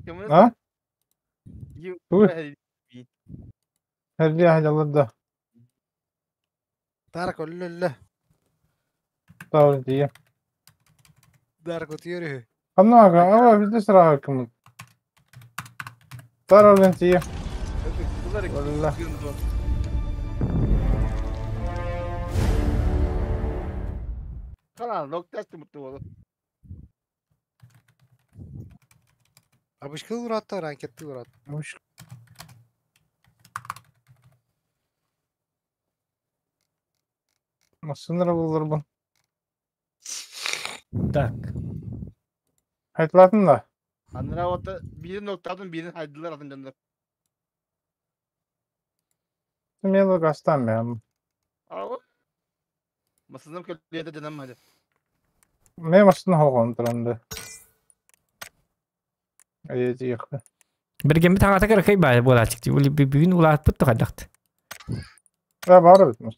А? Туй. Эрдиэ дьаллар да. Тарк өллө. Таа тиийэ. Дарк утуйар үһү. Ханна ава bizde sıra hakkımız. Тара тиийэ. Валла. Абышкыл уратта, ранкетты урат. Абышкы. Массыынара булларбын. Так. Хайтлаатын да? Анараа уота биирин ноктаатын биирин хайдылар атын дьоннор. Смело гастам мен. Ау. Масыным көлүөтэ дьанам хады. Мен массына хоҕон туранды. Айы тиэхпэ. Бергеммит хаҥата кыракый баай буолааччык. Бүгүн улаатпыт тухайдахт. Да бар эбит мас.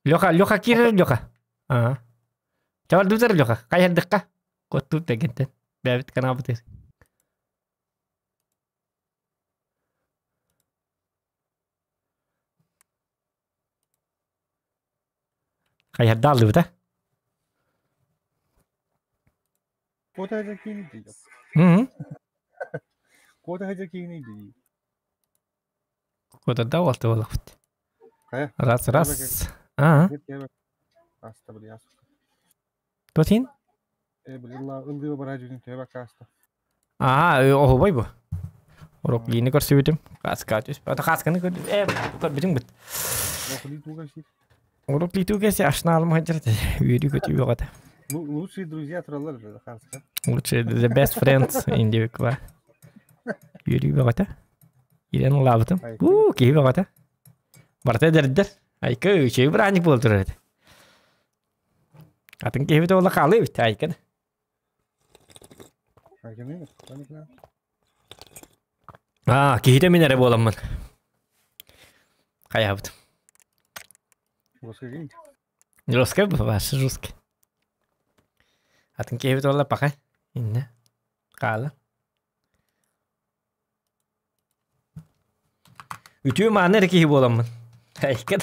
Леха, Леха киирэр Леха. Аа. Чавар дутар Леха. Хайардыкка. Коттур дегентен. Бэбит канаабытыр. Хайардааллыбыта. Куота сылдьар киһини дии. Мм. Куота сылдьар киһини дии. Куотарда уолта буоллахпыт. Хайа? Раз, раз. Аа. Аста били ас. Тотин? Э били ыллыба бараа дьүнүн төһө бакка аста. Аа, оһубай бу. Урок лиини көрсүбүтүм. Кааска түс. Ата каасканы көр. Э, көрбүтүң бит. Охули туга сир. Урок литу кесе ашнаалым хаджарты. Үөрүү көтүү бөҕөтө. Лучшие друзья тураллар уже хааска. Лучшие the best friends индивиква. Үөрүү бөҕөтө. Ирен улаабытым. Уу, киһи бөҕөтө. Барыта эдэрдэр. Айка үчүгэй бырааник буола турар этэ. Атын киһибит ола хаалыы эбит Айка. Аа, киһитэ мин эрэ буоламмын. Хайаабыт. Жесткий ваше жесткий. Атын киһибит ола паха. Инне. Хаала. Үтүө мааны эрэ киһи буоламмын. Айка.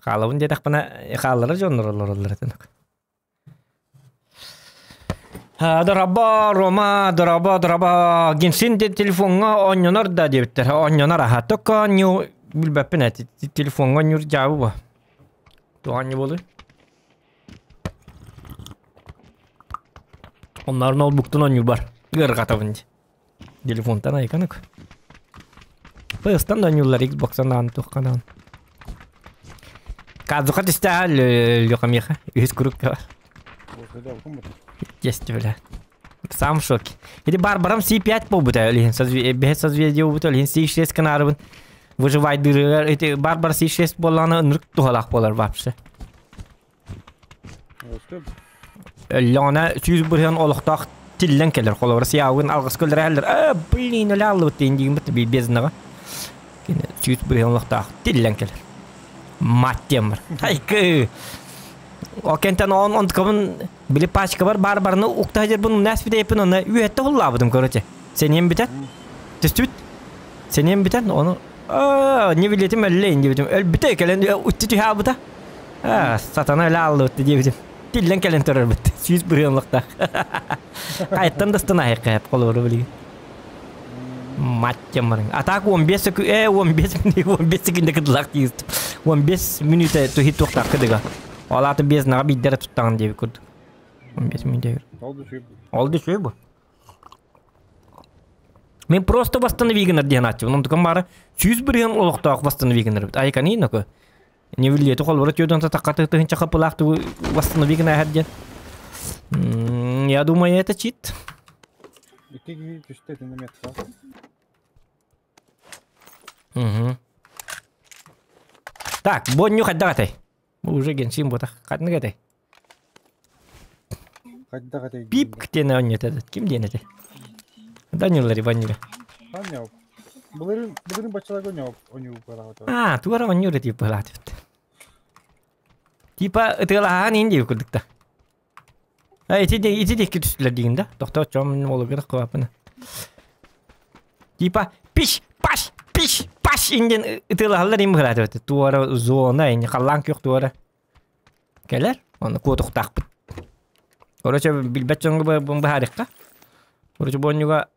Хаалабын диэтэхпинэ хааллара дьоннор олороллор этин. Дороба, Рома, дороба, дороба, Генсин телефоҥҥа оонньонор да диэбиттэр. Оонньонор аха. Только оонньуу билбэппин ээ. Телефоҥҥа оонньуур дьаабы бу. Туох оонньуу буолуй? Онноор ноутбуктан оонньуур бар. Ыарырҕатабын дии. Телефонтан айканык. PS-тан да оонньууллар Xbox-тан даҕаны туохха даҕаны. Казуха түстэҕэ Леха миэхэ үһүс круг Есть, бля. Сам в шоке. Или Барбарам C5 буолбута, илин бэһэ созвездие буолбута, илин C6 канарыбын выживайдырыгар эти Барбар C6 буоллаҕына ынырык туһалаах буолар вообще. Өллөҕүнэ 100% олохтоох тиллэн кэлэр. Холобура сиягын алгыс көллөрөһөллөр. Э, блин, өлө аллыбыт диэн диигин безднаҕа. Кини 100% олохтоох тиллэн кэлэр. Мать диэн бар. Айкы! Ол кэнтэн он онтукабын били пачкабар баар барыны укта сылдьарбын унаас бүтэйпин онно үөттэ хуллаабытым короче. Сэниэм бүтэн. Түстүбүт. Сэниэм бүтэн ону не билетим өллөйүн диэбитим. Өлбүтэ кэлэн үттү түһаабыта. Сатана өлө ааллыбыт диэбитим. Тиллэн кэлэн турарбыт. 100%-лыктаах. Хайттан дастан аһыйка холобуру билигин. Мать барың. А так 15 секунд, 15 минут, 15 секунда кыдылах тиистим. 15 минута тухи туохтаах кыдыга. Ол аты без наға биддere туттаҕын диэби курдук. 15 минут. Ол да үчүгэй бу. Мен просто восстанови гынар диэн ааччыбын. Онтукам баара 100% олохтоох восстанови гынар. Айкани ноко. Не билиэти холбора түөдөн татакка тыһынча хапылаах тугу восстанови гына диэн. Я думаю, это чит. Икки киһи түстэ итиннэ метка. Угу. Так, бонню хайдах этэй? Бу уже генсин ботах. Ханнык этэй? Хайдах этэй? Пип диэн оонньоот этот. Ким диэн этэй? Данила Иванила. Ханньоп. Былырын былырын баччаларга онньоп онньуу А, туара оонньуур этип быһалаатыбыт. Типа ытыалаһаан иин диир курдук да. А ити ити диэки түстүлэр диигин да? Тохтоо чом олугар куапына. Типа пиш паш пиш паш инден ытыалаһаллар им быһаатыбыт. Туора зона ини халлаан күөх туора. Кэлэр, оны куотуктаахпыт. Короче, билбэт дьоҥҥо быһаарыахха. Короче, буонньуга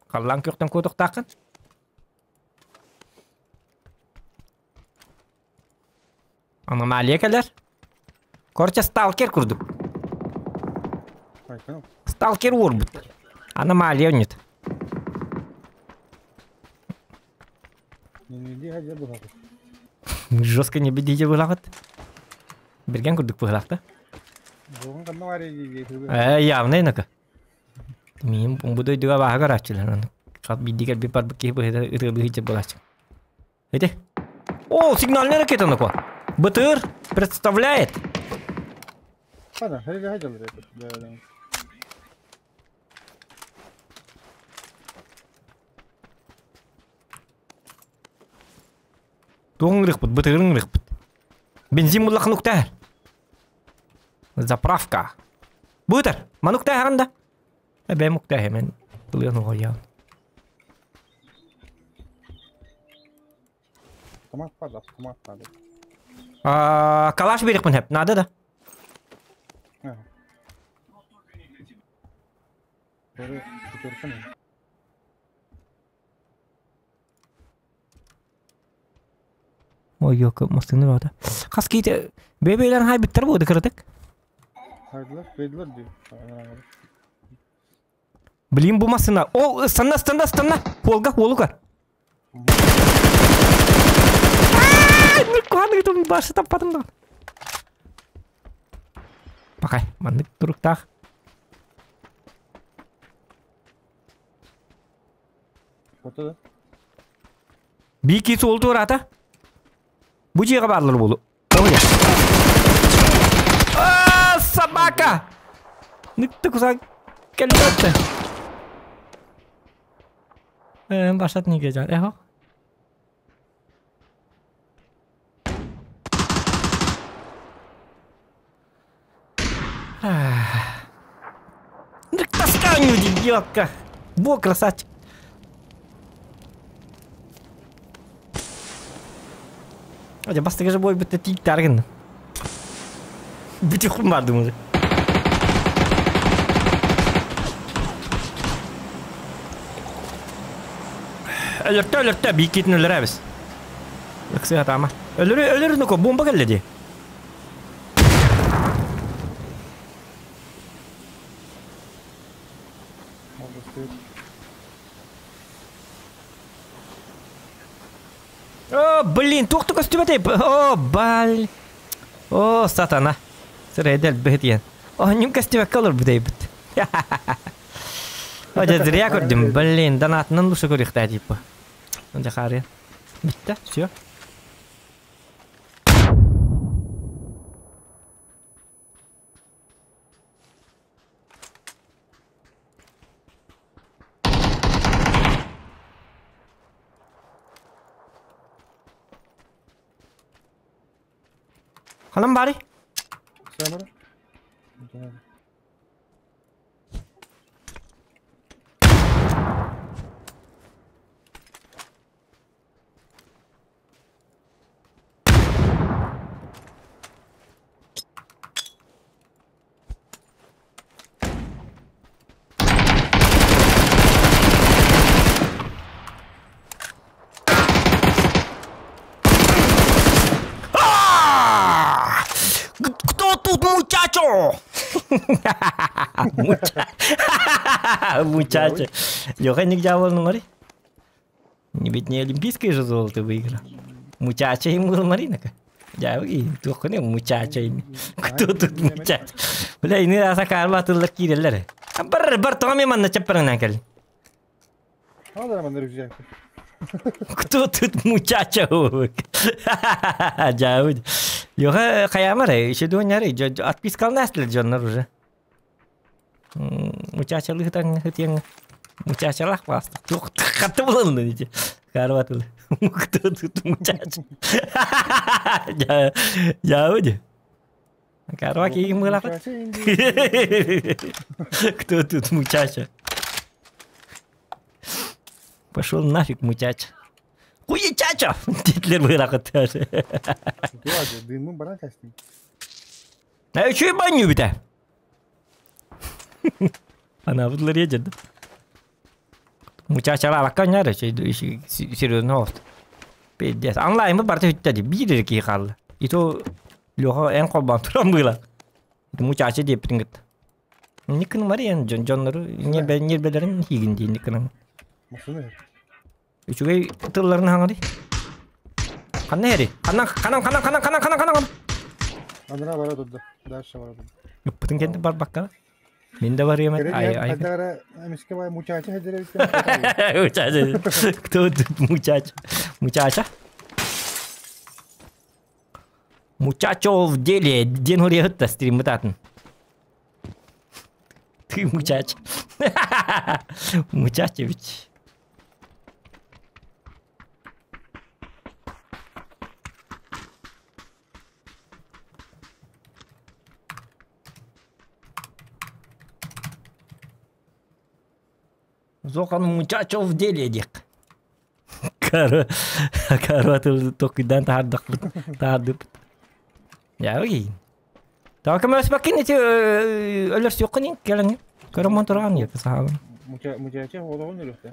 халлаан күөхтэн куотуктааххын. Аномалия кэлэр. Короче, сталкер курдук. Сталкер уорбут. Аномалия нет. Жестко не бедите быһылаҕыт. Бирген курдук быһылаах да. Э, явно инака. Миин бу дойдуга бааһа көрөөччүлэр. Хат биирдии кэлбит барбыт киһи быһыта ытыалыы сылдьар буолааччы. Эти. О, сигнальная ракета нако. БТР представляет. Туох ыҥырыахпыт, БТР ыҥырыахпыт. Бензин буллахын уктаар. Заправка. Бытар, мануктааһаҕын да. Эбэм уктааһымен ылыан оҕойоон. Автомат бар, автомат надо. А, калаш берекпин хеп, надо да? Ага. Бары пятерка не. Ой, ёка, мастыны бата. Хас киите бебелер хайбыттар буоды кырытык. Хайдылар, бейдилер дии. Блин, бу массыына. О, ыстанна, ыстанна, ыстанна. Уолга, уолугар. Куһаныытым башы таппатым да. Пакай, маннык туруктаах. Фото да? Бики суол туораата. Бу дьиэҕэ бааллар буолу. А, собака! Ныкты куса келбетте. Э, башат неге жан. Эхо. Ну тасканю, идиотка. Во, красавчик. Дьэ бастакы же бой бүтэ тииктээр гынным. Бүтүхпүн бардым уже. Өлөртө өлөртө бииккитин өлөрөбүз. Ыксыга таама. Өлөрү өлөрү нуко бомба келле ди. О, блин, туох да көстүбэтэй? О, баль. О, сатана. Сырэйдэл быһытыйан. Оонньум көстүбэккэ олорбут эйбит. О, дьэ, зря көрдүм. Блин, донатынан лучше көрүөхтээ типа. Дьэ, хаарыйан. Бүттэ, все. Ханан баарый? Сэмэр. Кто тут мучачо? Мучачо. Леха нигде был Ведь не олимпийское же золото выиграл. Мучачо ему был Маринака. Я туоххуну мучачо ини. Кто тут мучачо? Бля, ини аса карма тыллар киирэллэр. Бар бар тоҕо мен манна чаппарынан кэлин. Хадара манна рюкзак. Кто тут мучачо? Дьаабыт. Леха хайаамар, еще дуоннары, отпискалнаастылар дьоннор уже. Мучачалыһытаҥ хытыаҥ мучачалаах баҕастык туох хатты булалын ити карватыл кто тут мучач я дии. Караоке игин быылахыт. Кто тут мучача? Пошел нафиг, мучача. Хуечача! Дитлер быылахыт. Дымын баран кастым. Үчүй баню бүтэ. Анабытлар едет. Мучачалар акка серьезно oldu. Пиздец. Онлайн барта хүттэди. Биир киһи хаалла. И то Леха эн холбаан туран быыла. Мучача диэппитин кытта. Никын Мария дьоннору ньиэрбэлэрин хиигин дии никын. Үчүгэй тылларын хаҥари. Ханна эри? Ханна ханан ханан ханан ханан ханан ханан. Андра бара турда. Дальше бара турда. Ыппытын кэнди барбакка. Мен да барыам ай ай. Мучача Мучача. Кто тут мучача? Мучача? Мучачо в деле. Ден хуриятта стрим бытатын. Ты мучач. Мучачевич. Зохан мучачо в деле диэх. Каро токуйдан таһардахпыт таһардыппыт. Дьэ Така мөспөккин ити өлөрсүөххүн кэлэн көрөмөн туран диэки саһабын. Мучача олоҕун өлүөхтэ.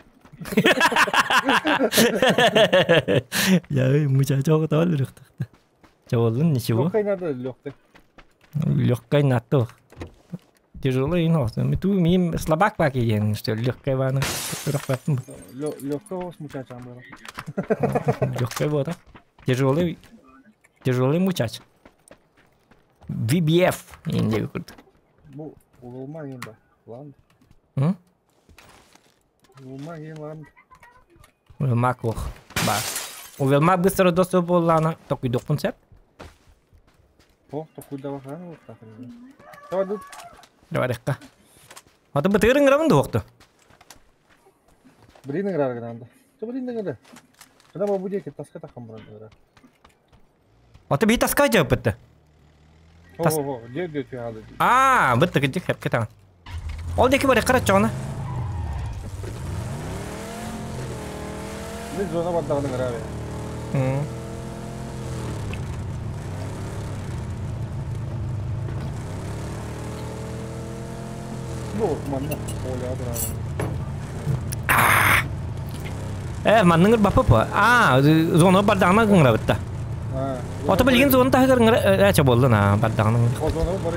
Я мучача оҕото өлүөхтэ. Чаволлун ничего. Легкай надо легкай. Легкай надо. Тяжелый нос. Ту мим слабак пак диэн, что легкай вана. Легкой с мучачам было. Легкай вот. Тяжелый. Тяжелый мучач. VBF инде курдук. Бу улулма ен ба. Ланд. Улулма ен ланд. Улулма кох. Ба. Улулма быстро доступ боллана. Токуйдукпун сеп. О, токуйда бахана вот так. Давай тут. Давай рекка. Аты бытырын грамын дуокту. Блин играр гранда. Ты блин играр. Когда мы будем таска тахам бран играр. Аты би таска жапытты. О, где ты А, бытты кидик хеп кетан. Ол деки бар карат чоғына. Biz зона бардағын играр. Бу манна оля Э, манныңыр бапы па. А, зона бардағына гыңра бітті. Ото билген зона тахыгар ача болду на бардағына. О, зона бар.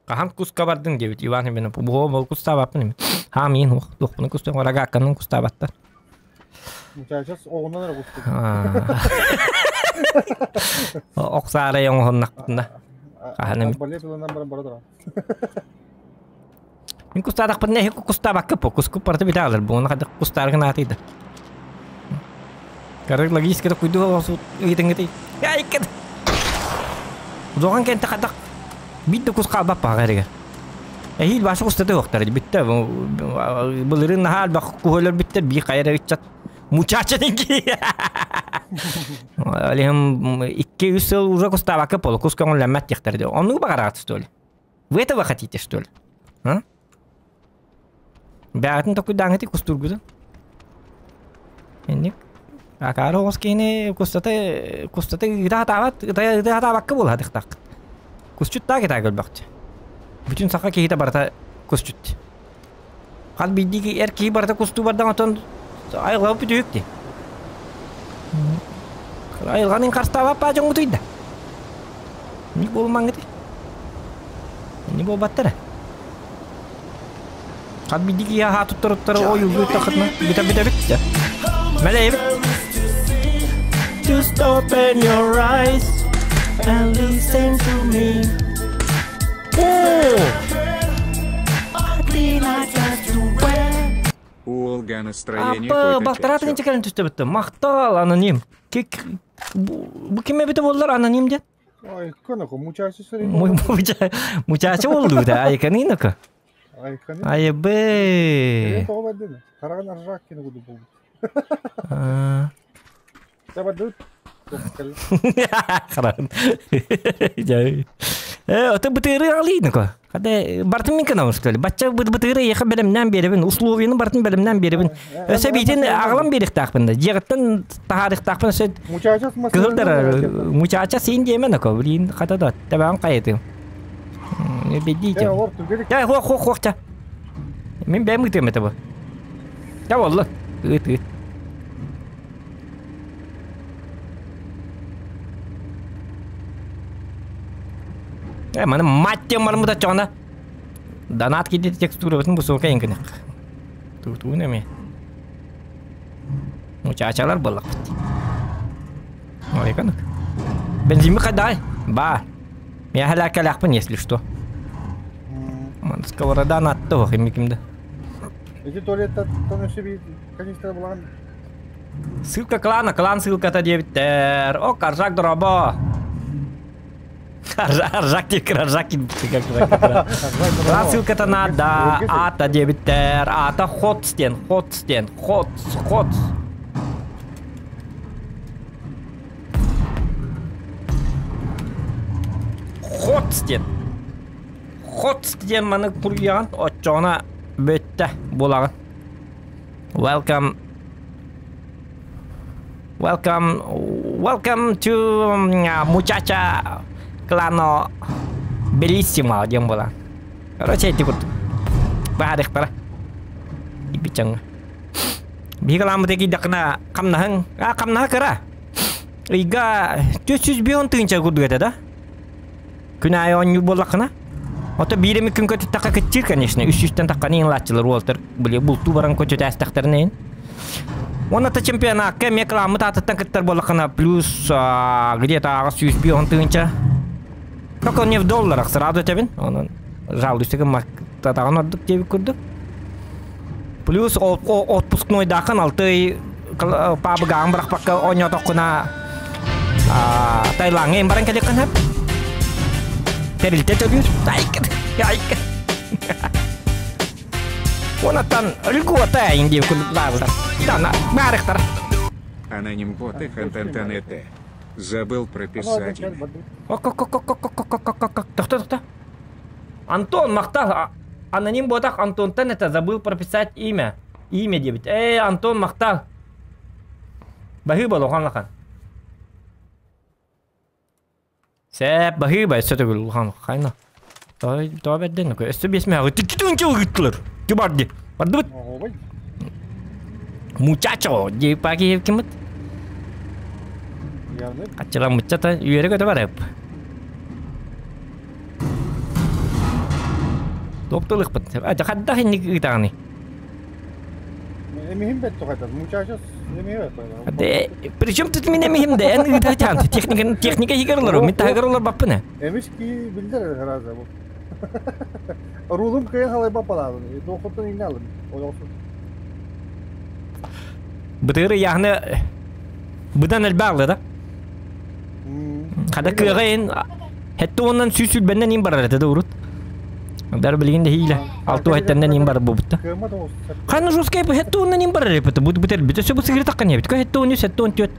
Кахан куска бардың дебит Иван мен бу бол куста бапын. Ха мин хух духпуну куста орага канын куста батта. Мучачас оғынан ара кусты. Оксара яңгыннакпытында. Каханы. Балет уланан баран бара. Мин кустадакпын не куста баккы по куску парты биталар. Буны кадык кустаргын атыйды. Карык логистика куйду осу ыйтыңгыты. Яй кет. Зоган кенте кадык битте куска бап багарыга. Эхил башы кустаты октар битте. Булырын хал бак кухолор битте би кайра ичат. Мучача деньги. Алем 200 жыл уже куставака пол, куска он лямат тихтер. Он ну багарат, что ли? Вы этого хотите, что ли? А? Бәтін такой даңыты кустургуза. Энник. Акары оскене кустаты кустаты гыда тават гыда тавакка була дыктак. Кусчут та кета гөлбакчы. Бүтүн сака кейте барта кусчут. Кал биддики эр ки барта кусту бардан отон айылга бүтүктү. Айылганын карстаба па жоңгутуйда. Ни болмаңыты. Ни болбаттара. Кал биддики я ха туттуруттар оюлду тахытна. Бита бита бит. Меле Just open your eyes and listen to me. Oh! Уолга настроение Апа, балтаратын чекерин түстө бітті. Мақтал, аноним. Кек, бу кеме біті болдылар, аноним дед? Ай, канако, мучача сөрей. Мучача болду да, айканинaka. Айканы. Айбы. Тоҕо бардын? Хараҕын аржак кини курдук буолбут. Хараҕын. Э, ото бытыыры алыйныко. Хада бартын мин кынабын что ли? Бачча бытыыры ехе бэлэмнээн биэрэбин, условияны бартын бэлэмнээн биэрэбин. Өсө биитин аҕалан биэриэхтаахпын да. Дьиэҕиттэн таһаарыахтаахпын өсө кыһылдар мучача син диэмэн ако, блин, хата да тэбэҕин хайытым. Бедите. Я хох хох хох ча. Мин бэйэм ыытыам этэ бу. Ча болла. Ыыт ыыт. Э, маны мать тем бармыта чоҕуна. Донат киирдэ текстурабытын бусуока иҥкинэх. Туутуун эми. Мучачалар буоллахпыт. Ой, канык. Бензин хайдай? Ба. Мен халякалахпын, если что. Ман сковородан атты ох, кимде. Эти туалеттан өссө биир канистра булан Ссылка клана, клан ссылката диэбиттэр. О, Каржак дорообо. Аржак диэккэр Аржак Клан ссылката наада, аата диэбиттэр. Аата Хотс диэн, Хотс диэн, Хотс, Хотс. Хотс диэн. Хотс диэн маны куруйаҕын, оччоҕуна бүттэ буолаҕын. Welcome Welcome welcome to muchacha клано bellissimo диэн буолан. Короче, ити курдук. Баарыхтара. Ибичаҥ. Биһиги ламмыта киирдэххинэ хамнаһыҥ, а хамнаһа кыра. Ыйга 405 тыһыынча курдук этэ да. Күн аайы оонньуур буоллаххына. Ото биир эмит күн көтүттэххэ кыччыыр, конечно. Үс сүүстэн тахханы иҥлааччылар уолтар били бултуу баран көтүтээстэхтэринэ иһин. Уонна та чемпионакка эмиэ кыламмыт аатыттан кыттар буоллаххына плюс где-то 805 тыһыынча. Только не в долларах, сразу этэбин. Онон жалуйся гымматтатаҕын ордук диэбит курдук. Плюс отпускнойдааххын алты ый паабыгааҕын бырахпакка оонньоотоххуна Таилаҥҥа баран кэлиэххин сөп. Тэрилтэ төлүүр. Айкын, айкын. Онаттан льгота эйин диэбит курдук бааллар. Дана, баарыктар. Аноним боты хантантанете. Забыл прописать имя. Тохто, тохто. Антон, махтал. Аноним ботах Антонтан это забыл прописать имя. Имя диэбит. Ээ, Антон махтал. Баһыыба улахан улахан. Сэп, баһыыба өссө төгүл улахан хайна. Тоҕо бэрдэн өссө биэс мөҕү тикки ыгыттылар. Ти барды. Бардыбыт. Мучачо, диэпаки киммит. Аччыламмыччата үөрэ көтө барып. Топтолукпут. Хайдах инник ыытаҕыный? Эмиһим бэт тухайдар. Мучачос эмиһи бэт. Причем тут мин эмиһим да эн ыытаачаан техника техника иһигэр олору мин таһыгар олорбаппын. Эмис ки билдер раза бу. Рулум кыйын халайба палабын. Дохуттан ине алым. Ойолсун. Бытыры яхны быдан элбаалла да. Хада кыаҕа ин хэтти уоннан сүүс сүүрбэннэн ин барар этэ да урут. Дар билигин да хиилэ. Алты хэттэннэн ин барар буолбутта. Ханна жесткай бу хэтти уоннан ин барар эппит. Бу бутер бит өссө бу сыгыры таккан ебит. Ко хэтти он үс хэтти он түөт.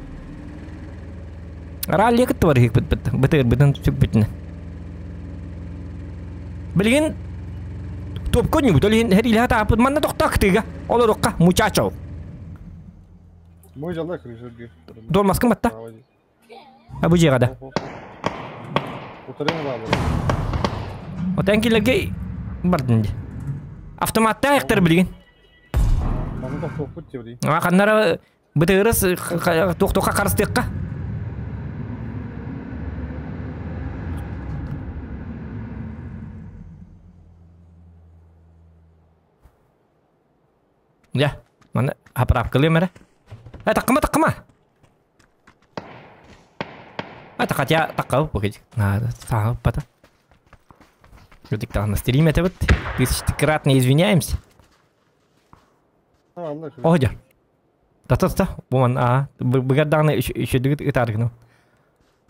Ралли кытты бар хикпит бит. Бытыр бытын сүкпүтүнэ. Билигин топко ньубут ол иһин хэриилэһэ тааппыт манна тохтоо кытыыга. Олорукка мучачо. Мой жалла крышерге. Долмаскын батта. А бу дьиэҕэ да. Отон килерге бардын ди. Автоматтаах айахтар билигин. А ханнара бытыгырыс туох-туохха харыстыахха. Дьэ, маны заправкалыам эрэ. Э, таккыма, таккыма! Это хотя таккабы погоди. Надо, сааппата. на стрим это вот тысячекратно извиняемся. Оһдьа. Та-та-та, буман, а, быгардағына еще дыгыт ытаргыным.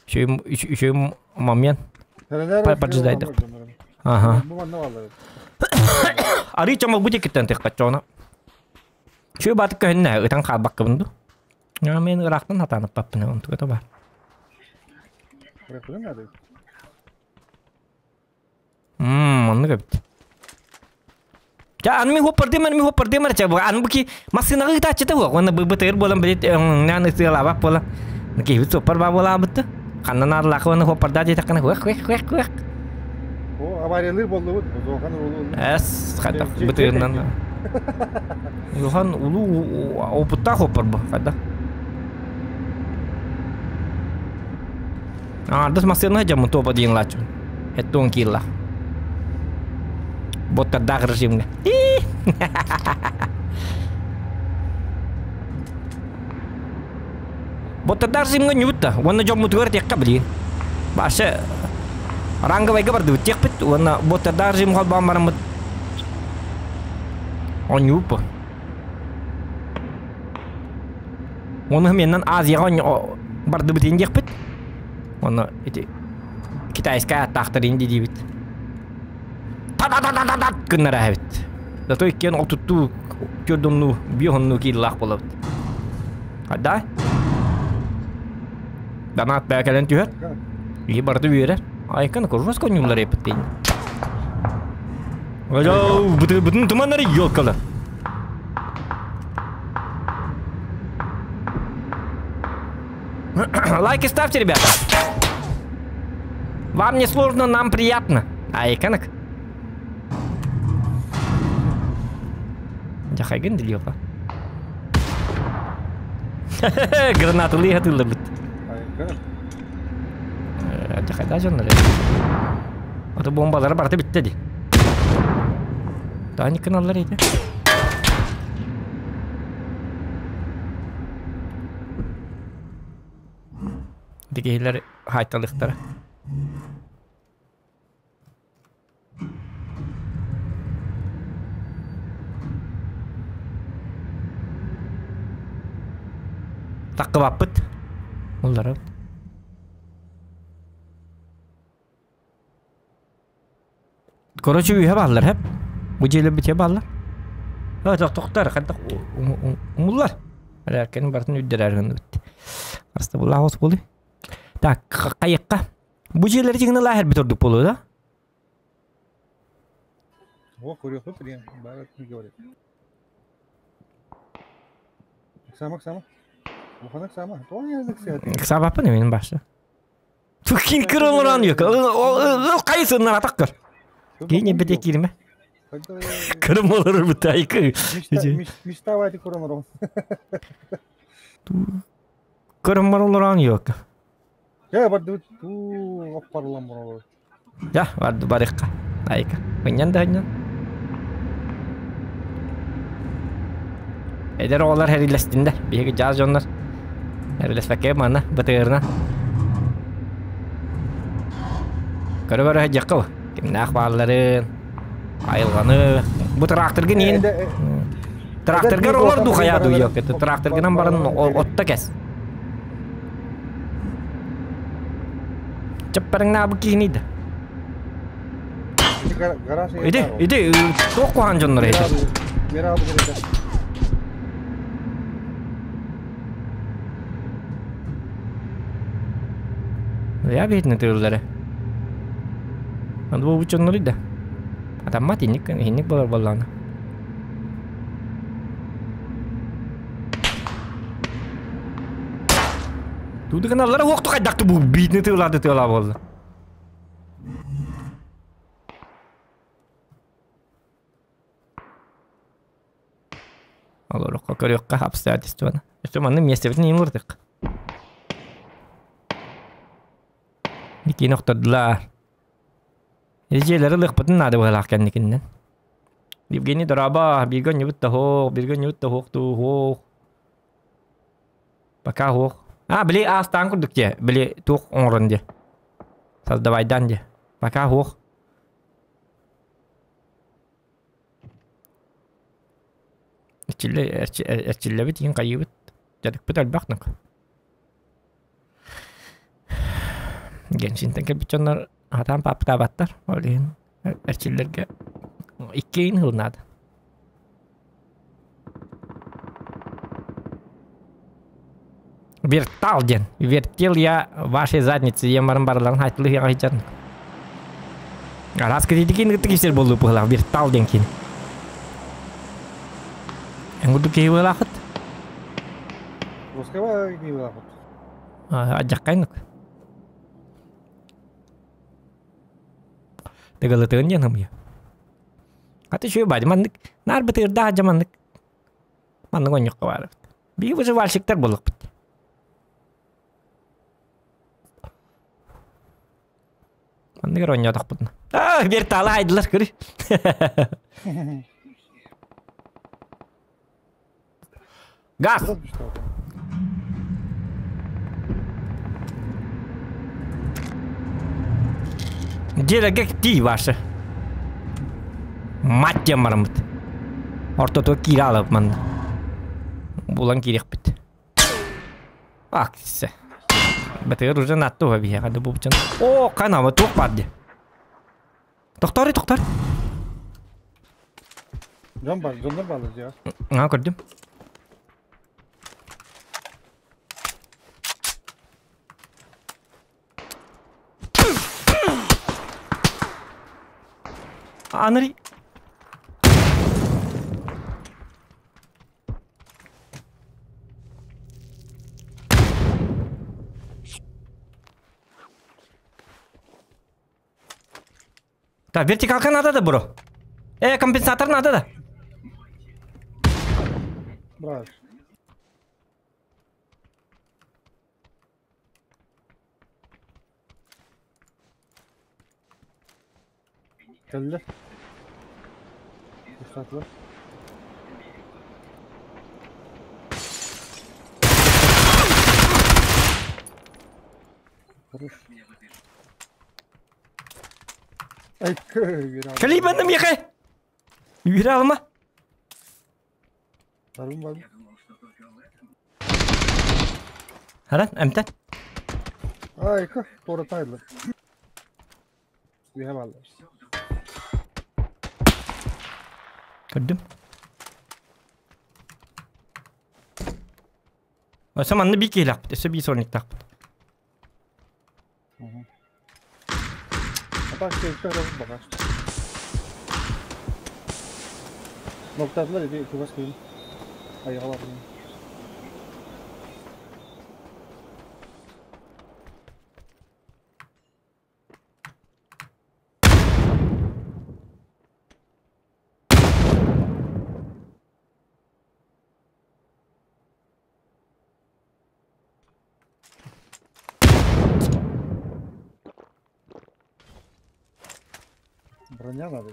Еще еще момент. Поджидай. Ага. Арыы чомол бу диэкиттэн тыхпаччоҕуна. Чүө баатык көһүннэ, ытан хаалбаккабын дуу. Мен ыраахтан хатаанаппаппын, онтугата бар. Оннук эбит. Ча аны мин хоппардым, аны мин хоппардым эрэ ча аны бу ки массыынаҕа ыытааччыта буох. Уонна бытыгыр буолан билит өҥнөөн ытыалаабат буолан. Киһибит суоппар баа буолаабытты. Ханна наадалаах уонна хоппардаа диэтэххинэ хуэх хуэх хуэх хуэх. О, авариялыыр буоллубут. Зохан улуу. Эс, хайдах бытыгырынан. Улахан улуу опыттаах хоппар бу, хайдах. Аҥаардас массыына дьоммун туопа диэн лааччыбын. Эттуон кииллах. Боттардаах режимҥэ. Боттардаах режимҥэ ньубут да. Уонна дьоммутугар тиэххэ билигин. Баша ранговайга бардыбыт тиэхпит. Уонна боттардаах режим холбоон бараммыт. Онньубут бу. Оны менен Азияға бардыбыт диэхпит. Оны ити китайская аттаахтар инди диибит. Та-та-та-та-та гыннара эбит. Зато иккиэн отуттуу көрдонну биохонну кииллаах болобут. Да? Данаат бää кэлэн түһэр. Иһи барыта үөрэр. Айкан курус конюллар эпит дейин. Alo, бытын туманнары елкалар. Лайки ставьте, ребята. Вам не сложно, нам приятно. Айканок. Дьахайгын дилиопа. Гранатылыы хатыллыбыт. Дьахайда дьоннор. Аты бомбалары барыта бүтте ди. Таник кыналлар ити. Дигейлер хайталыктара. Таккыбаппыт. Уллары. Короче, үйе баллар хеп. Бу дьиэлэр бүтэ баллар. Тохтор, хантах умуллар. Эркин бартын үрдэрэр гынныбыт. Аста булаҕыс буолуй. Так, хайыкка. Бу дьиэлэр дьиҥнэ лааһыр бит ордук буолуо да? О, көрүөхпүт билигин. Бары говорит. Сама, сама. Уханак сама. Тоҕо язык сыһатый? Сабаппын эмин башы. Кин кырылыран yok. Ол кайсыннар атак көр. Кейне бите кирме. Кырым олорор бутайкы. Мечта вати курам Кырым олорон yok. Я барды туу аппарлан бар. Я барды барыкка. Айка. Мыннан да ханнан. Эдэр оҕолор хэрилэстиннэр. Биһиги дьаас дьоннор. Хэрилэспэккэ манна бытыырына. Көрө-көрө сылдьыахха бу. Кимнээх баалларын, айылҕаны. Бу тракторгын иин. Тракторгар олор дуу хайаа дуу yok. Тракторгынан баран отто кэс. Чаппарыңнаабы киһини да. Иди, иди, туох куһаҕан дьоннор ити. Я биһитинэ тыыллары. Аны бу дьоннор да. Атаммат инник, инник болар боллаана. Туудыгыналлара уохту хайдахты бу биитини тыылаады тыалаа буолла. Олорукка көрүөххэ обстоятельствоны. Өссө манны миэстэбитин иин уларытык. Иккиин охтордулар. Дьиэлэри ылыахпытын наада быһалаах кэнникиннэн. Евгений дорообо, бииргэ онньубут да суох, бииргэ онньубут да суох дуу, суох. Пока суох. А, били аастаан курдук дьэ, били туох оҥорон дьэ. Создавайдан дьэ. Пока суох. Эрчиллэ, эрчиллэбит иин хайыыбыт. Дьарыкпыт элбэх нук. Геншинтэн кэлбит дьоннор хатаан паапытаабаттар. Ол иһин эрчиллэргэ Иккиэн хыл надо. Вертал диэн. Вертел я вашей заднице диэн баран барыларын хайтылыһыаҕа сылдьан. Араас кититикин кытта кисер буоллу быһылаах вертал диэн кини. Эн курдук киһи быһылаахыт? Москва киһи быһылаахыт. Адьаккайнык. Тыгалытыгын диэн хымыйа. Хата үчүгэй баadi маннык наар бытыырдаах дьа маннык маннык онньукка баар эбит. Биһиги выживальщиктар буоллахпыт. Манныгар оонньоотохпутуна. Аа, верталы айдылар көрү. Газ! Дьиэлэргэ тиий ваша. Мать диэн бараммыт. Ортотугар киирэ аалабыт манна. Булан киириэхпит. Акция. Бэтигэр уже натты уһа биһиэхэ да бу бучан. О, канама туох баар дии. Тохтоор, тохтоор. Дьон бар, дьоннор бааллар дьиэҕэ. Аа, көрдүм. Анри. Так, вертикалка надо да, бро? Компенсатор надо да? Брат. Кэллэ. Устатылар. Хорош. Ай, Кэлий банным ехай! Үөрэ алма. Барым барым. Харан, эмтэн. Ай, туора тайдылар. Үөһэ бааллар. Көрдүм. Өссө манна биир киһилээхпит, өссө биир сольниктаахпыт. А так все пока что. Ноктатылар иди чугас кыын. Айаҕалар. Броня надо.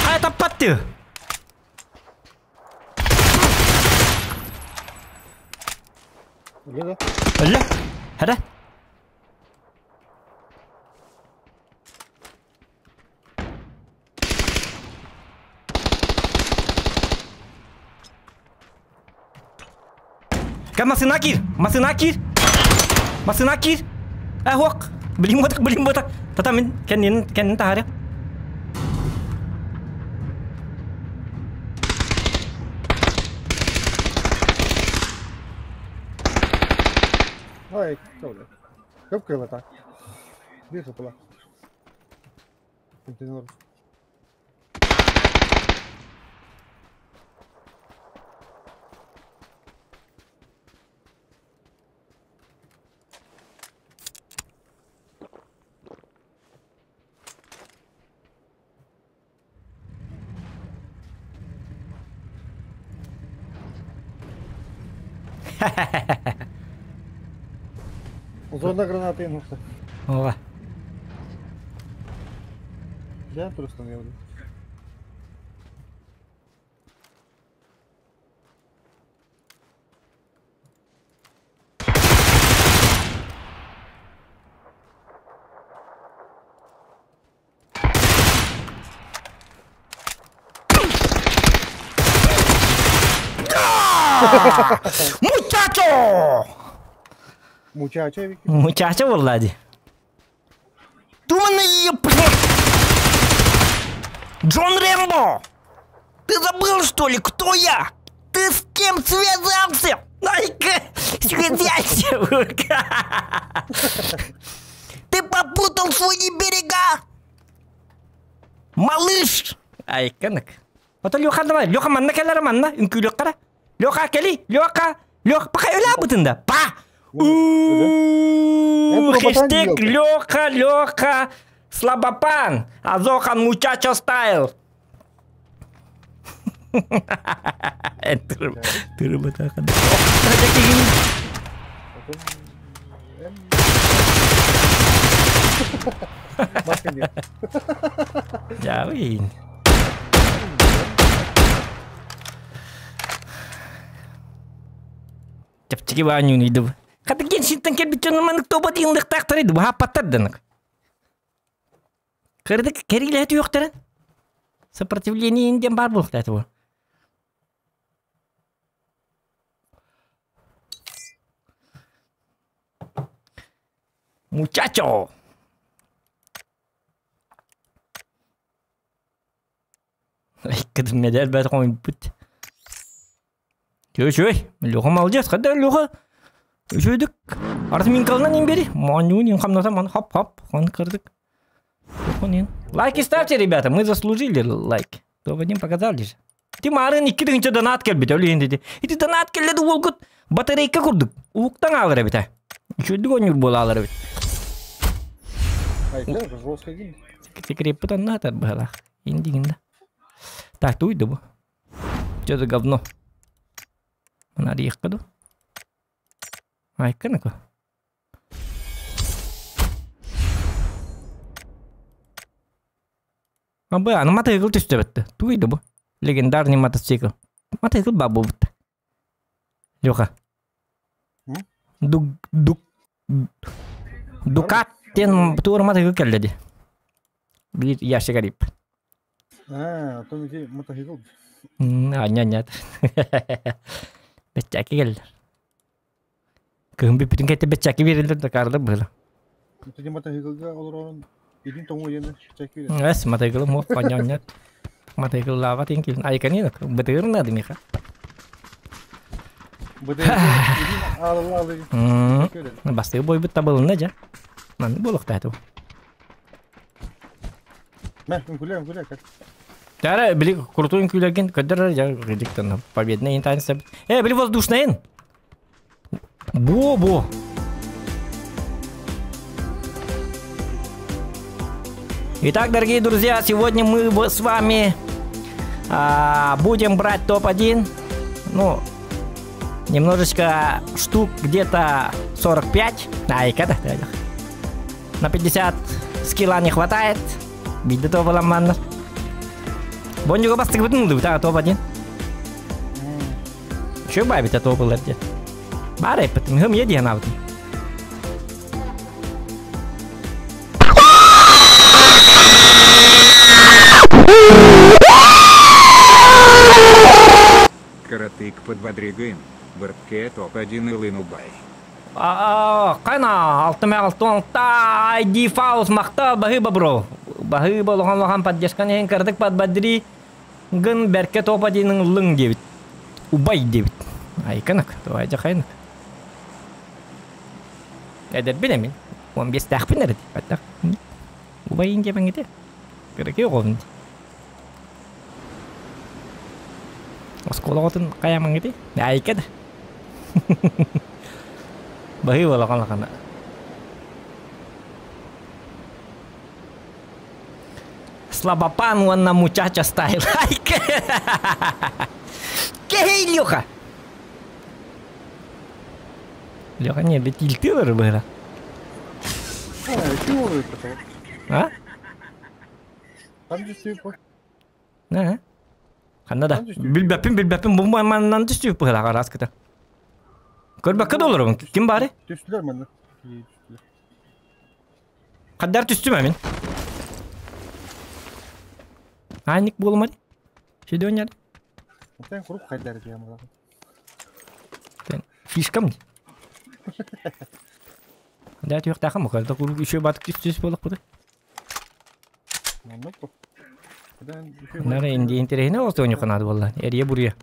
Хайа таппатты! Өлө да? Өллө. Хара. Кэ масына кир! Масына кир! Масына кир! Э, хуак! Билим ботак, билим ботак! Тата мин кэннин кэннин таһаарыа. Ой, Көп кыылата. Биир сытыла. Контейнер. Зона гранаты инуса. Ова. Я просто не буду. Muchacho! Muchacho эбиккин. Muchacho буолла дии. Думаны Джон Рэмбо! Ты забыл, что ли, кто я? Ты с кем связался? Найка, связался! Ты попутал свои берега! Малыш! Айканак. Ото Леха давай, Леха манна кэлэр манна, үҥкүүлүөххэ Леха кэли, Леха, Леха, пока өлө да, па! Хэштег Леха, Леха, Слабопан, Азохан Мучачо стайл. Дьаабыйын. Чэпчэки баанньууну ыйдыбы. Хата Геншинтэн кэлбит дьон маннык тобо диинлыктаахтар иди баһааппаттар данык. Кырдык кэриилэһэ түһүөхтэрин. Сопротивление диэн баар буолуохтаах этэ бу. Muchacho! Иккитин медаль бэт хомуйбут. Үчүгэй. Леха молодец. Хада Леха. Үчүгүйдүк. Артминкалынан имбери. Манюнин хамнатам ман хоп-хоп. Он кырдык. Лайки ставьте, ребята. Мы заслужили лайк. То Вадим показали же. Ти марын икки тыһыынча донат кэлбит өлүөн диди. Ити донат кэллэди уолгут батарейка курдук. Уһуктан аалар эбит. Үчүгүйдүк оонньуур буола аалар эбит. Секреппит онно атар быһалаах. Индигин да. Так, туй да бу. Что за говно? Мына диэххэ ду. Айканако. Абы, аны мотоцикл түстэ Туй да бу. Легендарный мотоцикл. Мотоцикл баа буолбут. Леха. Дук дук Дукат диэн туор мотоцикл кэллэ дии. Биир ящик арип. Аа, оттон ити мотоцикл. Анньа-анньа. Бэччээки кэллэр. Кыһын бүппүтүн кэттэ бэччээки биэрэллэр да каарлар быһыла. Ити мотоциклга олорон илин тоҥу диэн чэкки Эс мотоциклым муох анньа-анньа. Мотоцикллаабат иҥкилин айканина бытыгырнады миха. Бастыгы бойбут табылынна дьэ. Маннык буолуохтаах Мэ, үҥкүлэ, үҥкүлэ, кэл. Тара, били крутой үҥкүүлэргин көрдөр дьэ кырдьыктан победный интанс. Э, били воздушныйын. Бо-бо. Итак, дорогие друзья, сегодня мы с вами будем брать топ-1. Ну, немножечко штук где-то 45. Ай, когда На 50 скилла не хватает. Бидде топ-ламаннар. Боннюга бастыгыбытын ылдыбыт, а топ-1. Чё бабит а топ ылар Баар эппитим, хым е диэн аабытым. Каратык подбодригын, Быртке топ-1 ылын убай. Кайна, алтымэ алты ID Фаус махта баһыыба бро. Баһыыба улахан улахан поддержканы иһин кыратык подбодри гын бэркэ топ-1 ыллыҥ диэбит. Убай диэбит. Айканак, давай дьахайнак. Эдэрбин эмин. 15-тээхпин эрэ баттах. Убайын диэбэҥ Кыракый оҕобун. Оскуола оҕотун хайаамаҥ Айка да. Баһыыба улахан улахана. Слабопан уонна мучача стайл. Айка. Кэһэй, Илюха. Леха не бит илтилер быһыра. А? Не? Ханна да. Билбэппин билбэппин бу маннан түстүбүт быһыра араскыта. Көрбөккө да олоробун. Ким баары? Түстүлэр манна. Хаддар түстүм амин. Аник буолумар. Шедонер. Сен куруп хайдар диям. Фишкам. Да түөхтаахым мукалда курук үшө батык түс болук буду. Нара инди интересine olsa onu kanadı vallahi. Eriye buraya.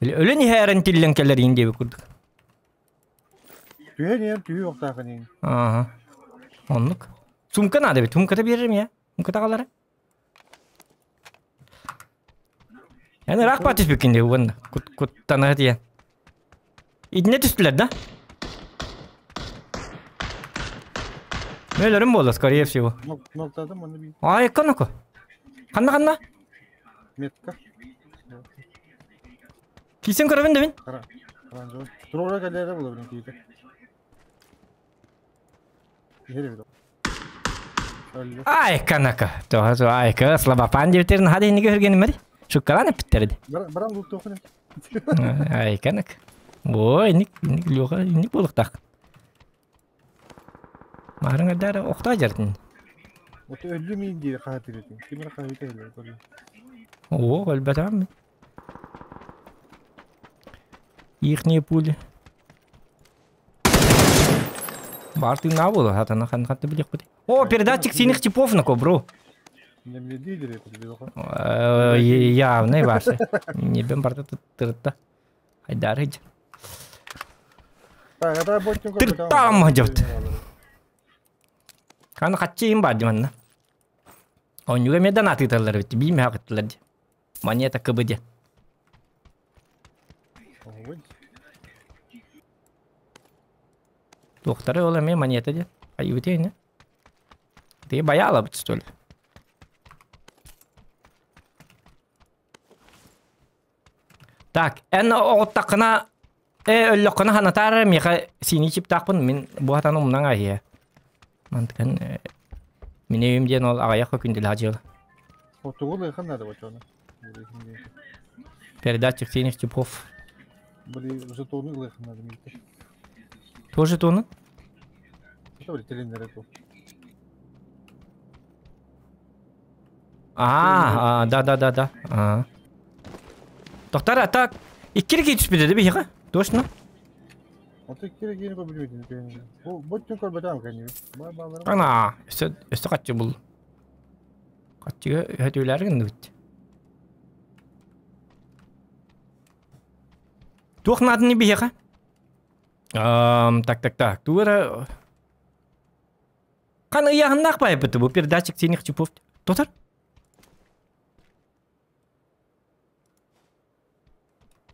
Öyle nihayet tillen keller indi bir kurduk. Tüye niye tüye yok daha Aha. Onluk. Sumka nade bir? Sumka da veririm ya. Sumka da kalır. Yani rak batış bükünde bu Kut kut tanı diye. İdine düştüler da. Нөлөрүм болду, скорее всего. Ноктадым оны би. Ай, канако. Канна канна. Метка. Кисен көрөбүн да мен. Кара. Турора келere боло билин кейде. Ай, канака. То, ай, ка слабапан дептерин хади неге көргеним бери. Шуккаланы питтерди. Барам бул тохуна. Ай, канак. Ой, ник ник лёха, ник болуктак. Маарыңа дары охта жартын. Вот өллү мин диye каатыр этин. Кимер каатыр эле. О, өлбөтөм. Ихние пули. Барты на было, хатана хан хатты билек бут. О, передатчик синих типов на бро. Явный ваши. Не бем барты тырта. Айдар иди. Тыртам идет. Каны хатчы им бар диманна. Онюга медан атыталар бит, бийме хакыттылар ди. Монета КБД. Доктора ола ме монета ди. Аюте не? Ты бояла бы, что ли? Так, эн оттакына өллөккына ханатар миха сини чип тақпын мен бу хатаны умнан айы. Мантыкан мине үйүм ден ол агаяк көкүндүл хажыл. Отугул ыхан надо вот оны. Передатчик синих типов. Были жетоны лыхан надо мите. Тоже жетоны? Что были теленер это? А, да, да, да, да. А. Доктор, а так иккири түспүдү деби хига? Точно? Ото иккири кийин көп билбейт. Бу боттун көрбөтөм кени. Ана, өстө өстө катчы бул. Катчыга өтүлөр гынды бит. Туох надын бихига? Так, так, так. Тура Каны яһыннак байбыты бу передатчик синих типов. Тотар?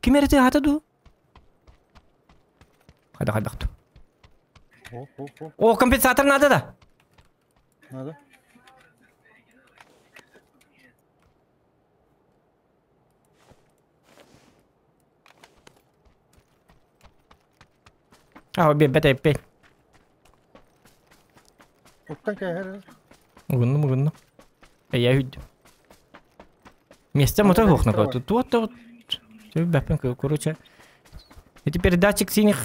Ким эрте хата ду? Хайда хайда. О, компенсатор надо да? Надо. А, бе, бе, бе. Уктан кайһар. Угуннум, угуннум. Я хүд. Место мотор хохна тут вот бәпен короче. Эти передатчик синих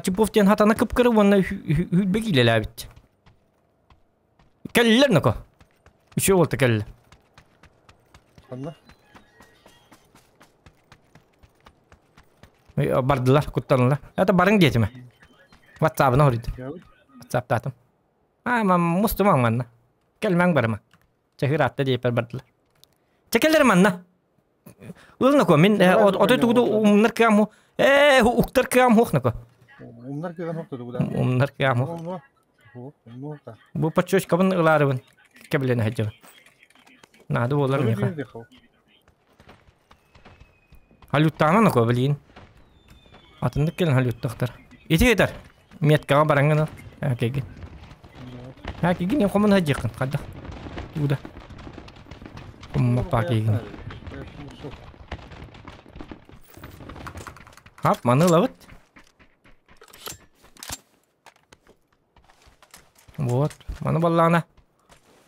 типов тен хатана кыпкыры онна хүдбе килелә бит. Кәлләр нако. Еще болты кәлле. Анна. Бардылар, куттанылар. Это барың детиме. WhatsApp'ына хорид. WhatsApp татым. А, мам мустуман манна. Келмәң барма. Чахир атты дип бардылар. Чекелер манна. Ылнако мин отой тугду умнар кыам уктар кыам хохнако. Умнар кыган хохта тугуда. Умнар кыам хох. Бу подчёчкабын ыларыбын. Кеблене хаҗы. Надо болар миха. Халюттана нако блин. Атындык келен халюттактар. Ити кетер. Меткага бараңгына. Әкеге. Әкеге не хомун хаҗыкын кадда. Тугуда. Хомма пакегин. Хап, маны лавыт. Вот. Маны баллаана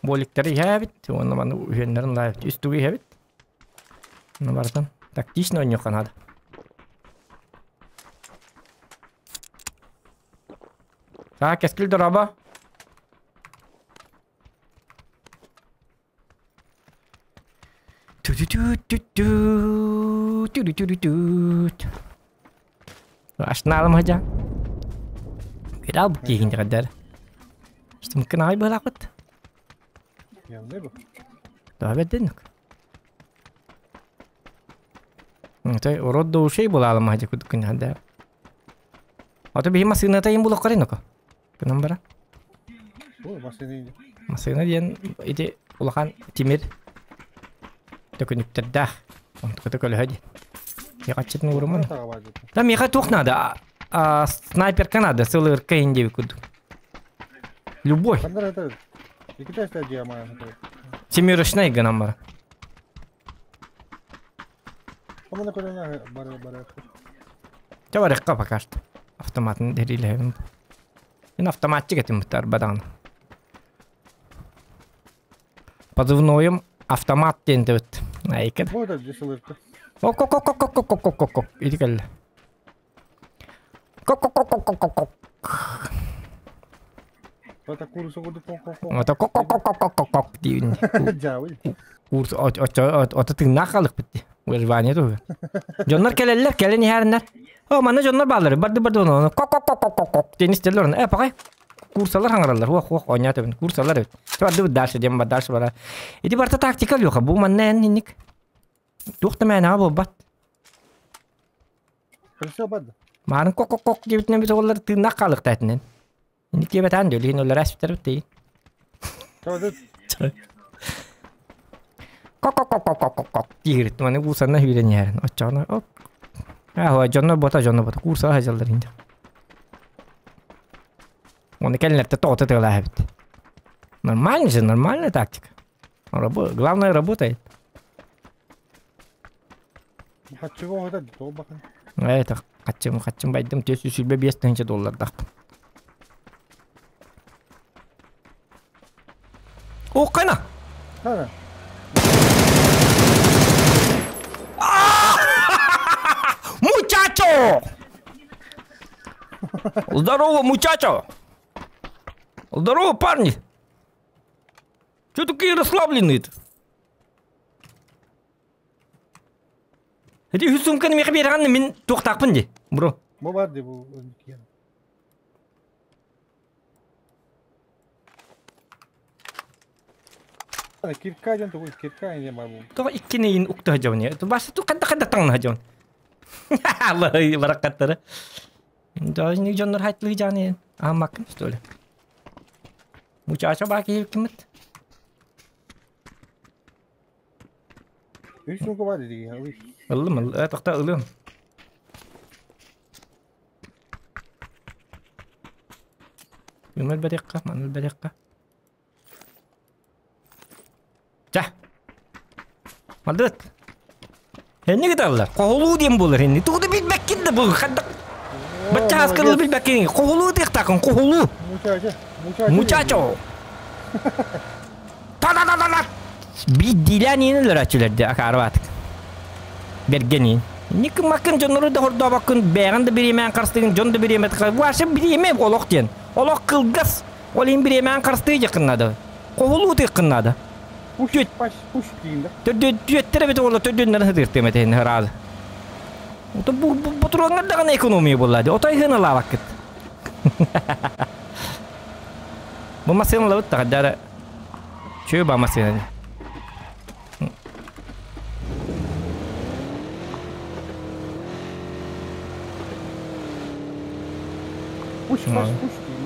боликтары иһэбит. Уонна маны үһүөннэрин лаайбыт. Үс тугу иһэбит. Маны барытын тактично ойнуохха наада. Так, кэскил дороба. Ашналым хажа. Кирал бу киһин дьаҕдар. Штымкын ай быһалаахпыт. Тоҕо бэрдинник. Той урод да ушей булаалым хажа кудуккун хада. Ото биһи массыыната им булоххар иноко. Гынан бара. Массыына диэн ити улахан тимир төкүнүктэрдээх. Онтуката көлөһө диэн. Миэхэ уурумун. Да миэхэ туох наада? Снайперка надо, сылырка иһин диэбит курдук. Любой. Семерочный гынан бара. Чэ барыахха пока что. Автоматын дэриилэһэбин. Мин автоматчик этим бытар бадаҕын. Позывнойум автомат диэн тэбит. Айка. Ок-ок-ок-ок-ок-ок-ок-ок. Иди кэллэ. Кок-кок-кок-кок-кок-кок. Ото кок-кок-кок-кок-кок диибин. Курс ото тыыннаах хаалыкпыт дии. Выживание туһугар. Дьоннор кэлэллэр, кэлэн иһэриннэр. О, манна дьоннор бааллар. Барды барды ону кок-кок-кок-кок-кок диэн истэллэр оны. Э, пакай. Курсалар хаҥараллар. Уох, уох, оонньоот эбин. Курсалар эбит. Барды дальше диэн бар, дальше бара. Ити барта тактика Леха. Бу манна эн инник. Туох да мээнэҕэ буолбат. Маарын кок-кок-кок диэбитинэн бит оҕолор тыыннаах хаалыахтаа этинэн. Инник диэбэтээн дьэ, билигин олор эспиттэрбит дии. Кок-кок-кок-кок-кок-кок диирит. Маны куусанна сүүрэн иһэрин. Оччоҕуна оп. Аа, дьонно бота, дьонно бота. Куурсаҕа сылдьаллар инде. Оны кэлинэртэ тоҕото тыалааһыбыт. Нормально же, нормальная тактика. Главное, работает. Хаччыга оһота тоҕо бахан. Это хаччым хаччым байдым төс үсүлбэ биэс тыһыынча доллардаахпын. О, кана! Кана. Мучачо! Здорово, мучачо! Здорово, парни! Че такие расслабленные-то? Эти үс сумканы миэхэ биэрэҕин мин туохтаахпын дии, бро. Бу бар дии бу киэн. Кирка диэн тугуй? Кирка диэн бар бу. Тоҕо иккини иин укта сылдьабын Башы ту хадда хадда таҥна сылдьабын. Аллах баракаттары. Должны дьоннор хайтлыы жааны ааммаккын что ли? Мучача баа киһи киммит? Үс сумка бар дии. Ыллым, тохто ылыам. Үмэл бэриэххэ, маныл бэриэххэ. Чэ. Малдыт. Энни кыталлар. Хоһулуу диэн буолар инни. Тугу да билбэккин да бу. Хадда. Бачча аскырылы билбэккин. Хоһулуу диэхтааххын, хоһулуу. Мучачо. Мучачо. Мучачо. Та-та-та-та-та. Биирдиилээн иин өлөрөөччүлэр акаарбаатык. Бэргэн иин. Никин маккын дьоннору да хордообоккун, бэйэҕин да бириэмээн харыстыгын, дьон да бириэмэ Ваша бириэмэ олох диэн. Олох кылгас. Ол иһин бириэмээн харыстыы дьаххын наада. Хоһулуу тыаххын наада. Пуш, паш, пуш диин да. Төрдүөттэр эбит оҕолор төрдүөннэрин сытыыртыам этэ ыраазы. Ото бу ботуруоҥҥар даҕаны экономия буолла дии. Отой сыаналаабаккыт. Бу массыыналабыт да хайдара чүө ба массыына. Пуш, паш, пуш диин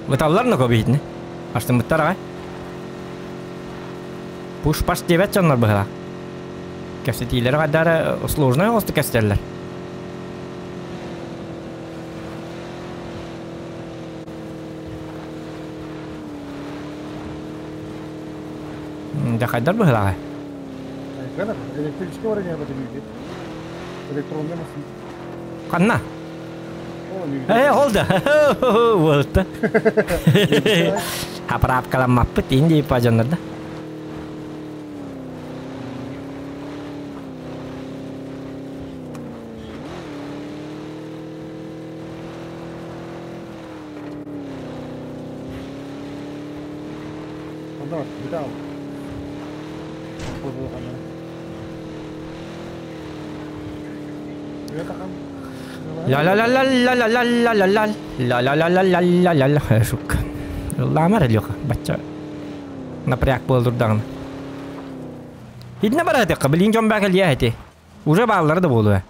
да. Ыталлар но биһитини. Астыммыттар аҕай. Пуш-паш диэбэт дьоннор быһыылаах. Кэпсэтиилэрэ хайдара сложнай оҕустук кэпсэтэллэр. Дьэ хайдар быһыылааҕай? Электрический баран иһэр бата Электронный массыына. Ханна? Э, ол да. Уолта. Апраапкаламмаппыт инди пажаннар да. La la la la la la la la la la la la la la la la la la Шук. Ламар Леха, бачча. Напряг буолдурдаҕына. Итинэ бараатыахха, билигин дьон баа кэлиэ эти. Уже бааллара да буолуо.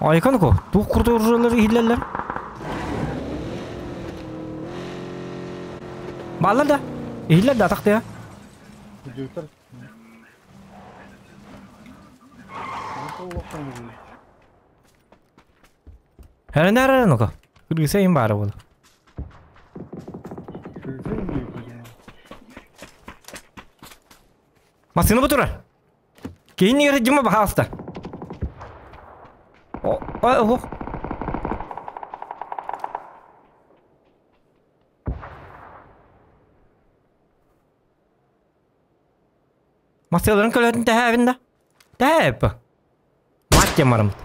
Айкан ко, туох курдук иһиллэллэр? Бааллар да? Иһиллэр да атахтыа. Эрэнээр ну-ка. Кыргыса им баара буолу. Массыына бу турар. Киһини Дима баһаалыста. О, о, Массыыларын көлөтүн тэһээбин да. Тэһээп. Мать диэн бараммыт.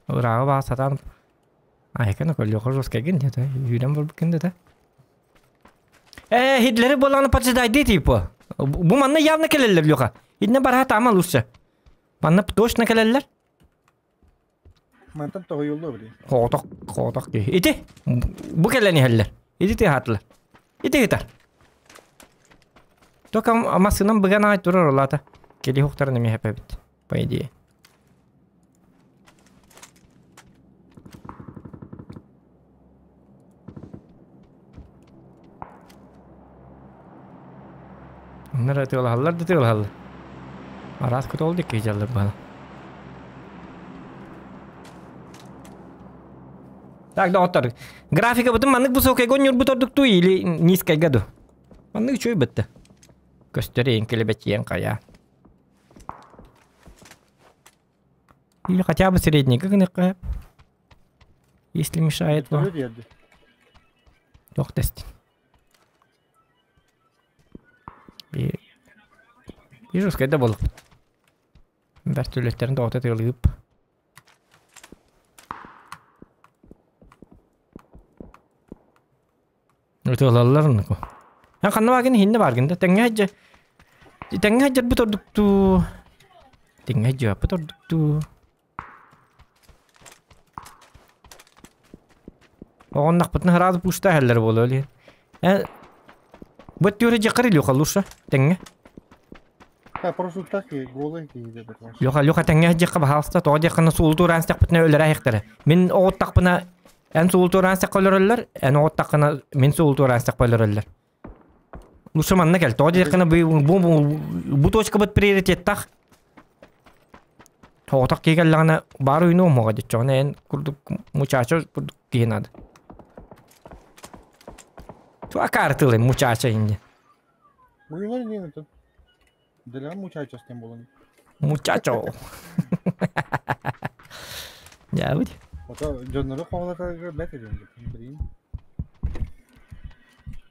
Ырааҕы баа сатаан айканы көлүөхэ жесткайгын диэтэ. Үүрэн барбыккын дэтэ. Э, Хитлери буолааны поджидайды типа. Бу манна явно келеллер Леха. Итинне бараха таама лучше. Манна точно келеллер. Мантан тоһуйуллуо били. Хоотох, хоотох киһи. Ити бу кэлэн иһэллэр. Ити тыаһаатылар. Ити ыытар. Только массыынам быган аҕай турар улаата. Кели хуктарын эмиэ хэпэбит, по идее. Оннор тыалаһаллар да тыалаһаллар. Араас кутол дикки дьаллар баһа. Так, доҕоттор, графика бытын маннык высокайга онньурбут ордук туу или низкайга ду? Маннык үчүгэй бытты. Көстөр эйин килэбэтиэн хайа. Или хотя бы среднийга гыныахха Если мешает вам. Туох тест. Вижу, скайда буолук. Бэртүлүттерин тоҕото тыалыып. Ытыалаллар оннуку. Эн ханна бааргын иһиннэ бааргын да тэҥҥэ сылдьа тэҥҥэ сылдьарбыт ордук дуу тэҥҥэ сылдьыбаппыт ордук дуу Оҕоннохпутуна сразу пустаа иһэллэр буолуо илиһин. Э бу өттүгэр дьиэххэр Илюха лучше тэҥҥэ. А просто так и голый киһи Леха, Леха тэҥҥэ сылдьыахха баһаалыста тоҕо диэххинэ суолу туораан истэхпитинэ өлөрө иһиэхтэрэ. Мин оҕуттахпына эн суолу туораан истэххэ өлөрөллөр, эн оҕуттаххына мин суолу туораан истэхпэ өлөрөллөр. Лучше манна кэл, тоҕо диэххинэ бу, бу, бу, бу точкабыт приоритеттах. Соҕотох киһи кэллэҕинэ баар уйну умуоҕа диччоҕуна эн курдук мучачо курдук киһи наада. Туа картылы мучачо инде. Муйулар не это. Для мучачо с тем было. Мучачо. Я быть. Ото дьоннору хоолатарга бэт этим. Блин.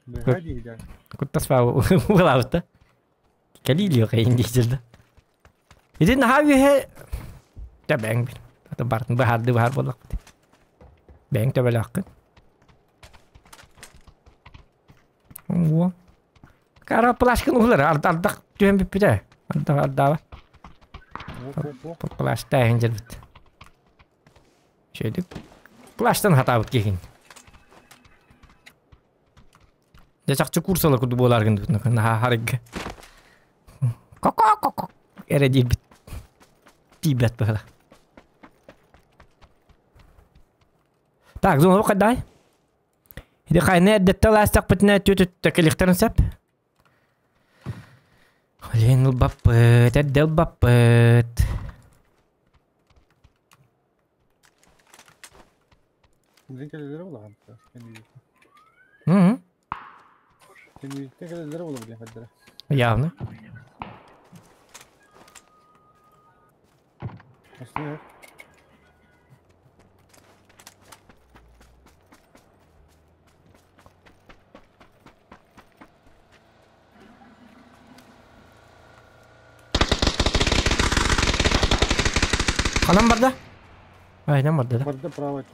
Выходи, да. Куттаспа улаабыта. Кэлиилиэ хайын диэчилда. Ити наһаа үөһэ тэбэҥ бил. Ата бартын быһаарды быһаар буоллахпыт. Бэйэҥ төбөлөөххүн. Уо. Кара плашкын уһулар ардах түһэн бүппүтэ. Ардах ардаaba. Плаштааһын дьэрбит. Шөйдүк. Плаштан хатаабыт киһин. Дьэ чахчы курсала курдук буолаар гынныбыт наһаа харыгга. Коко-коко эрэ диирбит тиийбэт быһыла. Так, зона хайдай. Ити хайны эрдэттэ лаастахпытына түөтүттэ кэлиэхтэрин сөп. Блин, ылбаппыт, эрдэ ылбаппыт. Билин кэлэллэрэ буолаҕын. Hı. Кэнниттэн кэлэллэрэ буола билин хайдара. Явно. Астына. Ханан барда? Айдан барда да. Барда право.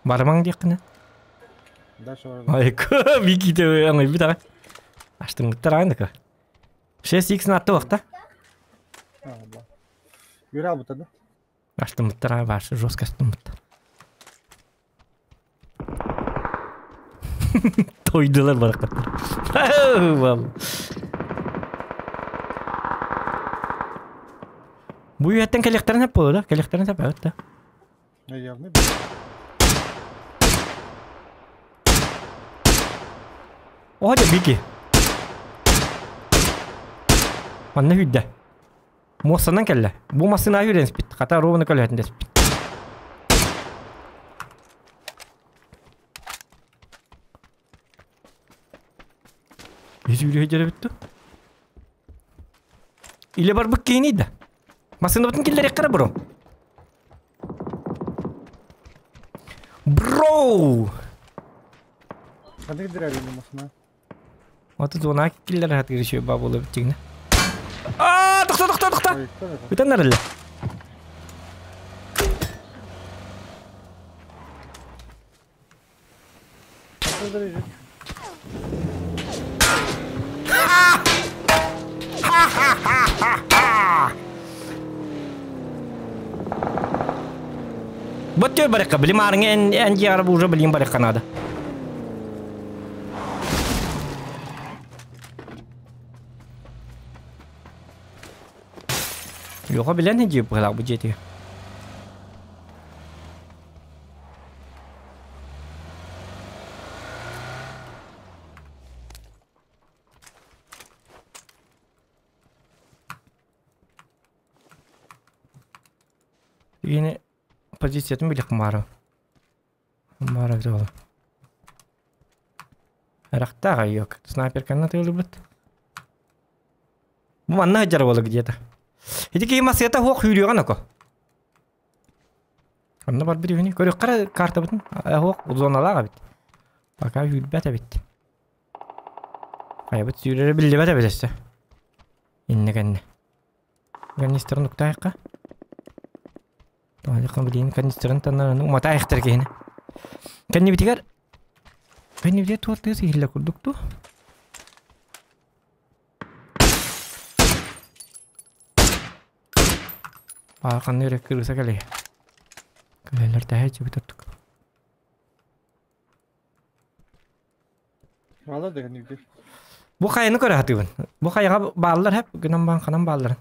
Барымаң диэххинэ. Дальше барда. Ай, Вики те аңай бит ага. Аштыңыттар аңдыка. 6x натты вақта. Юра албыта да? Аштыңыттар ага башы жестко астыңыттар. Тойдылар баракаттар. Вал. Бу үйәттен келектерин хеп болду да, келектерин хеп да. Явно. О, да Вики. Манна хүдді. Муассанан келле. Бу массына хүрен спит. Хата ровно көлөтүн деспит. Yüzü жүрө бүттү. Иле бар бык кейини да. Масына бутун киллер кара бро. Бро! Ханнык дирәле масына. Аты зона киллер хат кириши ба боло биттигне. Аа, тохто, тохто, тохто. Бүтән нәрле. Бөттөр барыкка, билим арыңы эн эн жигарып уже билим барыкка надо. Йоға билен хеджи бу бу жети. Yine позициятын билек мары. Мары бит Рахтага yok. Снайперканы тыылыбыт. Бу манна жар болы где-то. Ити ки масета хок хүрүгөн око. Анна бар бир үне көрө кара карта бутун. Хок зоналага бит. Пока хүрбәт бит. Ай бит сүрәре билбәт бит. Инне кенне. Канистрын нуктайка. Тойлыкын билин канистрын таннан умата айхтар кehine. Кенни битигер. Кенни битигер туартыгы сихилле курдукту. Бааканны өрек кырыса кэле. Кэлелер тәһә чүбү туттук. Мала деген үйде. Бу хайны көрө хатыбын. Бу хайга баалар хеп гынан баан канан баалар.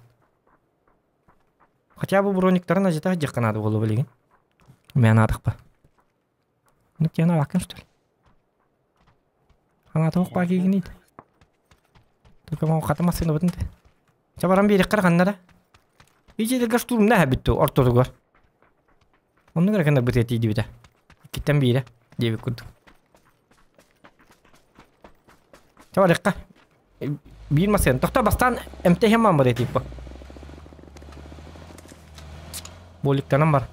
Хотя бы брониктарын ажыта жакканады болу билеген. Мен адыкпа. Ну кена бакын что ли? Ана тоқ ба кигинит. Только мау катамасын бутын. Чабаран бери карганнара. Ичеде гаштурм на битту ортодугар. Онну керекенде бит тиди бит. Киттен бире деби курдук. Чабарыкка. Бир масен. Тохта бастан МТХ ман бар типа. Боликтанан бар.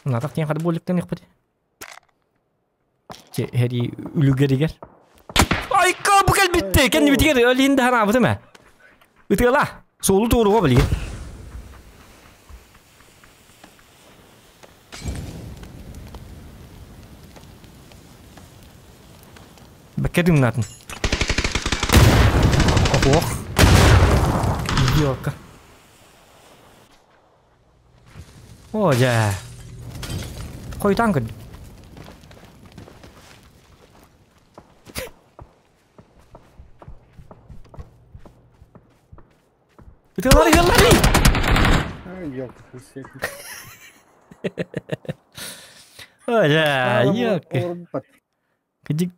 Натак тиен хады боликтан икпит. Че хери үлүгеригер. Айка бу кел битти. Кенни битигер олинде хана бу теме. Үтгела. Солу doğru билген. Беккедим натын. Ох. Идиотка. О, жа. Койтан күн. Ытылар ытылар. Ай, ёлка, хуй. О, жа, ёлка. Кыдик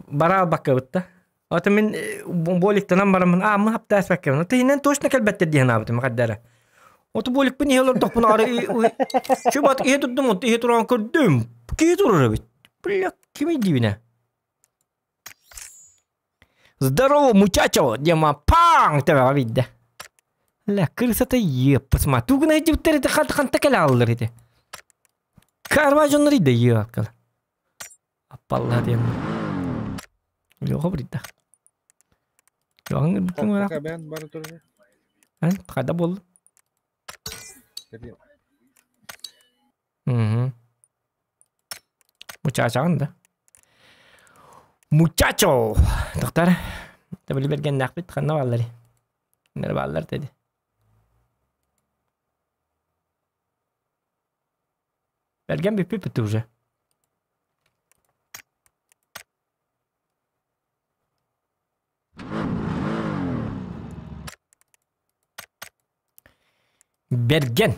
бара бакка бытта. Ата мен боликтанан барамын, а мы хапта аспакка. Тыйнен точно келбетте диэн абытым каддара. Оту буоликпин иһэ олордохпуна ары чубат иһэ турдум, онто иһэ туран көрдүм. Киһи турар эбит. Бля, кимий диибинэ? Здорово, мучачо! Дима паң тэбэҕэ биирдэ. Ля, крысата еппасма. Тугун айдыбыттар ити ханта кэлэ аллар ити. Карма дьоннор иде еаккала. Аппалла диэн. Леха брита. Жоҕын ким Пока бэйэн бары турар. Хада болду. Угу. Мучачаҕын да. Мучачо! Доктор, табили бергеннээхпит ханна бааллар? Нэр бааллар dedi. Бэргэн бүппүт уже. Бэргэн.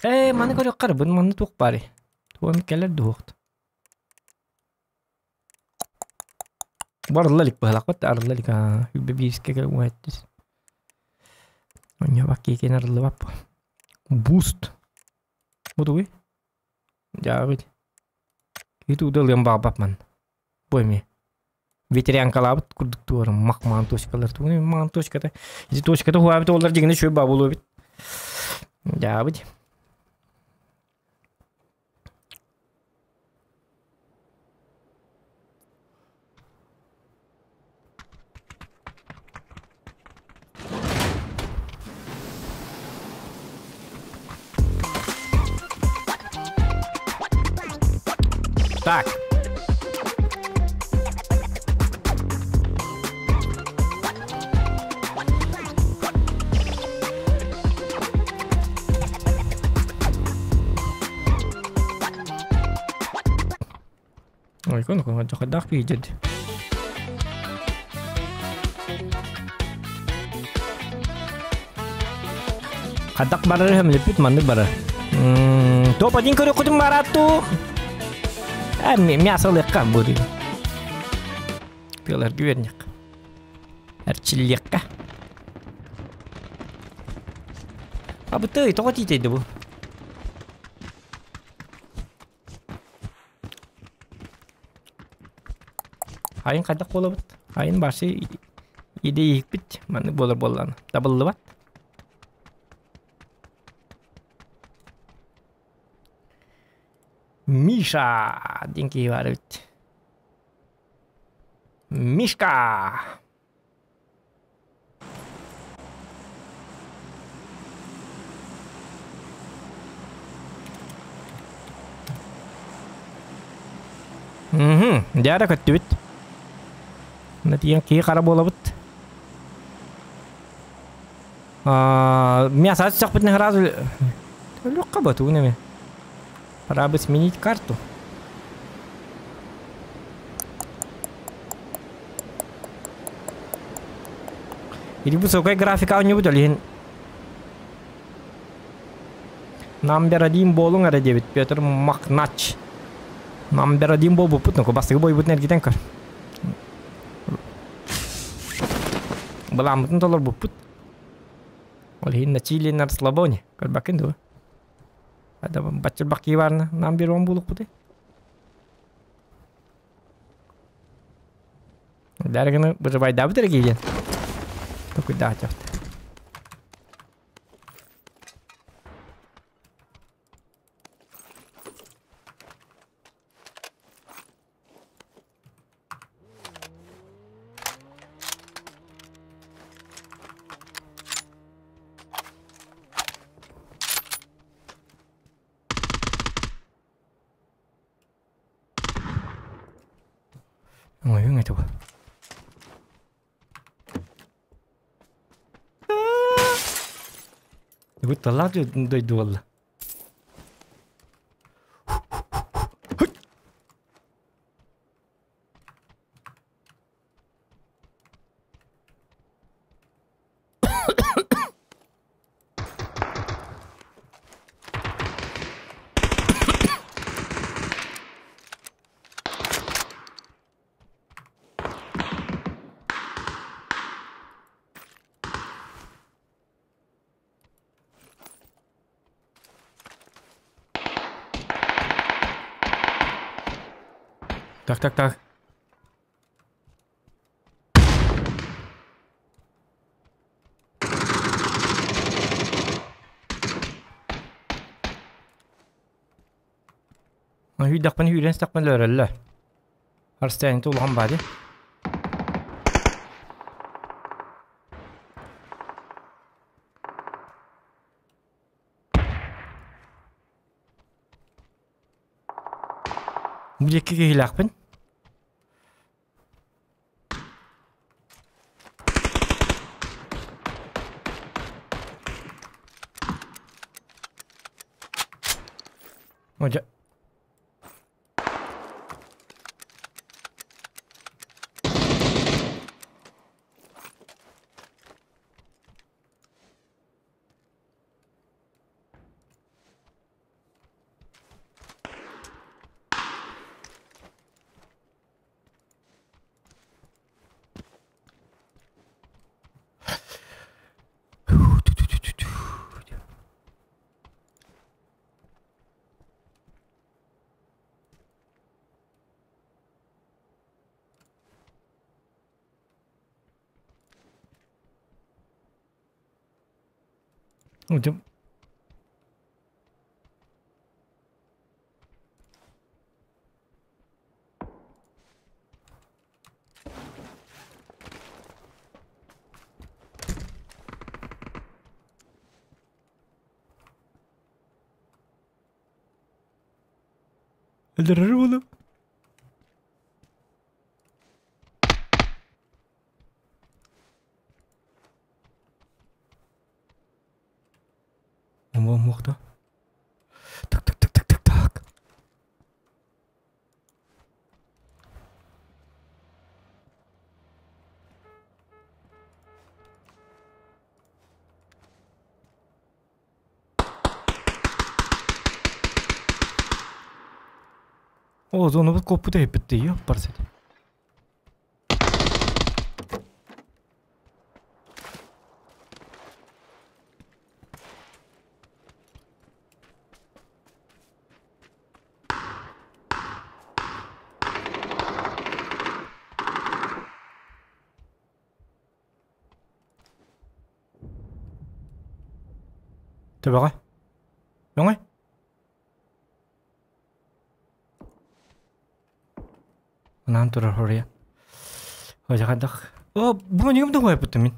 Ээ, маны көрүөххэ эрэ, бу манна туох баарый? Туом кэлэр дуһуохт. Бу арылла илик быһалаахпыт, арылла илик аа, үбэ биирискэ кэл уһаттис. Онньо киикин арыллыбат бу. Буст. Бу тугуй? Дьаабыт. Киһи тугу да ылыан баҕарбат манна. Бу эмиэ. Ветерянкалаабыт курдук туорум мах маан точкалар тугун маан точката. Ити точката хуаабыт олар дьиҥинэ үчүгэй баа буолуо эбит. Дьаабыт. Так. Ой, хайдах киһи Хайдах барар хөмлөппүт маннык барар. Топ-1 көрүөххүтүн баратту. Мясо ылыахха бу дии. Тыаларга үөрнэх. Эрчиллиэххэ. Абыты, тоҕо тиитэйди бу? Айын хайдах буолабыт? Айын башы идейикпит маннык буолар буоллаана. Табыллыбат. Миша диэн киһи баар эбит. Мишка! Мм, дьаара көттүбүт. Тиийэн киһи хара буолабыт. Мясо сахпытын сразу легко бы тугун Пора бы сменить карту. Или высокая графика у него или Номер один болуң эрэ диэбит Петр Махнач. Номер один буолбуппут, ну бастакы бойбутун эргитэн көр. Былааммытын толорбуппут. Ол иһин на чили на расслабоне. Көрбөккүн дуо? Баччырбах кии баарына номер он буолукпутуй. Дәргіні выживайдабыт эрэ киирэн. Токуйдаах дьахта. Ой, это Бу талаах дойду буолла. Так, так, так. Hүйдэхпин hүйрен стақпын лөрөллөр. Арстайын тулған бади. Бу диэки киһилээхпин. О, дьэ. О, дьэ. Өлөрөр буолуом. Муохта. Так, так, так, так, так, так. О, зона бут коппута хеппитти, ёппарсет. Төбөҕө. Өҥөй. Анаан турар хоруйа. Ожа хайдах. О, бронигым да хуайпыттым мин.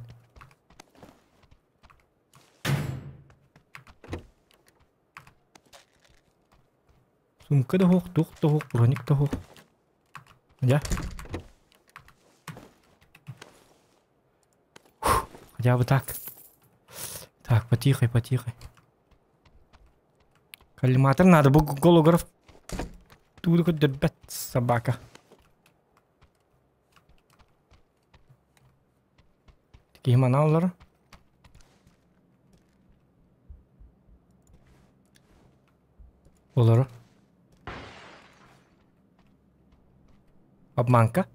Сумка да хуох, туох да хуох, броник да хуох. Дьэ. Хотя бы так. Так, потихо, потихо. Коллиматор надо, бу голограф. Тугу көрдөрбөт собака. Киһи манааллар. Олору. Обманка.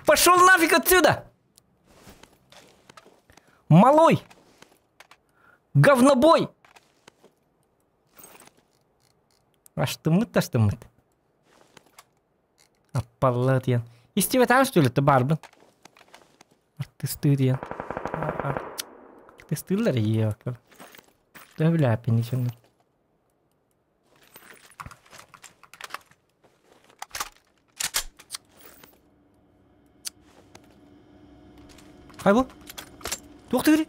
Пошел нафиг отсюда! Малой! Говнобой! Аштыммыт астыммыт. Аппалла диэн. Истибэтэн что ли барбын? Артыстыы диэн. Артыстыыллар ийэ. Төбүлээппин дьоннор. Хай бу. Туох тыгырый?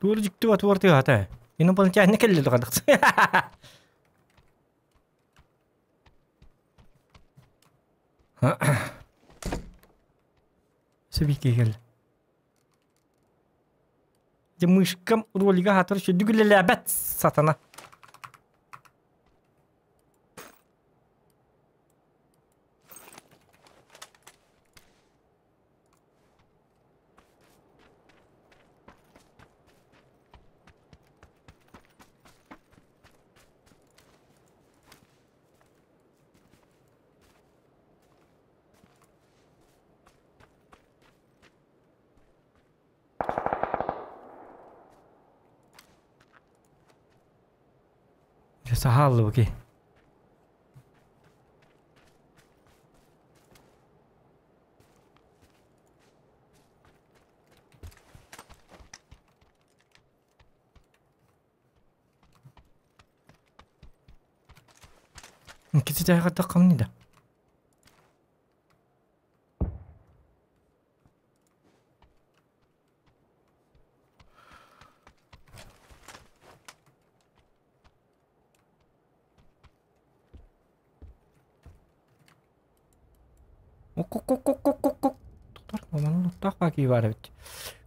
Туор дьикти туор тыгата. Инопланетяне кэллэ духадах. Сөбики кэл. Дьэ мышкам ролига аһатар үчүгдүк үлэлээбэт сатана. Дьэ саһааллыбы ки. Иккити дьайҕардаххамны да. Ок-ок-ок-ок-ок-ок. Тутар маманын оттоох баки бар эбит.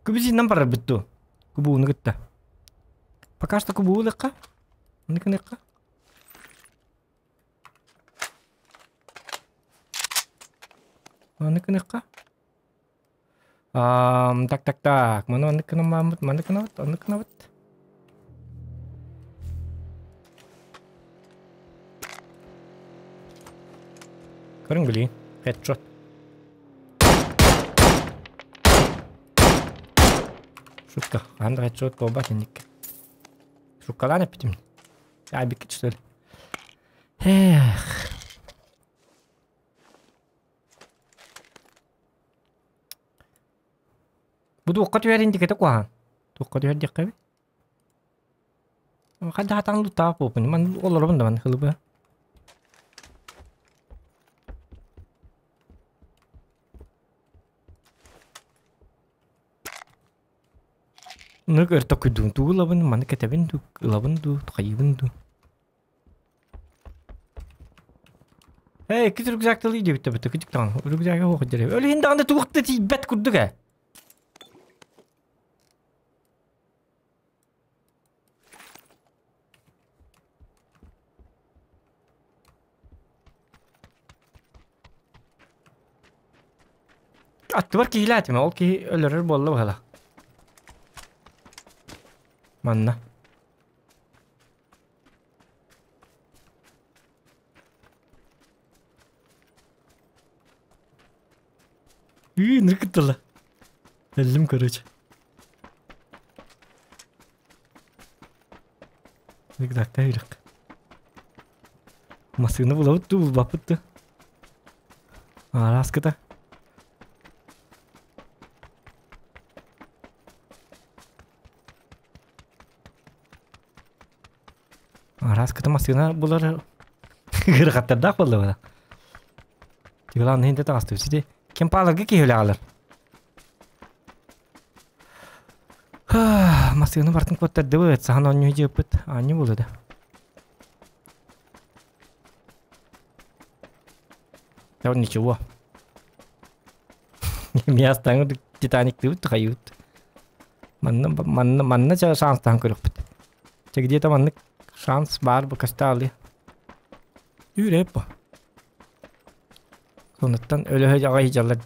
Күбүзиннэн барар бит дуу. Кубууну кытта. Пока что кубуу ылыахха. Оннук гыныахха. Оннук гыныахха. Так так так. Маны оннук гынан маннык гынабыт, оннук гынабыт. Көрүҥ билигин. Headshot. Шутка. Хаһан да headshot буолбат инникке. Шуткалаан эппитим. Айбикки что ли? Эх. Бу туохха түһэр индикэтэ куһаҕан. Туохха түһэр диэххэ эбит. Хайдах атаҥ луттаах буолбун. Ман олоробун да ман хылыбы. Нык өр токуйдуун тугу ылабын, маны кэтэбин дуу, ылабын дуу, хайыыбын дуу. Эй, иккис рюкзактылыы диэбиттэ бытты кыдьык даҕаны рюкзага суох дьэрэ. Өлүһүн даҕаны туох да тиийбэт курдук ээ. Аттыбар киһилээтим, ол киһи өлөрөр буолла быһыылаах. Манна. Ыы, ныркыттала. Өллүм короче. Рюкзакта үрэх. Массыына булабыт дуу, булбаппыт дуу. Араскыта. Араскыта массыына булар ыарахаттардаах буолла Тигылаан иһин таҕыстыбыт сити. Ким пааларга киһи үлэҕалар. Массыына бартын куоттардыбыт, сахан оонньуу дьыппыт, аанньу буолла да. Да ничего. Миастаҥы Титаниктыыбыт хайыыбыт. Манна манна манна шанстаан көрүөхпүт. Чэ где-то маннык шанс баар бу кастаалы. Үүрэ по. Сонуттан өлөһө аҕай дьаллар.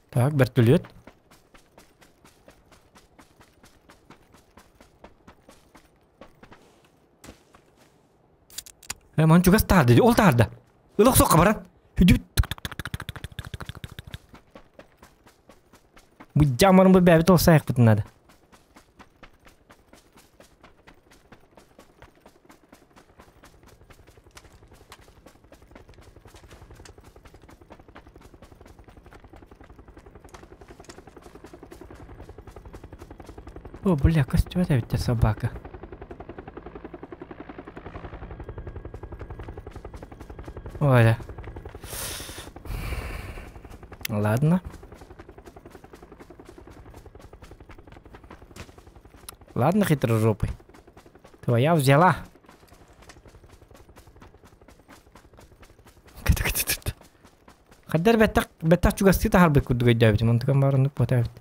Так, вертолет. Э, ман чугас таарда, ол таарда. Ылах соққа баран. Быдьамарын бу бэбит ол сайықпытын надо. О, бля, костюм эбит собака. Ой. Ладно. Ладно, хитрожопый. Твоя взяла. Хаддар бэттэх бэттэх чугастыы таһарбыт курдук өйдөөбүтүм. Онтукам баар оннук буотаабыт.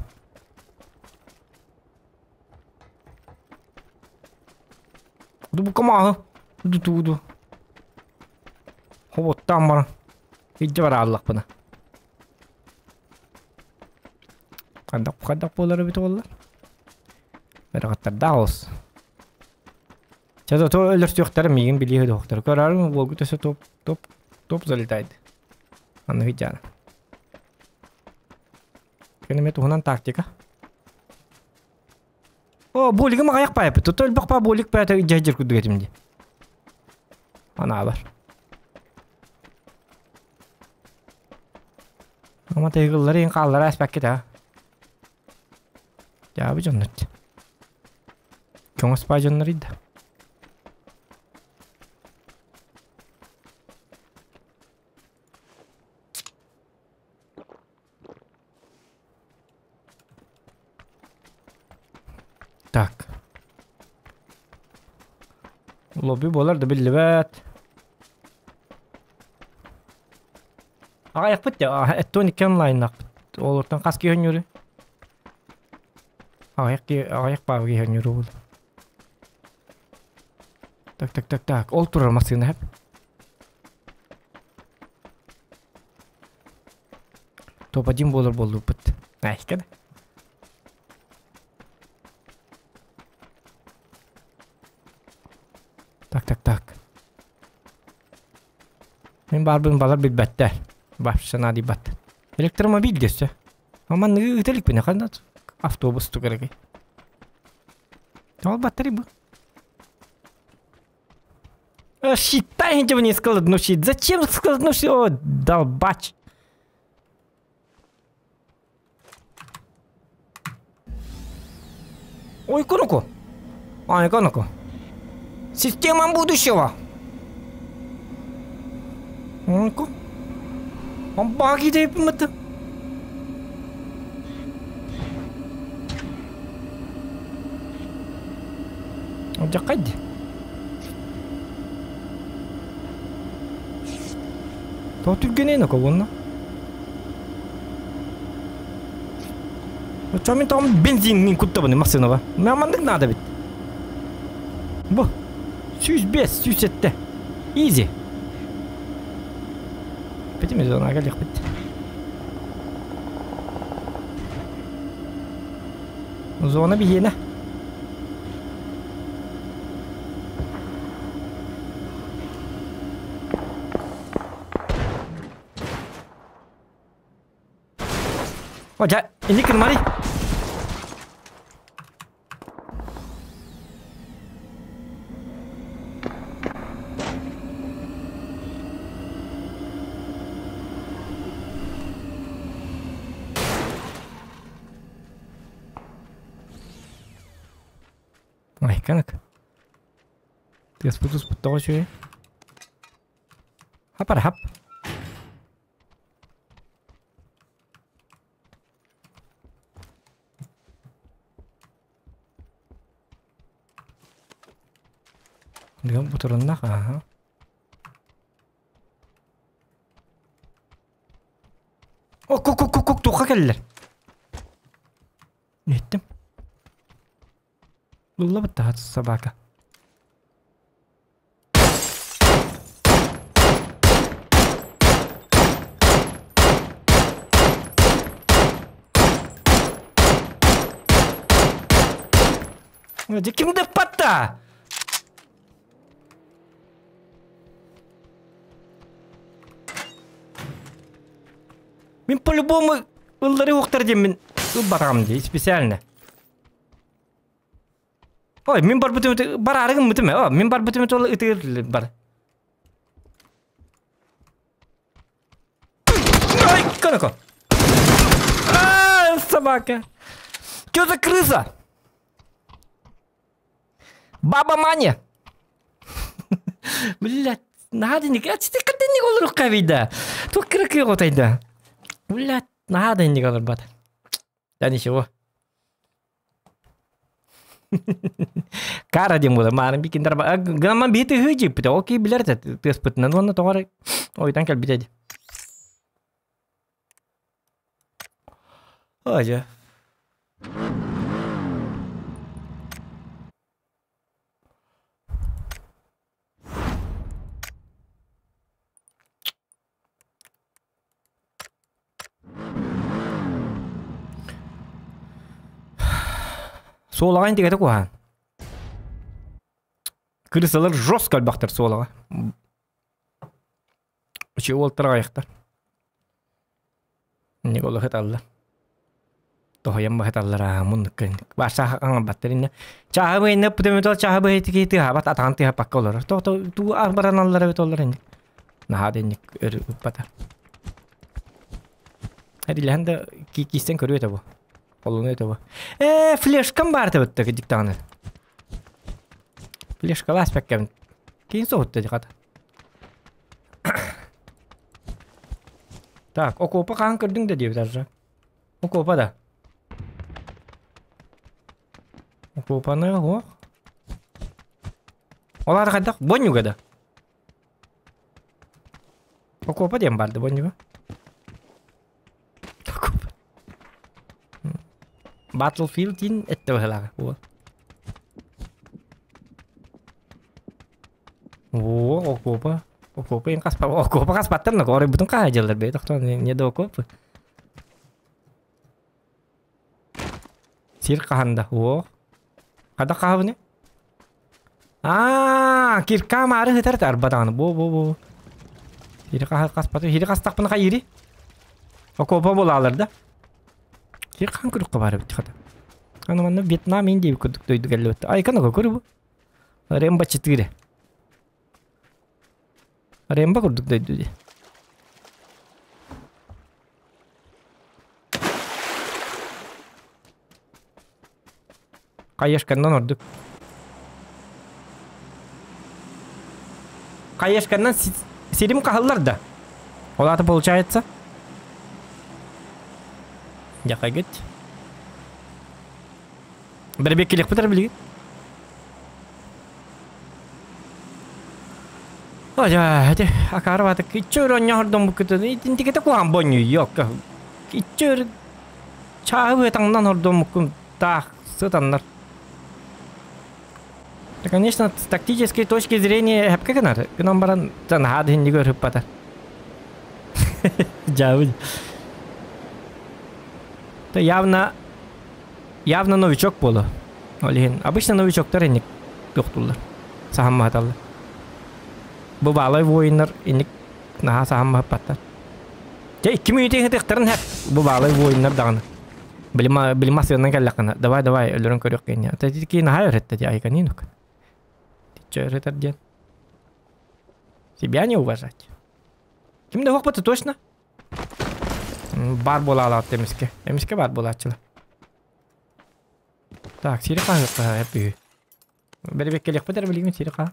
Дубукамааһы. Дутууду. Хоботтаан баран. Илдьэ барааллахпына. Хайдах хайдах буолар эбит буолла? Бэрэҕэттэрдээх олус. Чэ то өлөрсүөхтэрэ миигин билиэ өлүөхтэрэ. Көрөөрүҥ уолгут өссө топ топ топ залетает. Анны хыдьаана. Кэнеме туһунан тактика. О, болигым аҕайах паайпыт. Тут өлбөх па болик паайта дьэһдьир курдук этим ди. Анаабар. Ама тыгыллар иин хааллара эспэккит а. Дьаабы дьоннут. Көҥөс баа дьоннор да. Так. Лобби буолар да биллибэт. Аҕайахпыт да, эттон икки онлайннаахпыт. Олортон хас киһи өнньүрү? Аҕайах киһи, аҕайах баабы киһи өнньүрү буолла. Так, так, так, так. Ол турар массыына хэп. Топ-1 буолар буоллуппут. Айка да. Так, так, так. Мин баарбын балар билбэттэр. Вообще наадыйбат. Электромобиль дөссө. Аман ыыта иликпинэ ханна автобус тугарагай. Ол баттары бу. Считай, ничего не складну щит. Зачем складну щит? О, долбач. Ой, коноко. Ай, коноко. Система будущего. Онко. Баги деп мыты. Дьаккайди. Тоҕо түргэнэй ноко уонна? Оччо мин тоҕом бензин мин куттабын массыынаба. Мин маннык наада бит. Бу 105, 107. Изи. Битим зона кэлиэхпит. Зона биһиэнэ. О, дьэ, инник гынмарый. Ай, канак. Тыаспыт успут тоҕо үчүгэй. Хапара хап. Дыгын бутуруннах, аха. О, кук кук кук кук туохха кэллэр? Иһиттим. Ыллабыт таһат собака. Дьэ ким да Мин по-любому ыллары уохтар диэммин ылбатаҕым дии специально. Ой, мин барбытым бараары гыммытым ээ. Мин барбытым ол ытыыр бар. Ай, коноко. А, собака. Чё за крыса? Баба Маня. Блядь, наһаа динник. Ачты кадынник олорук кабида. Туох кыра отайда. Блядь, наһаа динник олорбат. Да ничего. Кара диэн буолар. Маарын бикиндер гынан биһи тыһыы дьииппитэ. Ол киһи билэр этэ тыаспытынан уонна тоҕо эрэ ойутан кэлбитэ дии. Ой, Суолаҕа интигэтэ куһаан. Кырысалар жестко өлбөхтөр суолаҕа. Үчүгэй уолтар аҕайахтар. Инник олох ыталлар. Тоһуйан быһыталлар аа муннукка инник. Баша аҥарбаттар иннэ. Чааһы быйынна путеметол чааһы быһыты киһи тыаһаабат атаҕын тыаһаппакка олорор. Тоҕо туу бараналлар эбит олор инник. Наһаа да инник өр ыппата. Эрилэһэн да киистэн көрүө этэ бу. Холуну этэ бу. Ээ, флешкам баар этэ диктаҕына. Флешкалаас бэккэбин. Киин соһутта дихата. Так, окуопа хаһан көрдүҥ да диэбит Аржа. Окуопа да. Окуопаны оһох. Ол аата хайдах? Бонньуга да. Окуопа диэн баар да бонньуга. Окуопа. Battlefield диин эттэ быһылааҕа. Уол. Оо, окуопа. Окуопа ин хаспа. Окуопа хаспаттар на оройбутун хаһа дьыллар бэй тохтон не да окуопа. Сир хаһанда. Оо. Хада хаһабыны? Аа, кирка маары хытар тарбатаҕын. Бу бу бу. Хири хаһа хаспаты. Хири хастахпына хайыри? Окуопа булаалар да. Хири хаан күрүккэ баар эбит хата. Аны манна Вьетнам Индия курдук дойду кэллибит. Айкан око көрү бу. Ремба 4. Ремба курдук дойду дии. Хайышканнан ордук. Хайышканнан сирим хаһыллар да. Ол аата получается. Дьахайгыт. Бэрэбиэккэлиэхпит эрэ билигин. Ой, ити акаары баатык иччэ өр онньоһордон буккутун итинтикете куһаан бонньуйуокка. Иччэ өр чааһы быатаҥнан хордоммуккун таах сытаннар. Да, конечно, с тактической точки зрения эпке гынар. Гынан баран наһаа да иннигэ өрүппата. Дьаабы. То явно явно новичок буолу. Ол иһин обычно новичоктар инник тохтуллар. Саһаммаһаталлар. Бу баалай воиннар инник наһаа саһаммаһаппаттар. Дьэ икки мүнүүтэ ыһытыахтарын һэп бу баалай воиннар даҕаны. Билима билима сыанан кэллэххинэ давай давай өлөрөн көрүөх киһини. Ата ки наһаа өрөттө дии айканинук. Тиччэ өрөтөр диэн. Себя не уважать. Ким да уохпата точно? Бар буолаалаат эмискэ. Эмискэ бар буолааччылар. Так, сири хаһыахха эп үһү. Бэрибэккэлиэхпит эрэ билигин сири хаһа.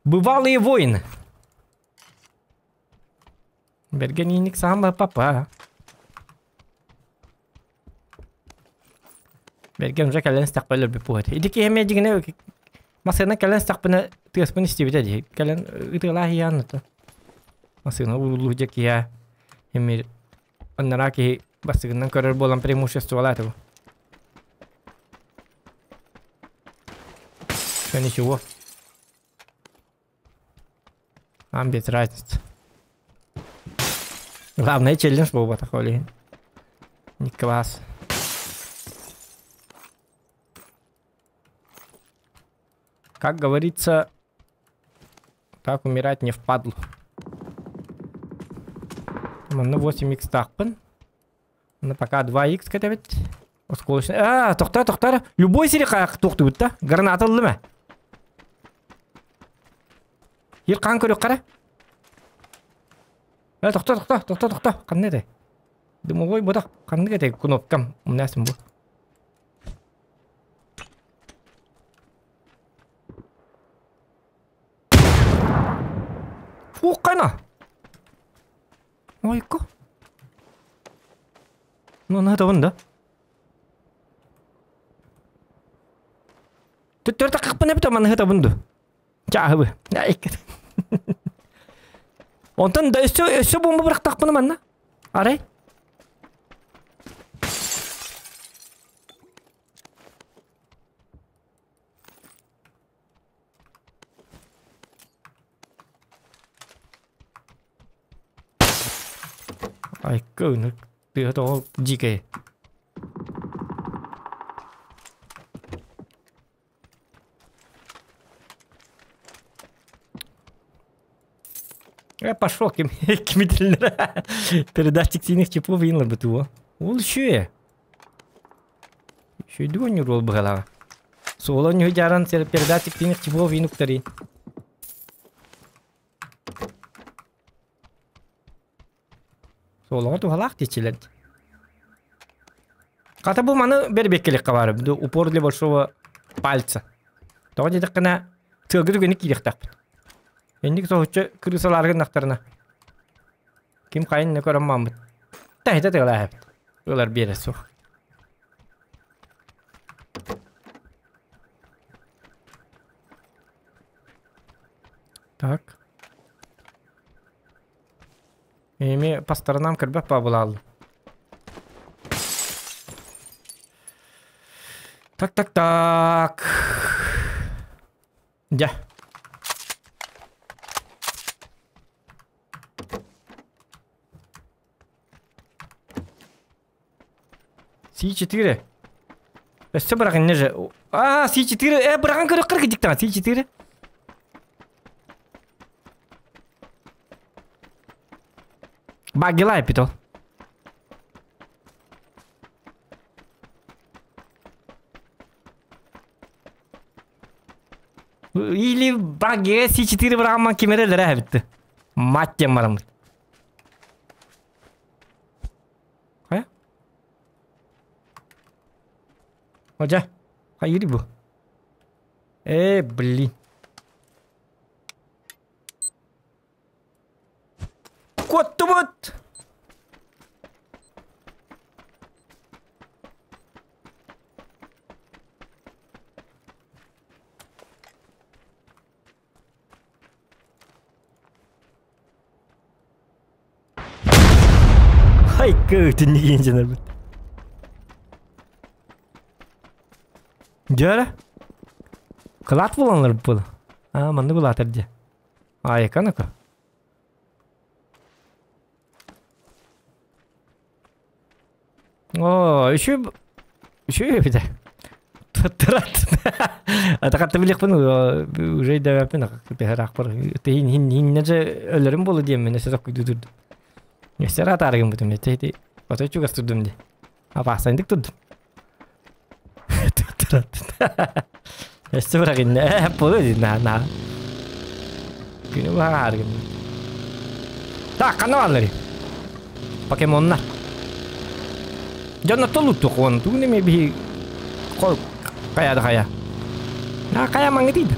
Бывалые воины. Бергениник саама папа. Бэргэн уже кэлэн истэхпэ өлөрбүт буолар. Ити киһи эмиэ дьиҥинэ массыына кэлэн истэхпинэ тыаспын истибитэ дии. Кэлэн ытыалаах иһэн ото. Массыына уулуу дьэ киһи эмиэ анараа киһи бастыгынан көрөр буолан преимуществолаата бу. Все ничего. Нам без разницы. Главное челлендж буолбатах ол иһин. Не класс. Как говорится, так умирать не впадлу. Манна 8х таахпын. Манна пока 2х кэтэбит. Осколочный. А, тохтоо, тохтоо. Любой сири туохтубут да. Граната ыллым ээ. Ир хаан көрүөххэ эрэ. Тохтоо, тохтоо, тохтоо, тохтоо. Ханна этэй? Дымовой бодох. Ханнык этэй кнопкам? Умнасым бу. Фууккана! Ойко. Ну, надо вон, да? Төттөрү таххаппын эбит манна һытабын ду. Чааһыбы. Онтон да өссө өссө бомба бырахтахпына манна. Арай. Айка ынырык тыаһа тоҕо дьиикэй. Э, пошел, ким, кимитиллер. Передатчик синих чипов инлар бытуо. Ол үшүө. Үшүйдү онньур ол быһалаҕа. Суола онньуһу дьааран передатчик синих чипов инуктари. Суолаҕа туһалаах диэччилэр. Хата бу маны бэрбиэккэлиэххэ баар упор для большого пальца. Тоҕо диэтэххинэ тыалга түгэни киириэхтээхпит. Инник соһуччу кырыысалаары гыннахтарына ким хайын не көрөн мааммыт. Таһыта тыалааһыппыт. Ылар биэрэ суох. Так. Эми по сторонам көрбөт баабылааллым. Так, так, так. Дьэ. Си-4. Өссө быраҕын же. А, Си-4. Э, быраҕан көрөххө кырдьыктаҕа. Си-4. Багилай питол. Или баге Си-4 быраҕамман ким эрэ өлөрө эбитти. Мать диэн бараммыт. Хайа? Ожа, хайыр бу? Э, блин. Куоттубут! Хайка үтүннүк инженербит. Дьөрө. Кылаат буланлар бұл. А, манны булаатар дьэ. Айка-нака. Оо, үчү үчү эбитэ. Туттарат. Атакатта билиэхпин уже өйдөөбөппүн тэһэраахпар тиһин хиннэ же өлөрүм буолу диэммин өссө токкуйдуу турдум. Өссө ыраатаарыгым бутум эти отой чугас турдум ди. Апаасайдык турдум. Туттарат. Өссө бырагынна буолу ди на на. Күнү баҕааргым. Так, ханна бааллар? Покемоннар. Дьонно толуттук уон тугун эмиэ биһи хайа да хайа. А хайа маҥҥа тиийдэ.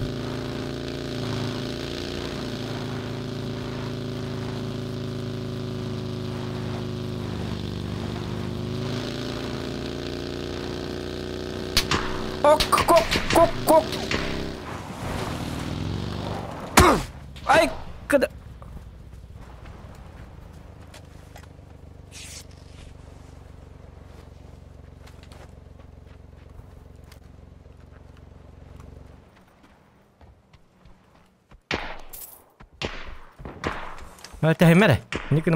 Ок, кок, кок, кок. Ай, когда... Тэһимэрэ. Никын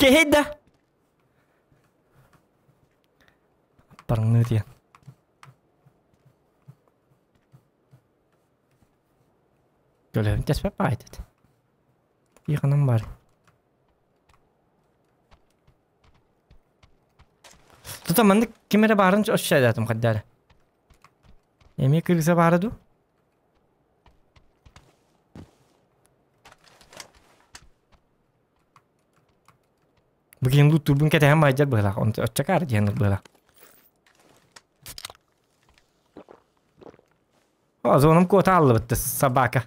Киһи да. Парыңны диэн. Көлөһүн тэспэт баайдыт. Ииханан бар. Тута маннык ким эрэ баарын ощущайдаатым хайдары. Эмиэ кыргыса баара дуу? Бу киһим лууттуурбун кэтэһэн баайдьар быһыылаах, онто оччокаар диэн быһыылаах. О, зоном куота аллыбытты собака.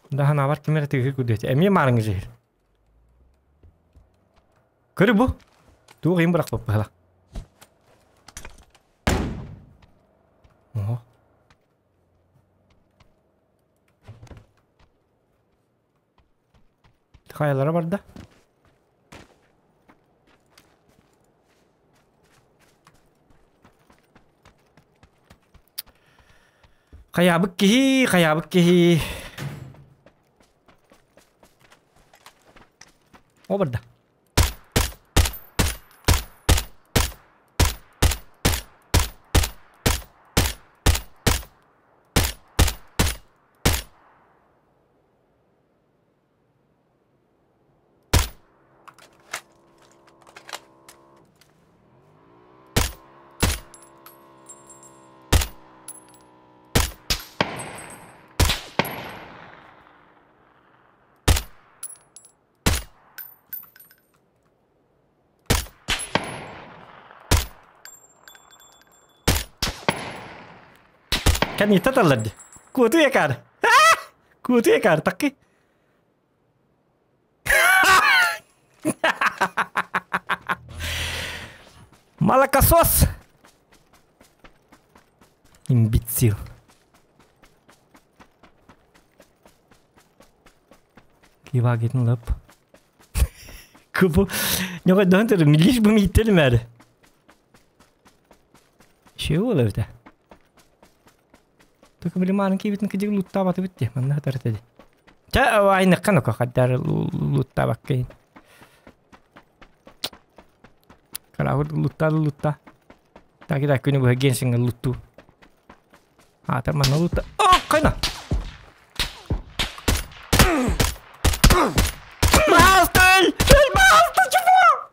Даһанаабар ким эрэ тыгы күдүөтэ. Эмиэ маарыҥы жиһир. Көрү бу. Туох иһин бырахпыт быһыла. Оһо. Хайалара барда? Хайаабыт киһи, хайаабыт киһи. О барда. Кэнниттэн таллар дии. Куоту якаар. Куоту якаар такки. Молокосос! Имбецил. Кивагитин лып. Кубу. Нього донтер лишь бы миттелмәде. Чего ол эбитэ? Только билимаарын киибитин кидик луттаабаты битти. Манна хатар этеди. Ча айныккан око хаддар луттаабаккайын. Карахур лутта лутта. Так да күнү быһа генсиңе лутту. Аатар манна лутта. О, кайна! Мастер! Мастер, чего?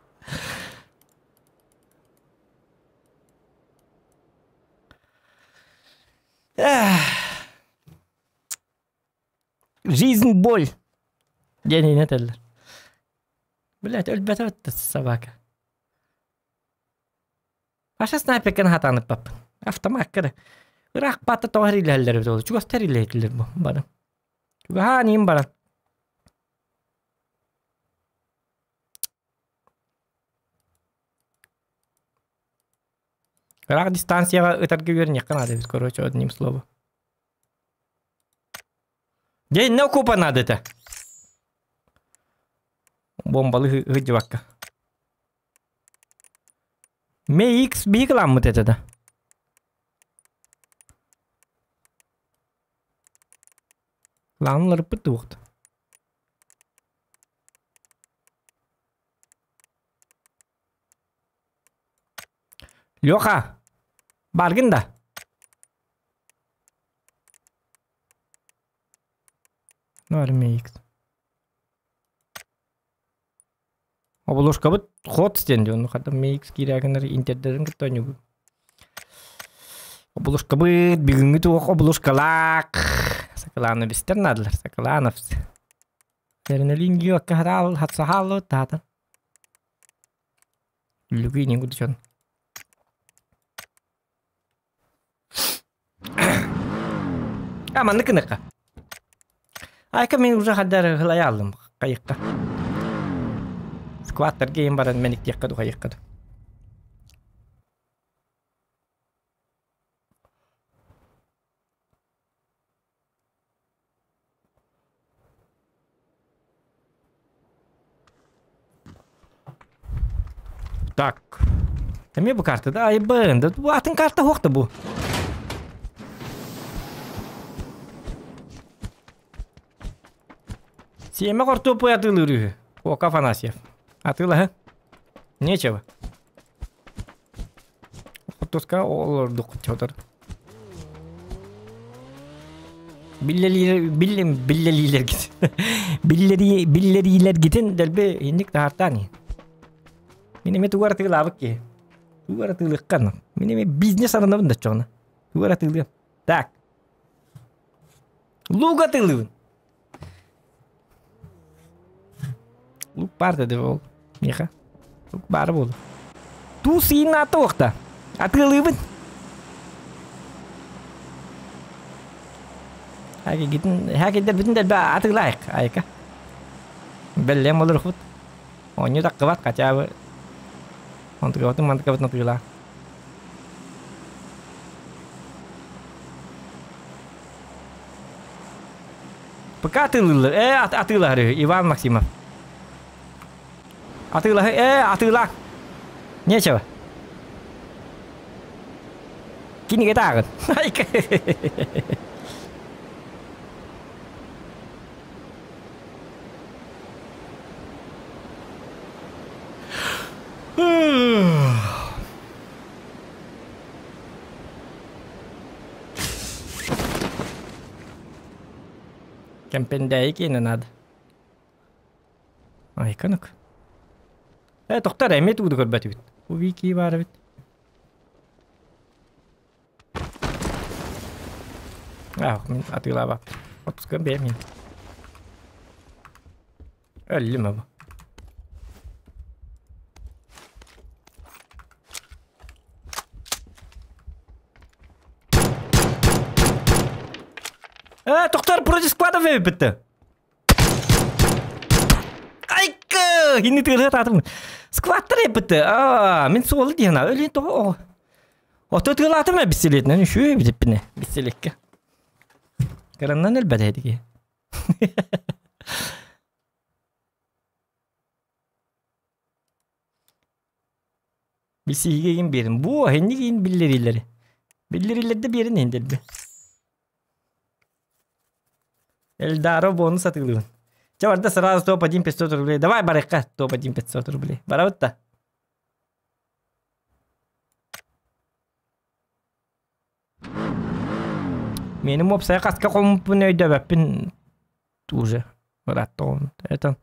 Жизнь боль. Диэн иһинэ этэллэр. Блять, өлбөтө собака. Аша снайперканы хатаныппаппын. Автомакка да. Ыраах баата тоҕо эрилэһэллэр эбит ол. Чугастар эрилэһэтилэр бу бары. Чугаһаан иһин баран. Ыраах дистанцияҕа ытарга үөрэниэххэ наада эбит, короче, одним словом. Дьэ, иннэ окуопа наада этэ. Бомбалы сылдьыбакка. Ме X биһи кыламмыт этэ да. Кылааныларыппыт туохт. Леха, баргын да? Ну, армия X. Оболошкабыт ход стен дион, хата MX киирээгинэр интердерин кытта оонньуубут. Оболошкабыт бүгүҥҥү туох оболошкалаах. Сакалановистар наадалар, Сакалановс. Тэринэлиин гиокка хатаал хатсахааллыбыт таата. Үллүгү инин кудучон. А маннык гыныахха. Айка мин уже хаддар хылайааллым хайыкка. Скваттарга иһин баран мэниктиэххэ ду хайыкка ду. Так. Эмиэ бу карта да айбын. Да бу атын карта суох да бу. Сиэмэ хортуоппуй атыылыыр үһү. Кока Афанасьев. Атыылаһы. Нечего. Хортуска олордук чотор. Биллэлиилэр биллим биллэлиилэргит. Биллэри биллэриилэргитин дэлби инник таһартаан иһин. Мин эмиэ тугу атыылаабыт киһи. Тугу атыылыахха Мин эмиэ бизнес арынабын да чоҕуна. Тугу атыылыам. Так. Лук атыылыыбын. Лук баар да ол. Миэхэ. Лук баара буолуо. Туус иин аата уохта. Атыылыыбын. Хакидер бүтүн дэлбэ атыылаайык айка. Бэллэм олорухут. Оонньуу таххыбат хотя бы. Онтукабытын мантыкабытын атыылаа. Пока атыылыыллар. Э, атыылаһар үһү Иван Максимов. Атыылаһы, э, атыылаа. Нечего. Кинигэ тааҕын. Кэмпэндээйи киэнэ наада. Айканык. Э, тохтор эмиэ тугу да көрбөтүбүт. Бу вики баар эбит. Аах, мин атыылаабаппын. Отпускам бэйэм иһин. Өллүм абы. Э, тохтор против складов эбиппит. Айка! Хинни тыырыат атым. Скваттар эбиппит. Аа, мин суолу диэн өлүн тоҕо. Ото тыылаатым э бистилетинен үшүү битиппине бистилекке. Кыраннан өлбөт эдиги. Билсиһигэ биэрин. Бу хинни биллерилери. Биллерилерде биэрин индерби. Эльдаро бонус атыылыыбын. Чэ барда сразу топ-1 500 рублей. Давай барыахха топ-1 500 рублей. Барабыт да. Меним уопсайа хаска хоммуппун өйдөбөппүн уже ырааттаҕым. Это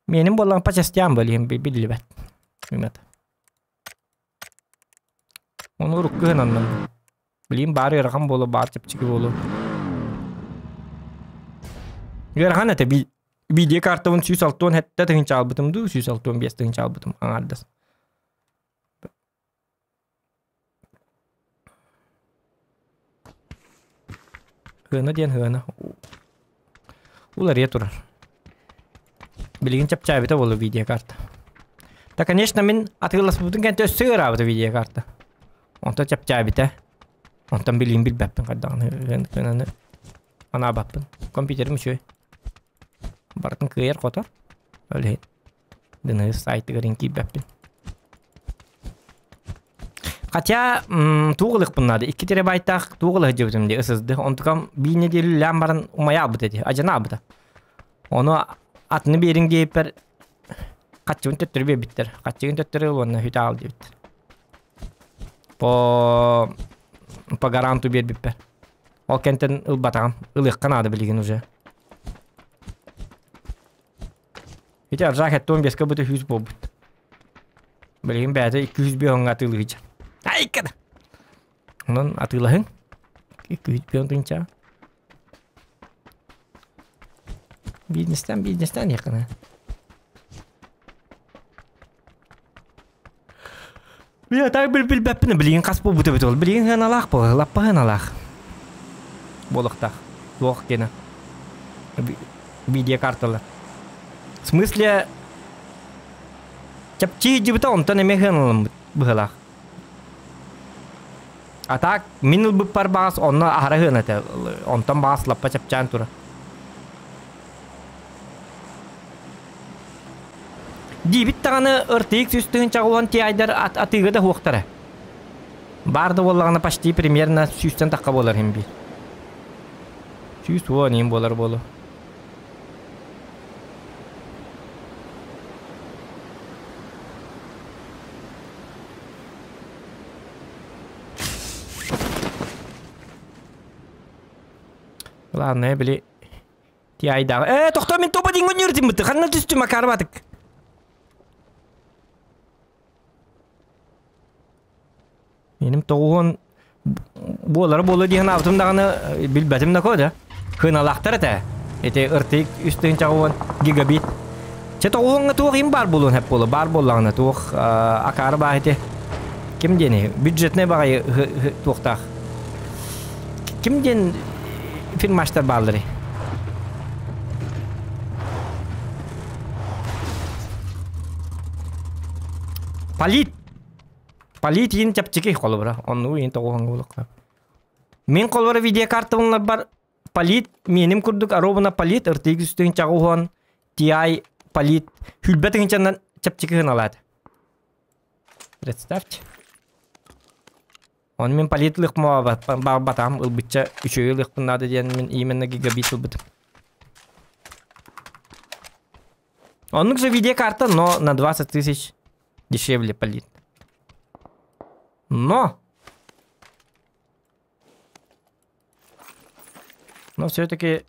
меним буоллаҕым по частям бөлүһүм биллибэт. Билбэт. Ону урукку гынанным. Билим баар ыарахан буолуо, баар чэпчэки буолуо. Ыарахан этэ видео картабын 167 тыһыынча албытым дуу, 165 тыһыынча албытым аҥаардас. Хыана диэн хыана. Уларыйа турар. Билигин чэпчээбитэ буолуо видеокарта. Да, конечно, мин атыыласпытым кэнтэ өссө ыараабыта видеокарта. Онтон чэпчээбитэ. Онтон билигин билбэппин хайдаҕын хыананы анаабаппын. Компьютерым үчүгэй. Барытын кыайар-хотор. Ол иһин Дыныгы сайтыгар киирбэппин. Хотя туох ылыахпын наада. 2 терабайтаах туох ыла сылдьыбытым дии ССД. Онтукам биир нэдиэлэ үлэлээн баран умайа аалбыт этэ, адьана аалбыта. Ону атыны биэриҥ диэбиппэр хаччыбын төттөрү биэрбиттэр. Хаччыгын төттөрү ыл уонна хүтэ аал диэбиттэр. По по гаранту биэрбиппэр. Ол кэнтэн ылбатаҕым. Ылыахха наада билигин уже. Ити аржаах 75-ка быта 100 буолбут. Билигин бэйэтэ 205 оҥҥо атыылыһыдьа. Айкада! Онон атыылаһыҥ. 205 тыынча. Бизнестен бизнестен якына. Бля, так билбэппин билигин хас буолбута эбит ол. Билигин сыаналаах буолар, лаппа сыаналаах. Буолуохтаах. Туох гена. Видеокарталар. В смысле чэпчии дьыбыта онтон эмиэ сыаналаммыт быһыылаах. А так мин ылбыппар баҕас онно аһара сыана этэ. Онтон баҕас лаппа чэпчээн турар. Диибит даҕаны РТX 3000 Ti-дар атыыга да суохтара. Баар да буоллаҕына почти примерно сүүстэн тахха буолар иһин биир. 110 иһин буолар буолуо. Главное, били Тиайдаҕа. Ээ, тохтоо мин тоба диҥ өнүрдүм Ханна түстүм акарбатык. Меним тоҕуһун буолара буолуо диэн аабытым даҕаны билбэтим да да. Хыналаахтар этэ. Ити ыртык үс тыһыынчаҕа гигабит. Чэ тоҕуһуҥҥа туох им баар буолуон хэп буолу. Баар буоллаҕына туох акаары баа ити. Ким диэни? Бюджетный баҕайы туохтаах. Ким диэн фирмаштар бааллары? Полит. Полит иин чэпчэки холобура. Оннугу иин тоҕуһуҥҥа булуохха. Мин холобура видеокартабын бар Полит миэним курдук аробуна Полит ыртыйык үстүн чаҕуһуон TI Полит хүлбэ тыһыынчанан чэпчэки гыналаат. Представьте. Он мин Полит ылыахпын баҕарбатаҕым ылбычча үчүгэй ылыахпын наада диэн мин именно гигабит ылбытым. Оннук же видеокарта, но на 20 тысяч дешевле Полит. Но Но все-таки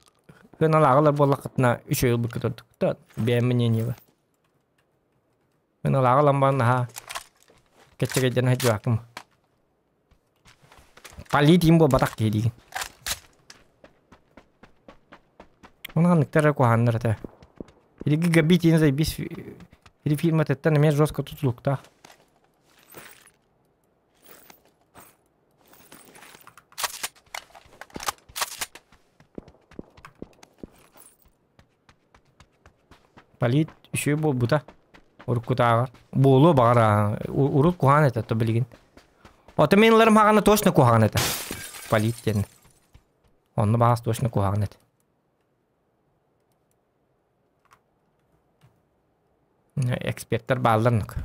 гыналааҕылар буоллаххытына үчүгэй ылбыккыт ордук да бэйэм мнениебар. Гыналааҕы ылан баран наһаа кэччэгэйдэнэ сылдьыбаккын. Политим буолбатах киһи диигин. Оны ханныктар эрэ куһаҕаннар этэ. Или гигабитин заебись или фирматыттан эмиэ жестко тутулуктаах. Полит үчүгэй буолбута уруккутааҕар. Буолуо баҕар урут куһаҕан этэ то билигин. Ото мин ыларым хаҕана точно куһаҕан этэ. Полит диэн. Онно баҕас точно куһаҕан этэ. Эксперттэр бааллар оннук.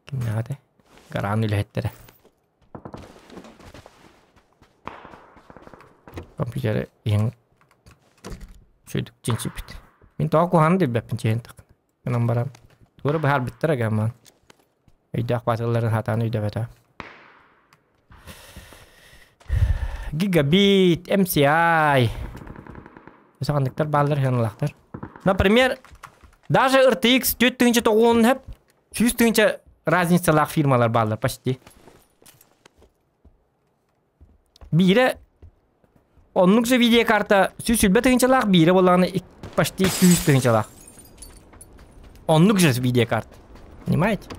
Кимнээх этэй? Гараан үлэһиттэрэ. Компьютеры иһин сүдүк чинчийбит. Мин тоҕо куһаҕаны билбэппин чиһин таххына. Гынан баран туора быһаарбыттара гамман. Өйдөөх баатылларын хатаан өйдөбөтө. Гигабит, MCI. Саҕанныктар бааллар сыаналаахтар. Например, даже RTX 4090 хэп 100 тыһыынча разницалаах фирмалар бааллар почти. Биирэ оннук же видеокарта 120 тыһыынчалаах, биирэ буоллаҕына почти 100 тыһыынчалаах. Оннук же видеокарта. Понимаете?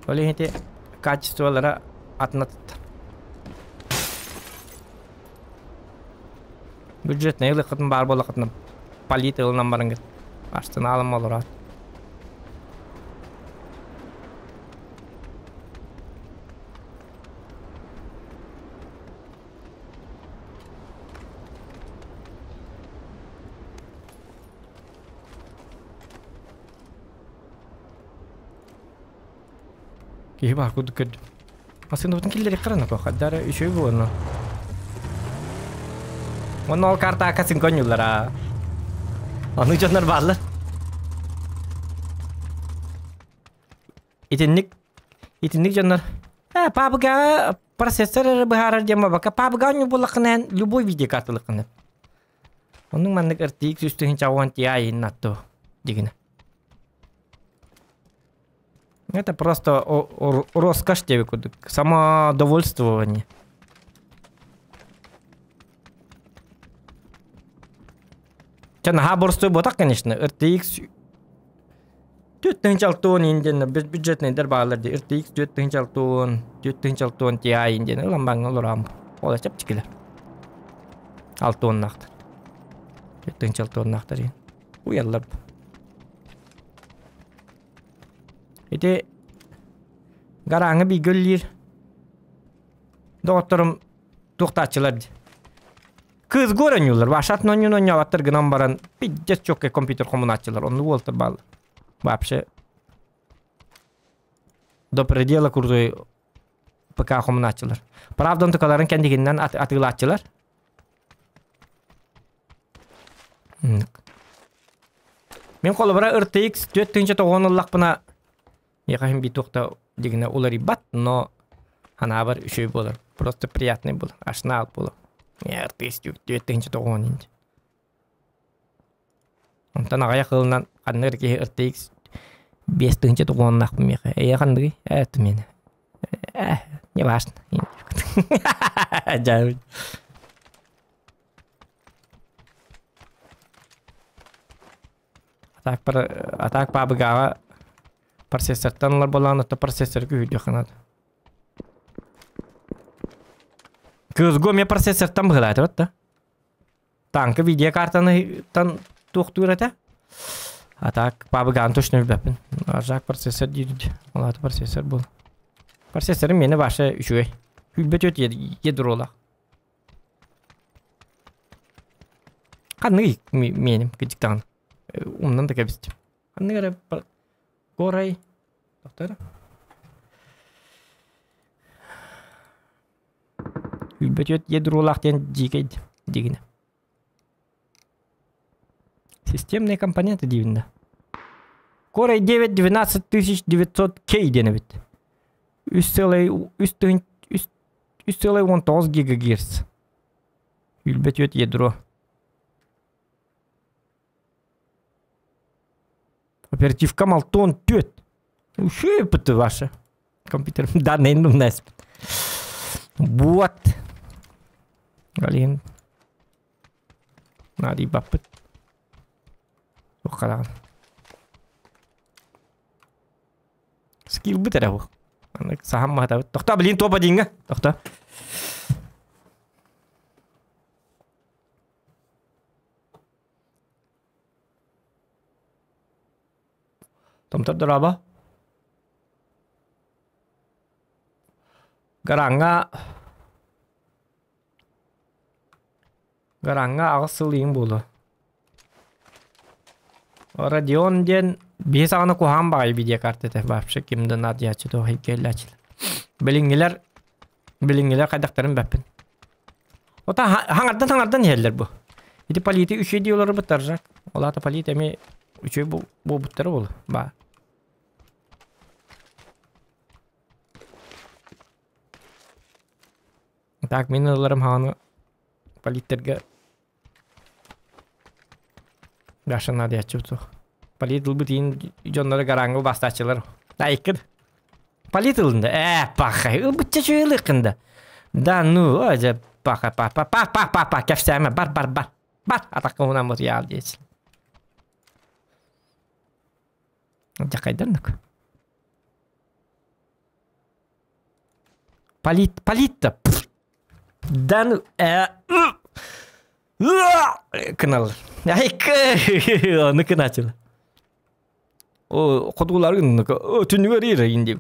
Ол иһин ити качестволара атын-аттар. Бюджетный ылыаххытын баар буоллаххытына полит ылынан бараҥҥыт арсеналым олорор. Киһи баар курдук көрдүм. Массыынабытын киллэриэххэ эрэ хайдах эрэ үчүгэй буолуо. Уонна ол картака син көнньүллэр Аны дьоннор бааллар. Итинник итинник дьоннор э пабга процессор эрэ быһаарар диэн буолбакка пабга оонньуу буоллаххына любой видеокарталыххына. Оннук маннык RTX 3060 Ti иннатту дигинэ. Это просто роскошь тебе курдук. Самодовольствование. Чэ наһаа боростуой буотах, конечно. RTX 4060 индиэн бюджетныйдар бааллар дии. RTX 4060, 4060 Ti индиэн ылан баҥҥа олораам. Ол чэпчэкилэр. Алта уоннаахтар. 4060-наахтар иһин. Уйаллар. Ити гарааҥҥа бииргэ үлэлиир доҕотторум туохтааччылар дии. Кыыс гор оонньууллар. Вашатын оонньуун оонньообаттар гынан баран пиздец чёткай компьютер хомунааччылар. Оннук уолаттар бааллар. Вообще до предела крутой ПК хомунааччылар. Правда, онтукаларын кэннигинэн атыылааччылар. Мин холобура RTX 4090 ыллахпына миэхэ иһин биир да дигинэ уларыйбат, но ханаабар үчүгэй буолар. Просто приятный буолар. Ашнаал буолар. RTX 4090 инчи. Онтон аҕыйах ылынан ханнык киһи RTX 5090-наахпын миэхэ. Эйэ ханныгый? Это миэнэ. Не важно. Дьэ. Атак пар атак пабыгаҕа процессортан ылар буоллаҕына, то процессор күүһүрдүөххэ наада. Кыызгу эмиэ процессортан быһылаатыбат да. Танка видеокартаны тан туохтуур этэ. А так пабыгаан точно билбэппин. Аржак процессор диир. Ол аата процессор буол. Процессорым миэнэ вообще үчүгэй. Күлбэт өт ядролаах. Ханныгый миэним кыдьык даҕаны. Умнан да кэбистим. Ханнык эрэ Корай Тохтор. Күлбөтүөт ядролаах диэн дьиикэй дигинэ. Системные компоненты диибин да. Core i9 12900 K диэн эбит. 3,3,19 гигагерц. Күлбөтүөт ядро. Оперативка малтон түөт. Үчүгэй пыты ваша. Компьютер данные умнаспыт. Вот. Галин. Наадыйбаппыт. Туохха Скилбыт эрэ бу. Аны саһам маһатабыт. Тохто, блин, топа диҥҥэ. Тохто. Томтор дорообо. Гараҥҥа Гараҥҥа аҕыс сыл иҥ буолуо. Родион диэн биһи саҕана куһаҕан баҕайы видеокарта этэ вообще ким да наадыйааччы туох иһиккэллээччилэр. Билиҥҥилэр билиҥҥилэр хайдахтарын бэппин. Ота хаҥардан хаҥардан иһэллэр бу. Ити полити үчүгэй дии олорбуттар Жак. Ол аата полит эмиэ үчүгэй буолбуттара буолуо. Баа. Так мин ыларым хааны политтергэ Даша наадыйаччыбыт суох. Полит ылбыт иин дьонноро гарааҥҥа бастааччылар. Айкыр. Полит ылында. Ээ, паха. Ылбытча чуйлыкын да. Да ну, дьэ, паха, па, па, па, па, па, па, кэпсээмэ, бар, бар, бар. Бар, атахха унан бут яал диэчи. Дьакайданнык. Полит, полит-то. Да ну, Кынал. Айка, аны кыначыл. О, хотугулар түнүгөр ире инди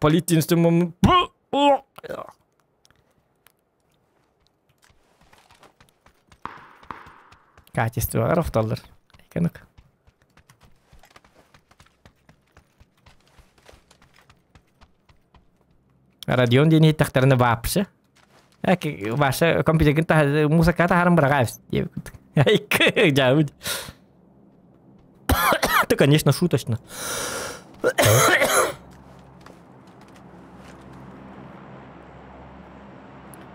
полит институт. Качествоҕар охтоллор. Айканык. Родион диэн иһиттэхтэринэ вообще. Ваша компьютерген таһа музыка таһарын быраҕаабыс диэбит. Дьаабыт. Это, конечно, шуточно.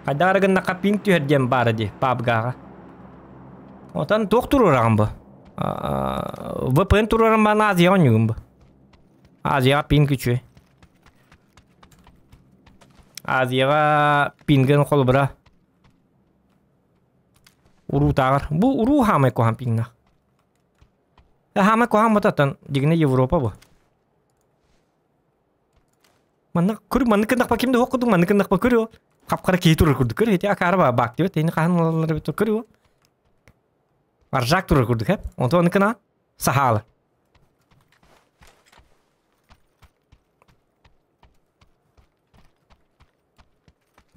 Хайдах гыннахха пинг түһэр диэн баара дии, пабгаҕа. Отон туох туруораҕын бу? VPN туруоран баана Азияҕа оонньуугун бу. Азияҕа пинг үчүгэй. Азияҕа пингын холобура уруутааҕар. Бу уруу хаамай куһаан пиҥнах. Хаамай куһаан ботаттан дигинэ Европа бу. Манна көр маннык гыннахпа ким да суох курдук маннык гыннахпа көрүө. Хап-хара киһи турар курдук көр ити акаары ба баак диэбит ини хаһан ылаллар эбит көрүө. Аржак турар курдук эп. Онтон ону кына сахаалы.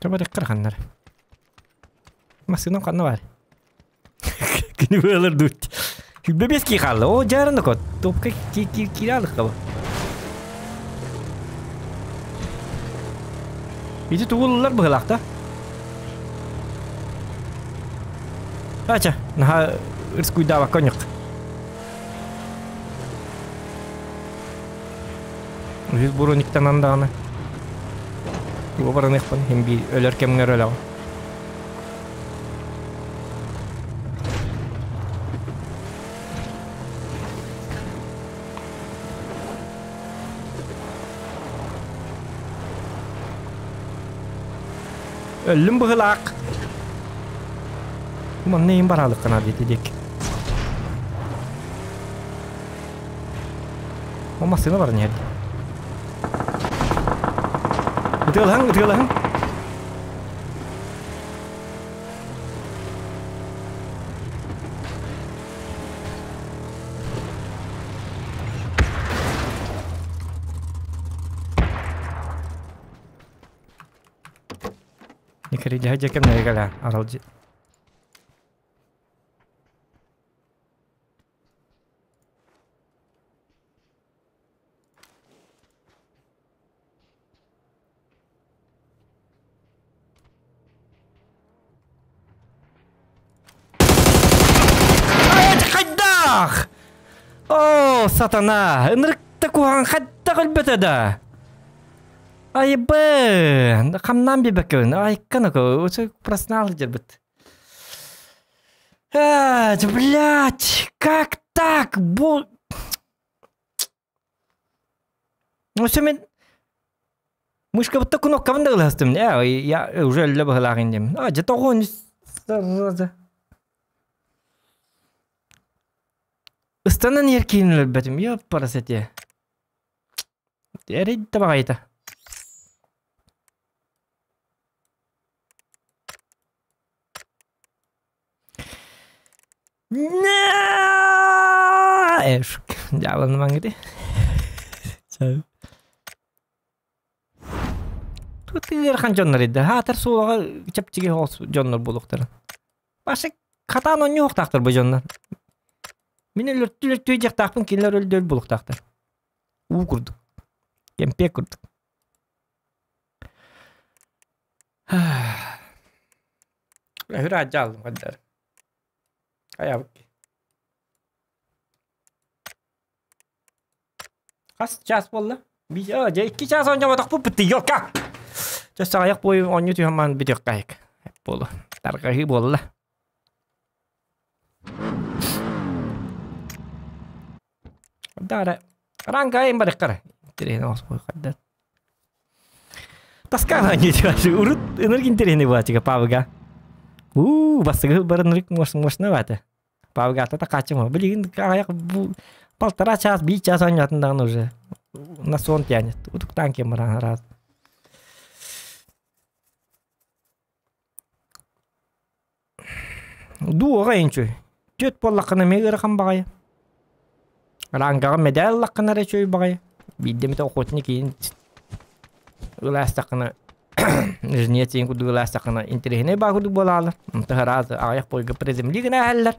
Чобарык ханнар. Массыынам ханна бар? Кини быалар дуут. Бэбиэс ки хаалла. О, дьаарына кот. Топка киирэ алыкка бу. Ити тугуллар быһылаах да? Ача, наха ырскуйдаабакка онньук. Үһүс буруниктанан даҕаны тугу бараныахпын иһин биир өлөр кэмҥэр өлөҕүн. Өллүм быһылаах. Манна иһин бараалыккына диэки диэки. О массыына баран иһэр. Ытыалаһыҥ, ытыалаһыҥ. Никаридиһа дьэ кэмнэрэ кэлэ аралдьы. Хайдах? О, сатана! Ынырыкта куһаҕан хайдах өлбөтө да? Айбы! Хамнаан биэрбэккэбин. Айкан око, проснал дьэрбит. Блять, как так? Бу... Ну, все мен мышкабытта кнопкабын да ыластым. Я уже өллө быһылаах индим. А, же тоҕо Ыстанан иһэр киһини өлөрбөтүм. Ёппарас этиэ. Эрийдэ баҕайыта. Дьаабыланымаҥ ити. Ыарахан дьоннор идэ. Хаатар суолаҕа чэпчэки соҕус дьоннор буолуохтара. Башы хатаан оонньуохтаахтар бу дьоннор. Мин өлөртүү-өлөртүү дьахтаахпын кинилэр өлдөр буолуохтаахтар. Уу курдук. Кэмпиэк курдук. Өһүр аадьаалым хаддар. Хайабыт. Хас час буолла? Дьэ 2 час оонньооботохпут бытты, ёлка! Чэ саҕайах буойу оонньуу түһэн баран бүтүөххэ буолу. Тарҕаһыы буолла. Дара ранга барыккара. Интересно оспой хаддар. Таскаана ничего урут ынырык интересный баачыга пабыга. У бастыгы барын ынырык мощно баата. Пабыгата такачым. Билигин аяк бу полтора час, бир час оонньоотун даҕаны уже на сон тянет. Утуктаан кем баран раз. Дуоҕа инчүй. Түөт буоллаххына эмиэ ыарахан баҕайы. Рангаҕа мэдээл ыллаххына эрэ үчүгэй баҕайы. Биирдэ эмитэ охотник иин ылаастаххына жнец иин курдук ылаастаххына интэриэһинэй баа курдук буолаалар. Онто сразу аҕыйах бойга приземли гына иһэллэр.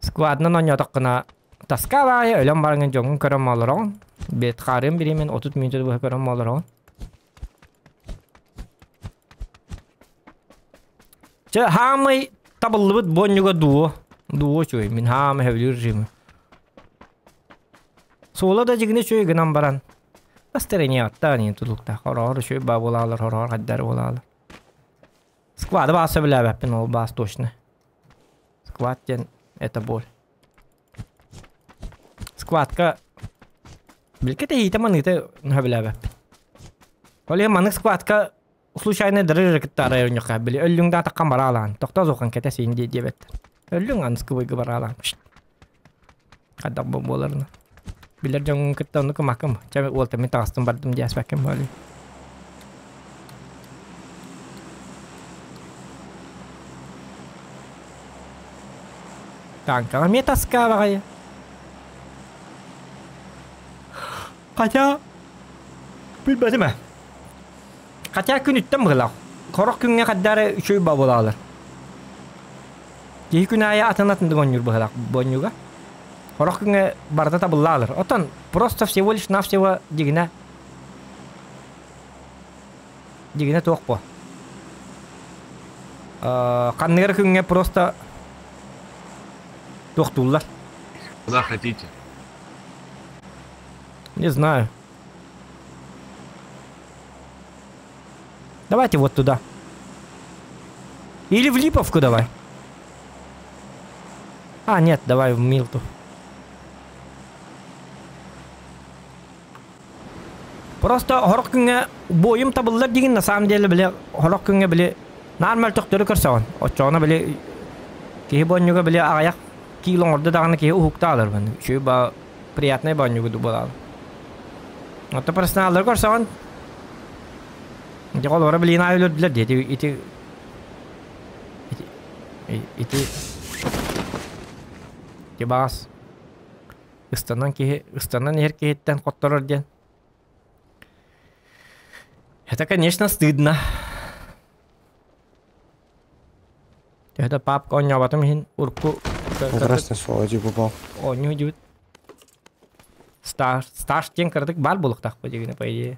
Складынан оонньоотоххуна таска баайы өлөн бараҥҥын дьоҥҥун көрөн олороҕун. Бэт хаарыан бириэмэн 30 мүнүүтэ быһа көрөн олороҕун. Чэ, хаамай табыллыбыт буонньуга дуо? Дуо үчүгэй, мин хаамай сөбүлүүр режимим. Суола да дьигинэ үчүгэй гынан баран. Настроение аттаан иһин тутулуктаах. Хороҕор үчүгэй баа буолаалар, хороҕор хайдар буолаалар. Сквады баас сөбүлээбэппин, ол баас точно. Сквад диэн это боль. Сквадка билке тэһиитэ маныыта сөбүлээбэппин. Ол иһин маннык сквадка случайно дыры кытта арай били өллүҥ да атаххан бараалаан тохтоо суохан кэтэ син дии диэбэттэр. Өллүҥ аныскы бараалаан. Хайдах бу буоларына. Билэр дьоҥҥун кытта оннук ымакым. Чэ уолта мин таҕыстым бардым диэспэккин буолуй. Танкаҕа эмиэ таска баҕайы. Хотя билбэтим ээ. Хотя күнүттэн быһылаах. Сорох күҥҥэ хайдах эрэ үчүгэй бобулаалар. Киһи күн аайы атын атындык оонньуур быһылаах бонньуга. Сорох күҥҥэ барыта табыллаалар. Оттон просто всего лишь навсего дигинэ дигинэ туох буо. Ханныгар күҥҥэ просто туохтууллар. Куда хотите? Не знаю. Давайте вот туда. Или в Липовку давай. А, нет, давай в Милту. Просто сорох күҥҥэ буойум табыллар дигин на самом деле били сорох күҥҥэ били наар мөлтөхтөрү көрсөҕүн. Оччоҕуна били киһи буонньуга били аҕыйах Киил оҥордо даҕаны киһи уһукта алар баны. Үчүгэй ба приятнай баанньугу буолаал. Оттон профессионаллары көрсөҕүн. Дьэ олора билигин аайы өлөрдүлэр дии. Ити ити ити ити ити баҕас ыстанан киһи ыстанан иһэр киһиттэн хотторор диэн. Это, конечно, стыдно. Төһө да папка оонньооботум иһин урукку Красный солодий попал. оонньуу дьүбүт. Стаж, стаж диэн кыратык баар буолуохтаах дигини по идее.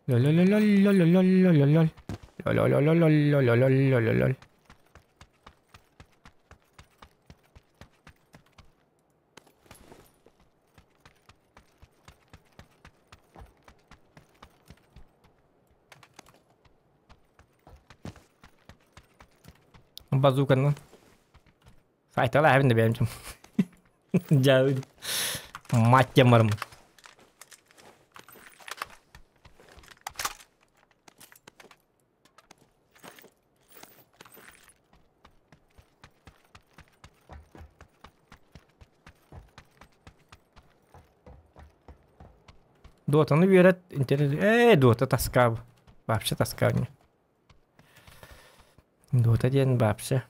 Лолололололололололол. Лолололололололололол. Базуканы. Сайтала әбін де бәйім. Жа мать барым. Дотаны үөрет интерес. Э, Дота тоска. Вообще тоска мне. Дота диэн вообще.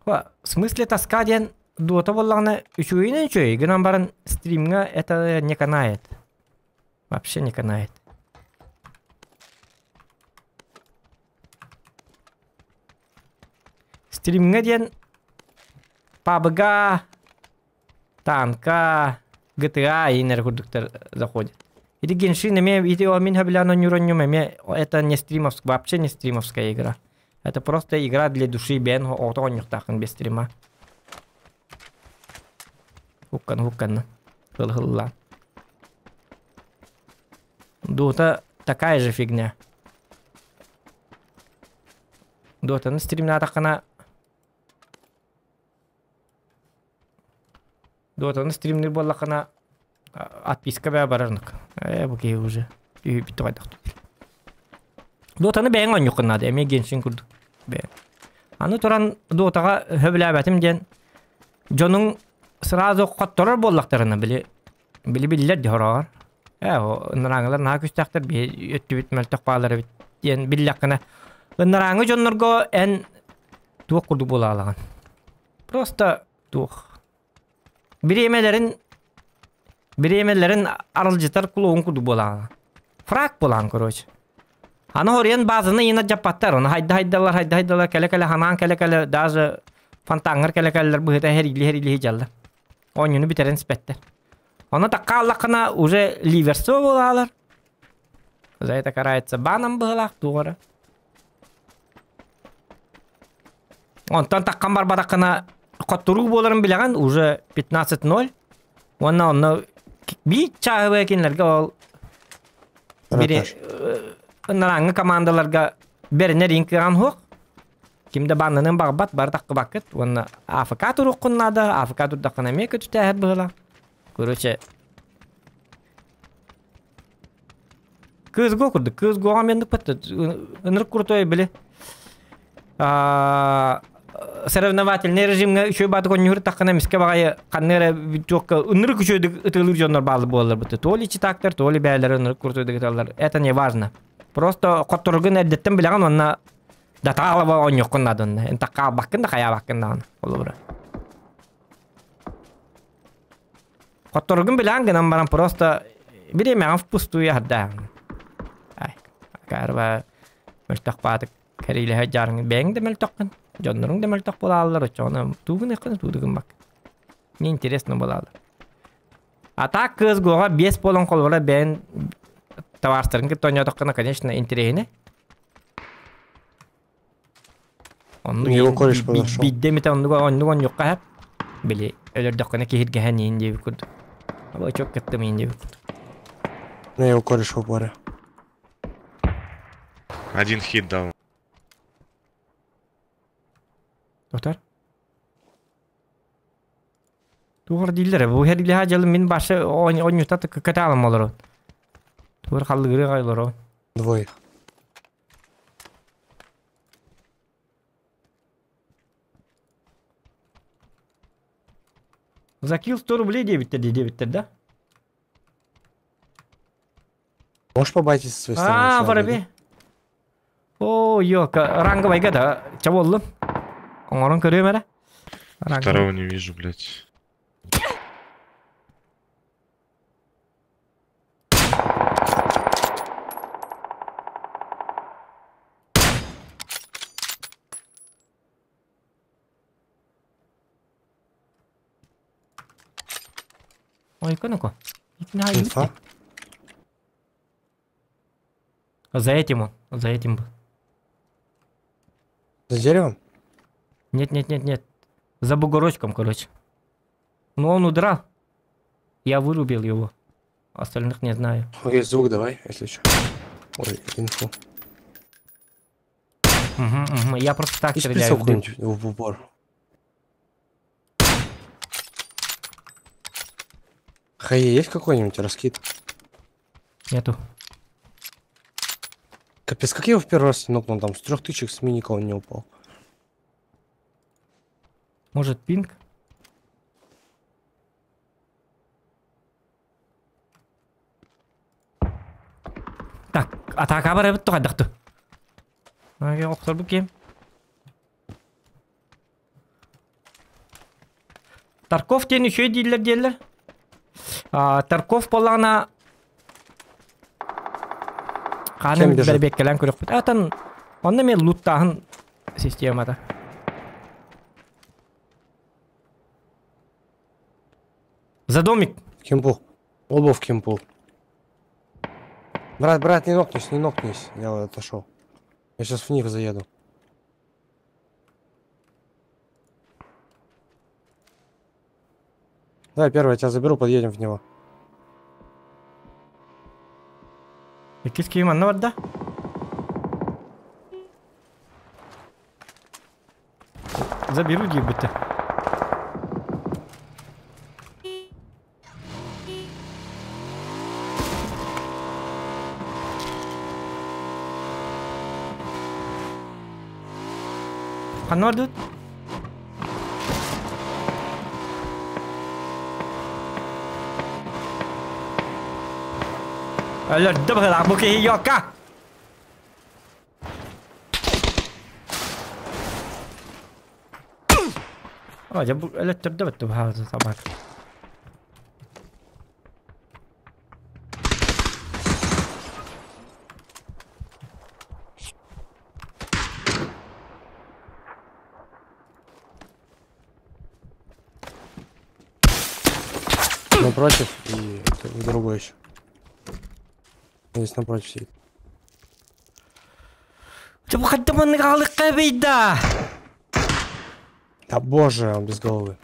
В смысле тоска диэн Дота буоллаҕына үчүгэйинэн үчүгэй гынан баран стримҥа это не канает. Вообще не канает. Стримҥа диэн PUBG, танка, GTA иинэр курдуктар заходят. Ити Геншин эмиэ ити мин хөбүлээн оонньуур оонньуум эмиэ это не стримовск, вообще не стримовская игра. Это просто игра для души бэйэн оҕото оонньуохтааххын без стрима. Хуккан хукканна. Хыл-хыллаан. Дота такая же фигня. Дотаны стримнаатаххына Дотаны стримнир буоллаххына отписка бээ барарнык. Э бу киһи уже бүттэ хайдах. Дотаны бэйэҥ оонньуоххун наада эмиэ Геншин курдук. Бэйэҥ. Аны туран Дотаҕа сөбүлээбэтим диэн дьонуҥ сразу хотторор буоллахтарына били били биллэр дии хороҕор. Ээ ынырааҥылар наһаа күстээхтэр биһи өттүбүт мөлтөх баалар эбит диэн биллэххинэ ынырааҥы дьоннорго эн туох курдук буолаалаҕын. Просто туох. Бириэмэлэрин бириэмэлэрин аралдьытар клоун курдук буолаҕын. Фраг буолаҕын короче. Аны хоруйан базаны иина дьаппаттар, оны хайда-хайдалар, хайда-хайдалар, кэлэ-кэлэ ханаан кэлэ-кэлэ, даже фонтаҥҥар кэлэ-кэлэлэр быһыта һэрилии-һэрилии дьаллар. Оонньууну бүтэрэн испэттэр. Ону такка аллаххына уже ливерство буолаалар. За это карается баном быһылаах туох эрэ. Онтон таккан барбатаххына хотторуу буоларын билэҕин уже 15-0. Уонна онно биир чааһы кинилэргэ ол бири ынарааҥҥы командаларга бэринэр иин кыаҕан суох. Ким да баннанын баҕарбат, бары таххыбаккыт. Уонна АФК туруоххун наада, АФК турдаххына эмиэ көтүтээһэр быһыылаах. Короче, Кыыс-го курдук. Кыыс-гоҕа мендик батта. Ынырык крутой били. Соревновательный режимҥэ үчүгэй баатык оонньуур таххына эмискэ баҕайы ханна эрэ туохка ынырык үчүгэйдик ытыалыыр дьоннор бааллар буолаллар бытты. То ли читактар, то ли бээлэр ынырык крутойдук ыталлар. Это не важно. Просто хотторгун эрдэттэн билэҕин уонна датаалаба оонньуоххун наада онно. Эн таккаалбаккын да хайаабаккын даҕаны. Холобура. Хотторгун билэҕин гынан баран просто бириэмэҕин впустую аһардаһаҕын. Ай, акаарба мөлтөх баатык кэриилэһэ дьаарыҥ бэйэҥ да мөлтөххүн, дьонноруҥ да мөлтөх буолааллар, оччоҕуна туугун ыаххын туудугун бак. Мне интересно буолааллар. А так кыыс-гуоҕа биэс буолан холобура бэйэн табаарыстарын кытта оонньоотоххуна, конечно, интэриэһинэй. Оннук Его кореш подошел. биирдэ эмитэ оннук оннук онньукка эһэп били өлөрдөххүнэ киһиргэһэн иин диэбит курдук. Абачок кыттым иин диэбит курдук. На его кореш в упоре. Один хит дал. Доктор? Туох дииллэр бу һэрилэһэ дьылы мин башы оонньута кытаалым олорон. Тугар халлыгыры гайлоро. Двое. Закил 100 рублей диэбиттэр дии диэбиттэр да? Можешь побайтить со своей стороны? А, воробей. О, ёка, ранговайга да, чаболлум. Оҥорон көрүөм эрэ. Второго не вижу, блядь. Ой, ну-ка. Инфа? За этим он, за этим был. За деревом? Нет, нет, нет, нет. За бугорочком, короче. Ну он удрал. Я вырубил его. Остальных не знаю. Окей, звук давай, если что. Ой, инфу. Угу, угу. Я просто так Есть стреляю прицел в дым. какой-нибудь в упор? Хае есть какой-нибудь раскид? Нету. Капец, как я его в первый раз не нокнул, там с трех тычек с миника он не упал. Может пинг? Так, атака бар эбит тугайдакту. Ага, охтор бу кем? Тарков диэн үчүгэй дииллэр диэллэр. Тарков буоллаҕына хаанын Кем бежит? бэрбиэккэлээн көрүөхпүт. Атан онно эмиэ луттааһын системата. За домик. Кемпу. Оба в кемпу. Брат, брат, не нокнись, не нокнись. Я отошел. Я сейчас в них заеду. Давай, первый, я тебя заберу, подъедем в него. Иккис киһи манна барда. Заберу диэбитэ. Ханна бардыбыт? Өлөрдө быһыылаах бу киһи йока! О, дьэ бу өлөттөрдө бөттө баһаҕа собака. Напротив и другой еще. Здесь напротив сидит. Дьэ бу хайда маннык аҕалыкка эбийда! Да боже, он без головы.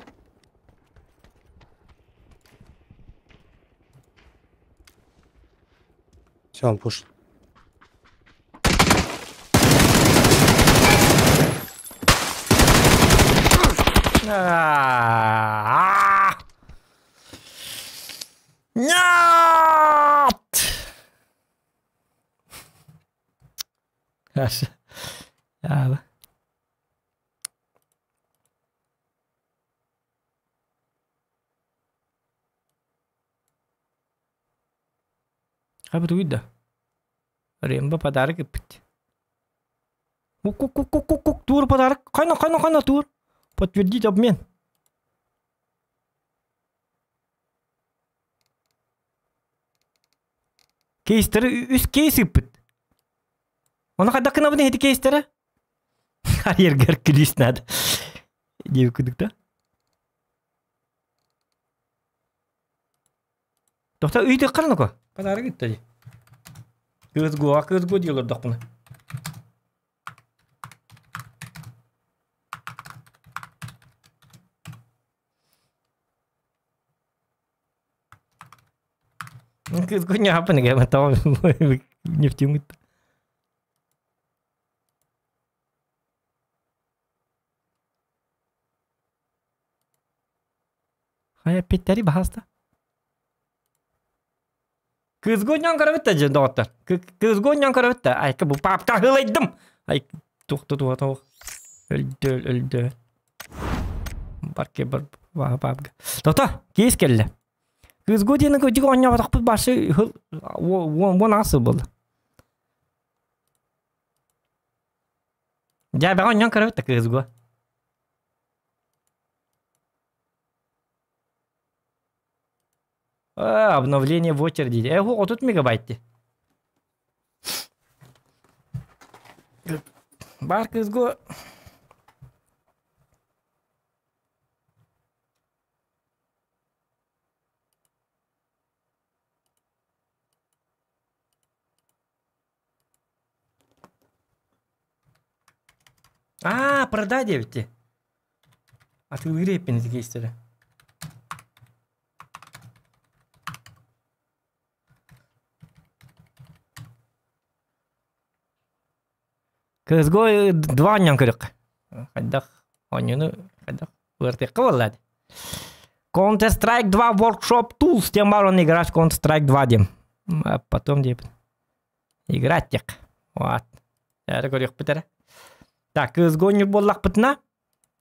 Все, он пушит. А-а-а! Нет! Хорошо. Яла. Хабы туйда. Рембо подарок ыппыт. Кук-кук-кук-кук, тур подарок. Хайна, хайна, хайна, тур. Подтвердить обмен. Кейстері үс кейс ыппыт. Оны хайдах гынабын эти кейстері? Карьергер күлүс надо. Диэбит курдук да? Тохта ыйытыаххар ноко. Подарок ытта дии. Кыыс гуа, кыыс гуа дии олордохпуна. Кыыс гуа ньаапын эгэ тоҕо нефтюҥут. Хайа питтери баһаста. Кызго ньон көрөбүт да дьэ доҕоттор. Кызго ньон көрөбүт да. Айка бу папка хылайдым. Ай туох туох туох. Өлдө өлдө. Барке бар папка. Тото киис келле. Кызго диэн көдьүк оонньооботохпут башы хыл уон аас сыл буолла. Дьээбэҕэ оонньоон көрөбүт да кызго. А, обновление в очереди. Э, 30 мегабайт дии. Бар кызго Аа, продай диэбитти. Атыылыыр эппин ити кейстери. CSGO 2 оонньоон көрүөххэ. Хайдах оонньууну хайдах ыартыахха буолла дии. Counter-Strike 2 Workshop Tools диэн баар уонна играть Counter-Strike 2 диэн. А потом диэбит. Играть диэх. Вот. Эрэ көрүөхпүт эрэ. Так, CSGO оонньуур буоллахпытына,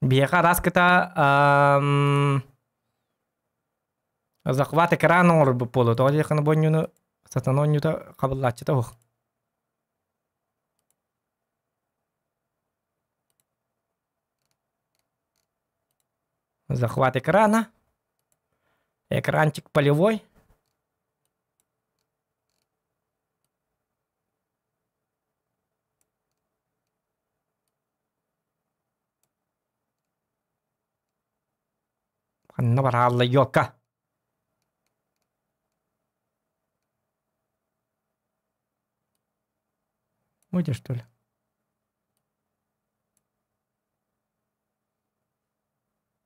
биһиэхэ араас кыта захват экран оҥорорбут буолуо. Тоҕо диэххинэ бу оонньууну сатана оонньуута хабыллааччыта суох. Захват экрана. Экранчик полевой. Ханна бараалла ёлка. Выйдешь, что ли?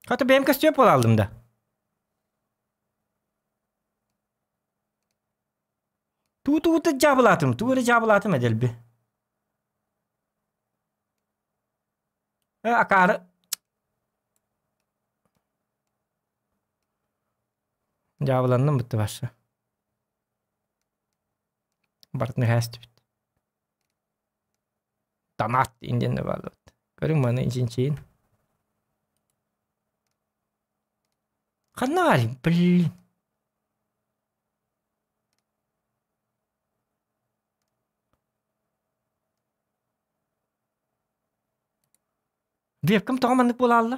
Хата бэйэм көстүө буолааллым да. Туу-туута дьаабылаатым, туу эрэ дьаабылаатым эдэлби. Э, акаары. Дьаабыланным бытты башы. Барытын үһээстибит. Донат диэн бааллыбыт. Көрүҥ маны инчинчиин. Ханна баарый? Блин. Вебкам тоҕо маннык буолаалла?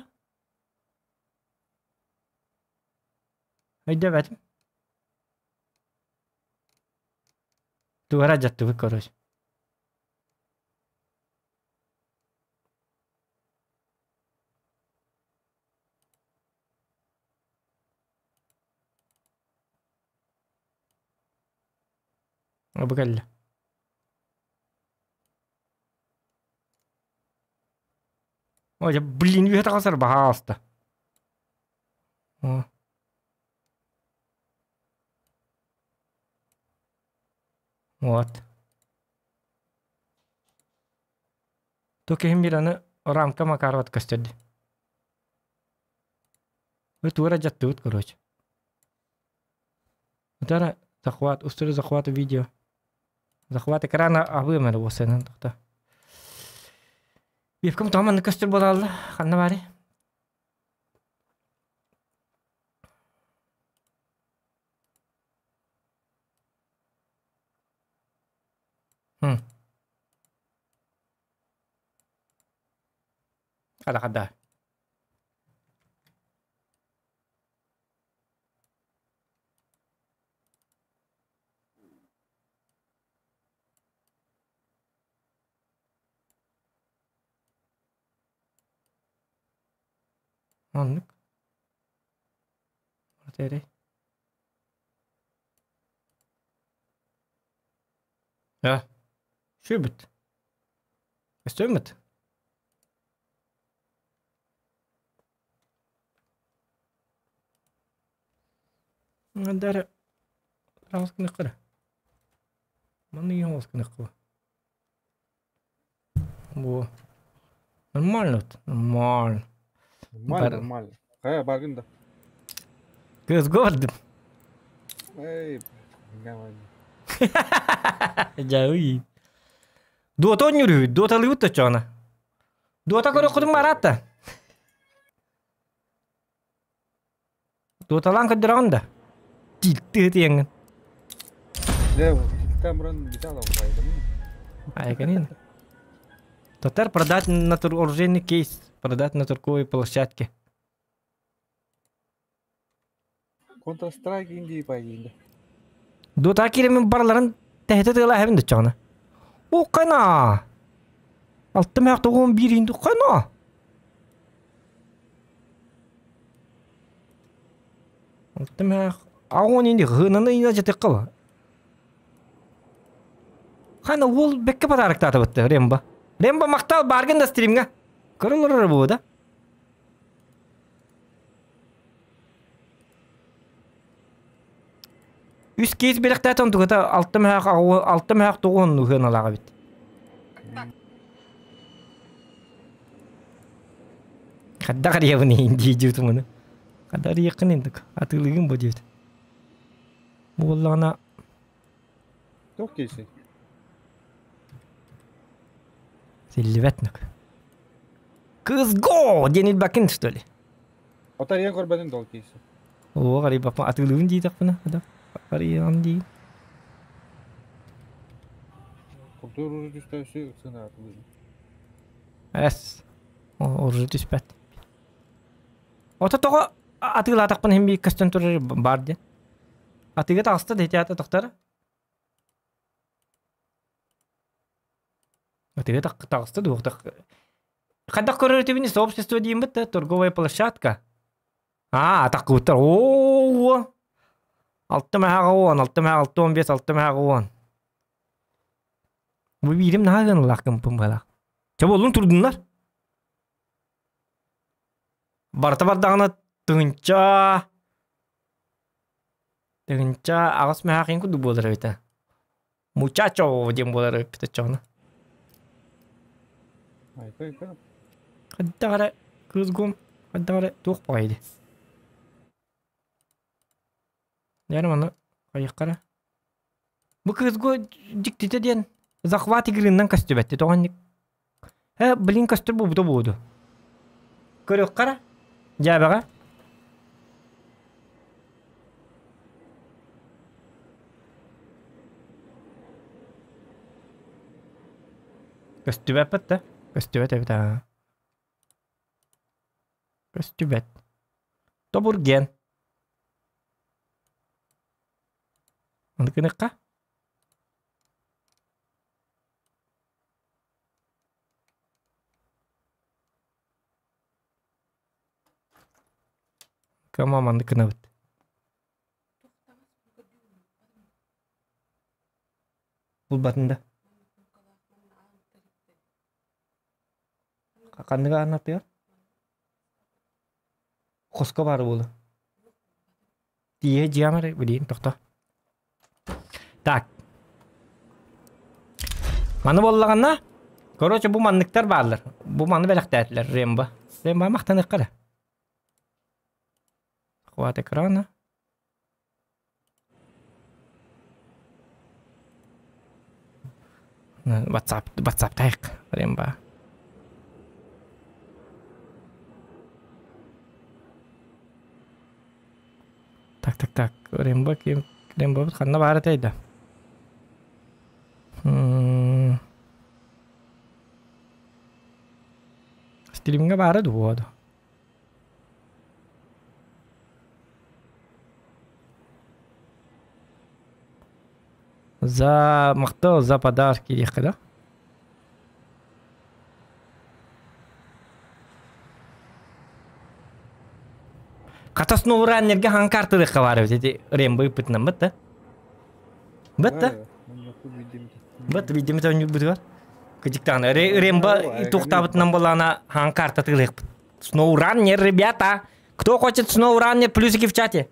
Өйдөөбөтүм. Тугара дьаттыбыт короче. Бу кэллэ. Ой, блин, үһэ тахсар баһаалыста. Вот. То киһим биир аны рамка Макарова көстөрдү. Вы туора дьаттыбыт, короче. Утара захват, устрой захвата видео. Захват экрана абыым эрэ уосайынан тохто. Вебкам тоҕо маннык көстөр буолаалла? Ханна баарый? Хм. Хада хада. Оннук. Эрэй. Э. Сүбүт. Өстөөммүт. Дары аҕыс гыныахха Манна ийэ аҕыс гыныахха Во. Нормально вот. Нормально. Нормально, нормально. Хайа, баргын да. Кыз гордым. Эй, давай. Дьэ, Дуота оонньуур дуоталыыбыт да оччоҕуна. Дуота көрөххүтүн бараат да. Дуоталаан көрдөрөҕүн да. Тиилтыы тиэҥҥин. Дьэ, тилтэн баран бүтэ алабайдым. Айканин. Татар продать на оружейный кейс, продать на торговой площадке. Counter Strike Индии пайгиинде. Дуота кииримин барыларын тэһитэ тыала эһэбин дыччаҕына. О, кана! Алта мээх тоҕуон биир инду кана! Алта мээх аҕуон инди хынаны ина жатыкка ба. Хана уол бэккэ подароктаатабытты Ремба. Ремба махтал баргын да стримҥа. Көрөлөр бу да. Үс кейс бэлэхтээтэ онтугата алта мөһөөх алта мөһөөх тоҕуһун ыһыаналаах эбит. Хадда харыйабын иһин дии дьиэтим Хадда арыйаххын индик атыылыгын бу диэт. Буоллаҕына Туох кейси? Силлибэт нак. Кыз го диэн илбаккын что ли? Отарыйан көрбөтүн дол кейси. Оо, арыйбаппын атыылыыбын диэтэхпинэ, арыйан дии. Култуур урут түстэ сына атылыыбын. Эс. Оружие түспэт. Ото тоҕо атыылаатахпын иһин биир көстөн турар баар диэн. Атыыга таҕыста да ити тахтар. Атыыга таҕыста дуохтах. Хайдах көрөр этибини сообщество дииммит да торговая площадка. Аа, атахкыбыттар. Оо, алта мэһэҕэ уон, алта мэһэ 65, алта мэһэҕэ уон. Бу биирим наһаа гыналаах гымпым быһалаах. Чэ буоллун турдуннар. Барыта бардаҕына тыһынча тыһынча аҕыс мэһээх курдук буолар эбитэ. Мучачо диэн буолар эбиппит оччоҕуна. Хайдах эрэ кыыс гум хайдах эрэ туох баҕайы дии. Дьэ маны хайыахха эрэ. Бу кыысгу дьиктитэ диэн захват игрыннан көстүбэт тоҕо инник Э, блин көстөр буолбута буолду. Көрүөххэ эрэ. Дьээбэҕэ. Көстүбэппит да. Көстүбэт эбит аа. Көстүбэт. Тобурген. Аны гыныхха. Кама маннык гынабыт. Булбатын да. Ханныга аннатыгар? Хоско баар буолу. Тиийэ дьиэм эрэ билиин тохто. Так. Маны буоллаҕына, короче, бу манныктар бааллар. Бу маны бэлэхтээтилэр Рембо. Рембо махтаныахха эрэ. Хват экрана. WhatsApp, WhatsApp тайык Рембо. Так, так, так. Рембо ким? Рембобут ханна баар этэй да? Стримҥэ баара дуо? За махтал за подарки диэххэ да? Хата сноураннерга хаҥ картылыахха баар эбит ити Рембо ыыппытынан бытта. Бытта. Быт видимо оонньуурбутугар. Кыдьыктаҕына Рембо туохтаабытынан буоллаҕына хаҥ карта тыылыахпыт. Сноураннер, ребята! Кто хочет сноураннер, плюсики в чате.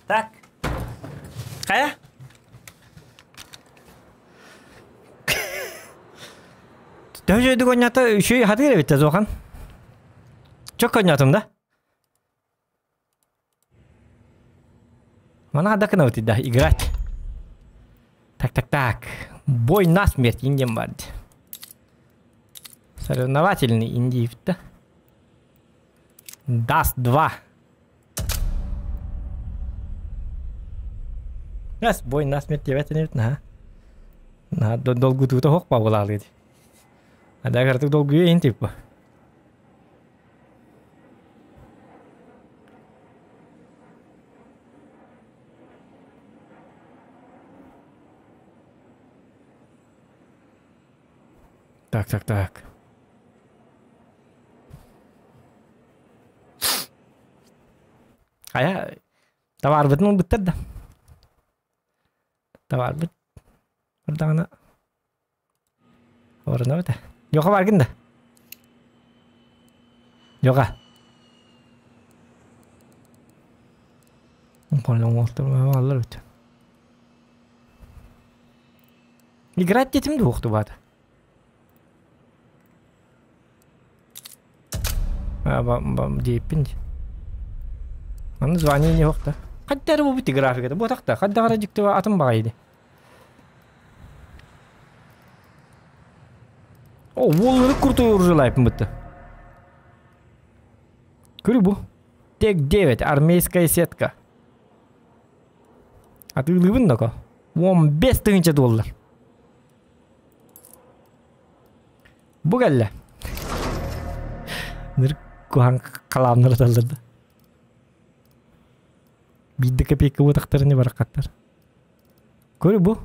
Так. Хайа? Төһө үчүгэйдик оонньоото, үчүгэй хатыыр эбит Зохан. Чөк оонньоотум да? Мана да кынабыт да играть. Так, так, так. Бой на смерть индиан бар. Соревновательный индиев да. Даст 2. Нас бой на смерть диэбэт инибит наһаа. Наһаа долгутуута суох баҕалаалыы дии. Адаак артык долгуйа иһин типа. Так, так, так. Хайа, табаарбытын ылбыттар да. Табаарбыт бардаҕына орунабыт. Йоха баргын да. Йоха. Аллар бит. Играть детим двух баата. Диэппин дии. Аны звание не да. Хаддары бу бити графиката. Бу тахта. Хаддары дьикти атын баҕайы О, уоллары крутой оружие бытты. Көрү бу. Тек 9, армейская сетка. Атыылыыбын доко. 15 тыһыынча доллар. Бу кэллэ. Ныр куһаҥ халаамнар аталлар да. Биирдэ копейка буотахтарыны барахаттар. Көрү бу.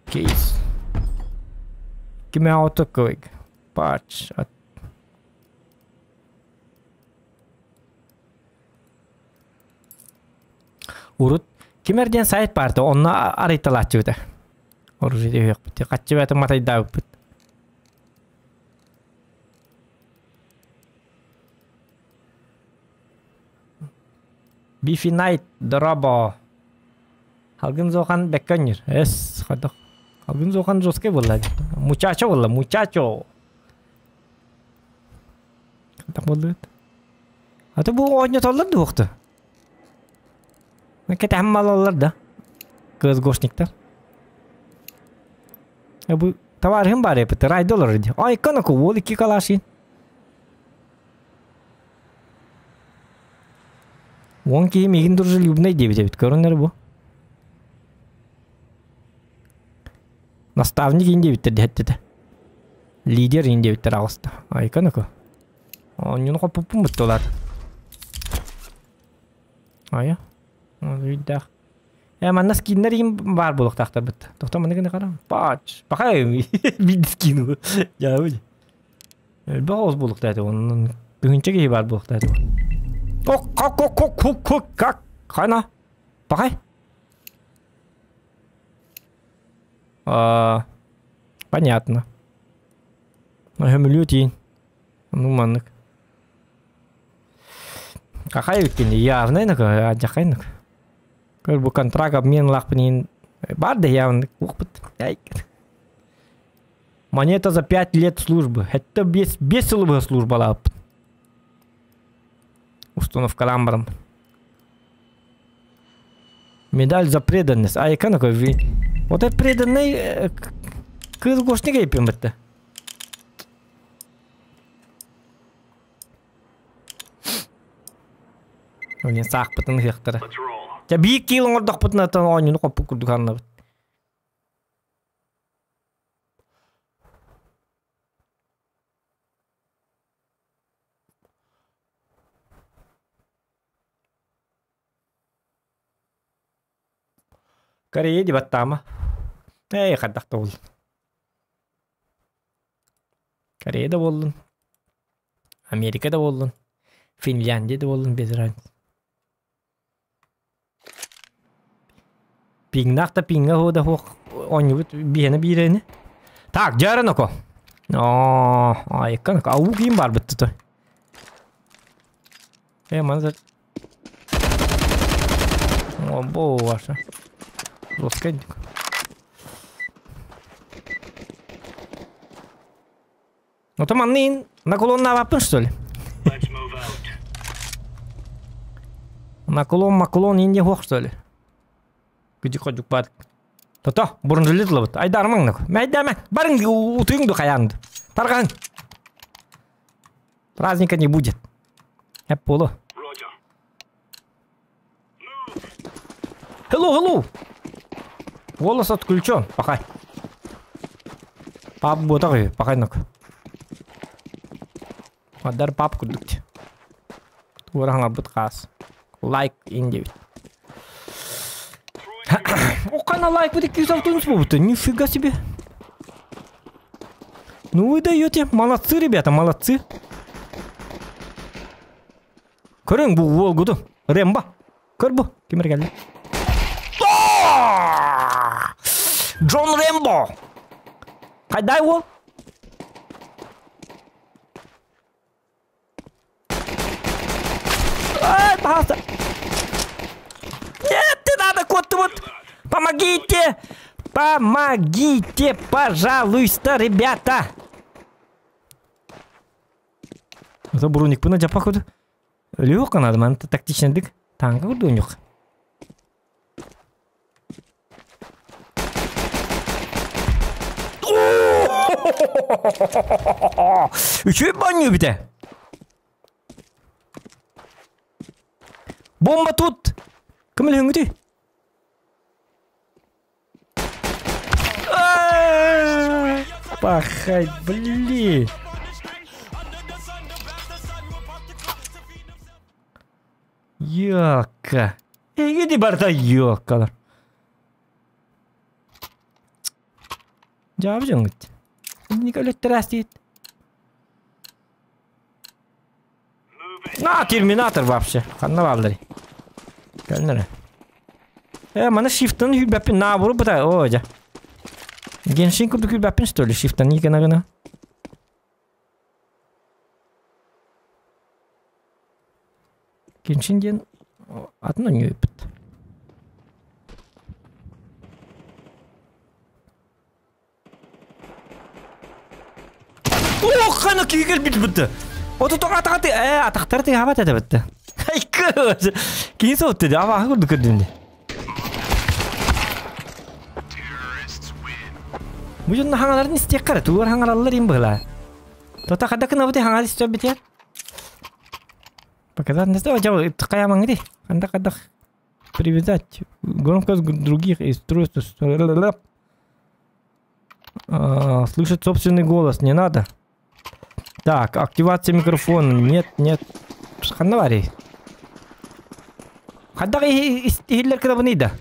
Кейс. Киме автокойг. Патч. Урут кимэр диэн сайт баарта, онно арыйталааччыбыта. Оружие үһүөхпүт. Хаччы бээтэ матайдаабыппыт. Бифи Найт, дорообо. Халгын Зохан бэккэ Эс, ходох. Халгын Зохан жесткий буолла. Мучачо буолла, мучачо. Хайдах буоллубут? Аты бу оонньотоллор дуохту. Кэтэһэн малаллар да. КСГОшниктар. Бу товарыһым бар эпит, райда олорор дии. Ай, канаку, уол икки калашин. Уон киһи миигин дружелюбный диэбит эбит, көрүн эрэ бу. Наставник иин диэбиттэр диэттэтэ. Лидер иин диэбиттэр аҕыста. Ай, канаку. Оонньууну хоппуппун буттулар. Айа. Үйдээх. Э, манна скиннер им баар буолуохтаахтар быт. Тохто манна гына қарам. Пач. Пахай биир скину. Дьаабы. Элбэх оҕус буолуохтаах этэ. Онон тыһыынча киһи баар буолуохтаах этэ. Ок, как, как, как, как, как, как, хана. Пахай. А, понятно. Көмүлүө тиин. Ну маннык. Какая эбиккин явно адьахайнык. Көр бу контракт обмен лахпын бар да явно укпут. Монета за 5 лет службы. Это без без сылыбы службалааппын. Установкалаан баран. Медаль за преданность. А яка Вот это преданный кыз гошник эйпин бітті. Олен саахпытын ыһыахтара. Ча биир киил оҥордохпутуна оттон оонньууну хоппут курдук аннабыт. Корея дебаттаама. Эй, хайдах да буоллун. Корея да буоллун. Америка да буоллун. Финляндия да буоллун без разницы. Пиҥнаах да пиҥҥэ һуо да суох оонньуубут биһиэнэ биирэни. Так, дьааран око. Оо, айыккан око. Ау киин баар бытты. Э, маны О, боже. Лоскайдик. Ну там анны наклон что ли? Наклон, маклон, инде хох, что ли? Где ходюк бар. То-то, бурун лыбыт. Айдармаң нак. Мәйдәмә. Барың утуңду хаянды. Тарган. Праздника не будет. Эп полу. Hello, hello. Голос отключен. Пахай. Пап ботагы, пахай нак. Адар пап кудукт. Туураңа бут қас. Лайк инде. Окана лайк будет 260 будет. Нифига себе. Ну вы даете. Молодцы, ребята, молодцы. Көрің бұл ол гуду. Ремба. Көр бу. Кимер келді? Джон Рэмбо. Қайдай ол? Ай, пожалуйста. Нет, ты надо, кот, вот. Помогите! Помогите, пожалуйста, ребята! Это бруник пына походу. Лёка надо, man тактичный дык. Танка курдунюк. Үчүй баню бите. Бомба тут. Кім іліңді? Пахай, блин. Йока. Иди барда йокалар. Жабы жоңгит. Николет трастит. На, терминатор вообще. Ханна балдыры. Кәлнere. Мана шифтын хүлбәппин на буру бута. О, жа. Геншин курду хүлбәппин что ли шифтын икена гына. Геншин ден атын не өпүт. О, хана күйгел бит бітті. Ото тоқ атағаты, атақтары тегі хабат әді бітті. Айкы, кейін соғытты де, аба көрді көрдімде. Бұл жонна хаңаларын істек қара, туғар хаңалалар ең бұғыла. Тота қада күн абыты хаңал істеп бітер. Показать не знаю, жау, қаямаң еді. Қанда қадақ привязать громкость других устройств. Слышать собственный голос не надо. Так, активация микрофона. Нет, нет. Ханна бари. Хадда ихиллер кырабыны да.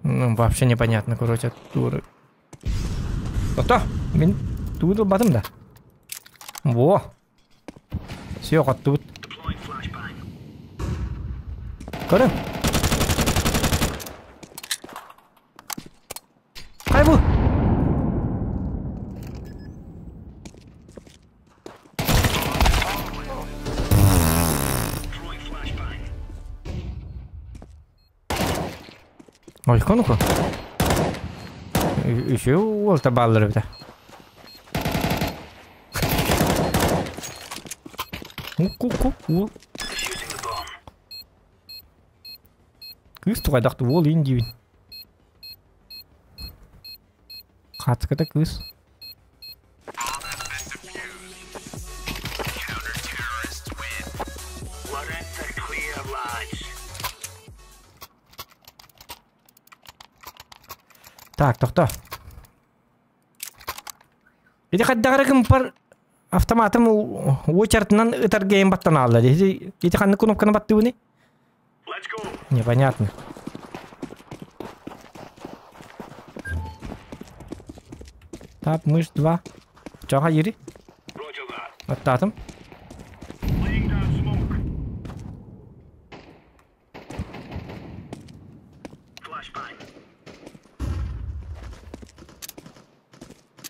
Ну, вообще непонятно, короче, туры. Ото, мен туыдыл батым да. Во. Все, қаттыбыт. Көрің. Қай бұл? Ой, ну-ка. Еще уолта баллары бita. Ку-ку-ку. Кыз туғайдақты ол ең дейін. Қатықыда кыз. Так, тоқта. Иди қаддағырығым пар автоматым очартынан ытаргейін баттан алды. Иди қанны кнопканы батты бұны? Непонятно. Так, мышь 2. Чаға ери? Аттатым.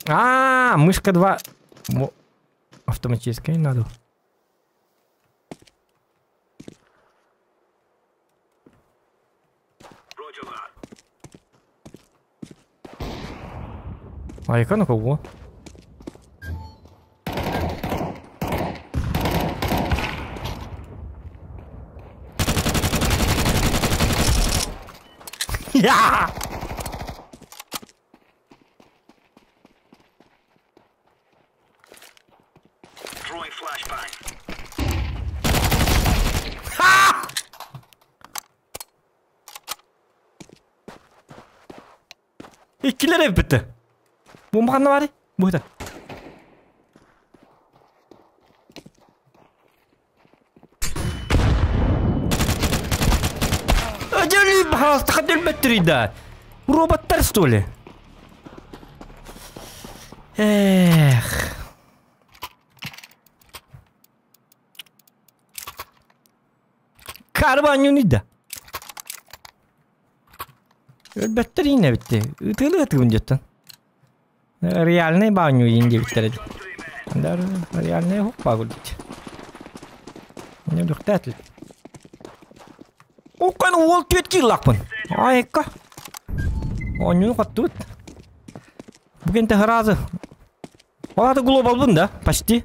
А, мышка 2. Автоматическая надо. Айка на кого? Я! Иккилэр эбитте. Бомба ханна баарый? Бу это. Ödül пожалуйста, да. Роботтар что ли? Эх. Карбанюни да. Өлбөттөр ине битти. Ытылы ытыгын жеттен. Реальный баню инде биттер. Дар реальный хоппа гулдит. Не духтатл. Окан уол түет киллакпын. Айка. Онюну каттыбыт. Бүгін разы. Оларды глобал бун да, почти.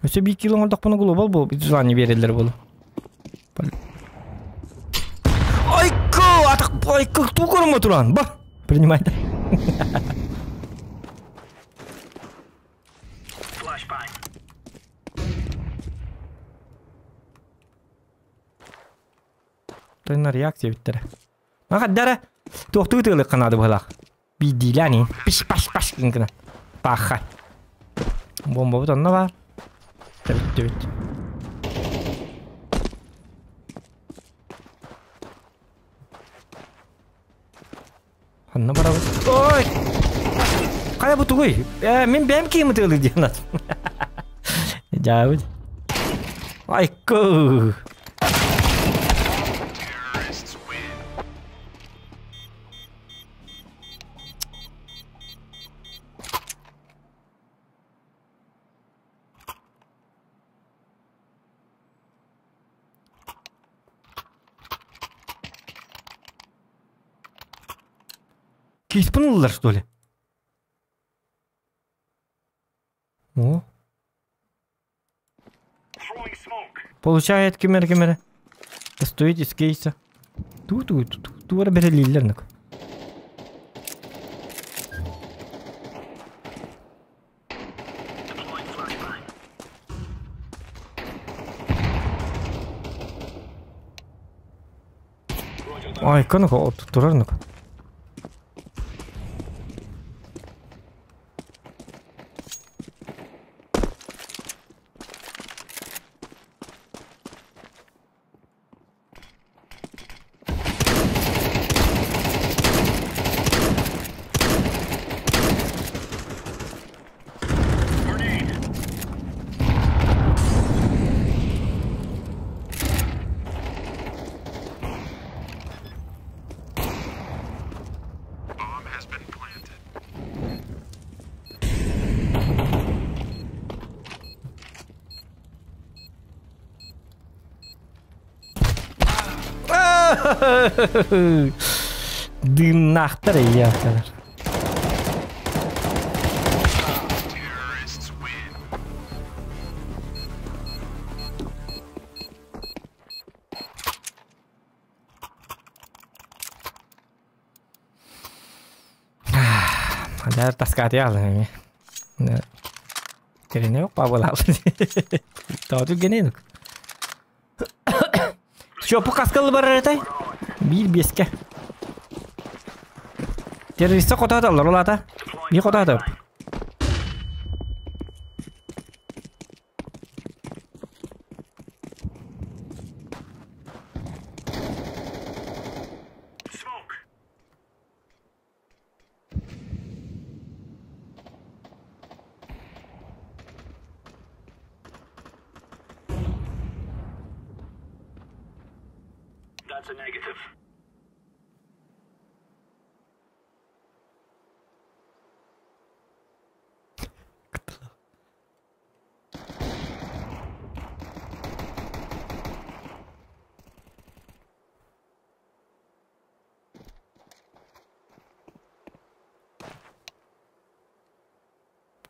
Өсө бир кило олдок буну глобал бу желание берелер болу. Айка, атак айка ту көрүмө туран. Ба, принимай. Тойна реакция биттер. Маха дара тоқту тылы канады булак. Бидилани. Пиш паш паш гына. Паха. Бомба бут онна бар. Бит бит. Анна барабыз. Ой! Кая бу тугуй? Э, мен бәм кийим тылы диянат. Жабыт. Айко. Кейспін что ли? О. Получает кемер кемер. Стоит из кейса. Ту-ту ту ту берелилер нак. Ай, канака турар нак. Дымнахтар я kadar. Адар таскаты алын. Керене yok бабыл алды. Тауды гененік. Чё, по каскалы бар этай? Бир беске. Террористі қотады алар олата. Bir қотады.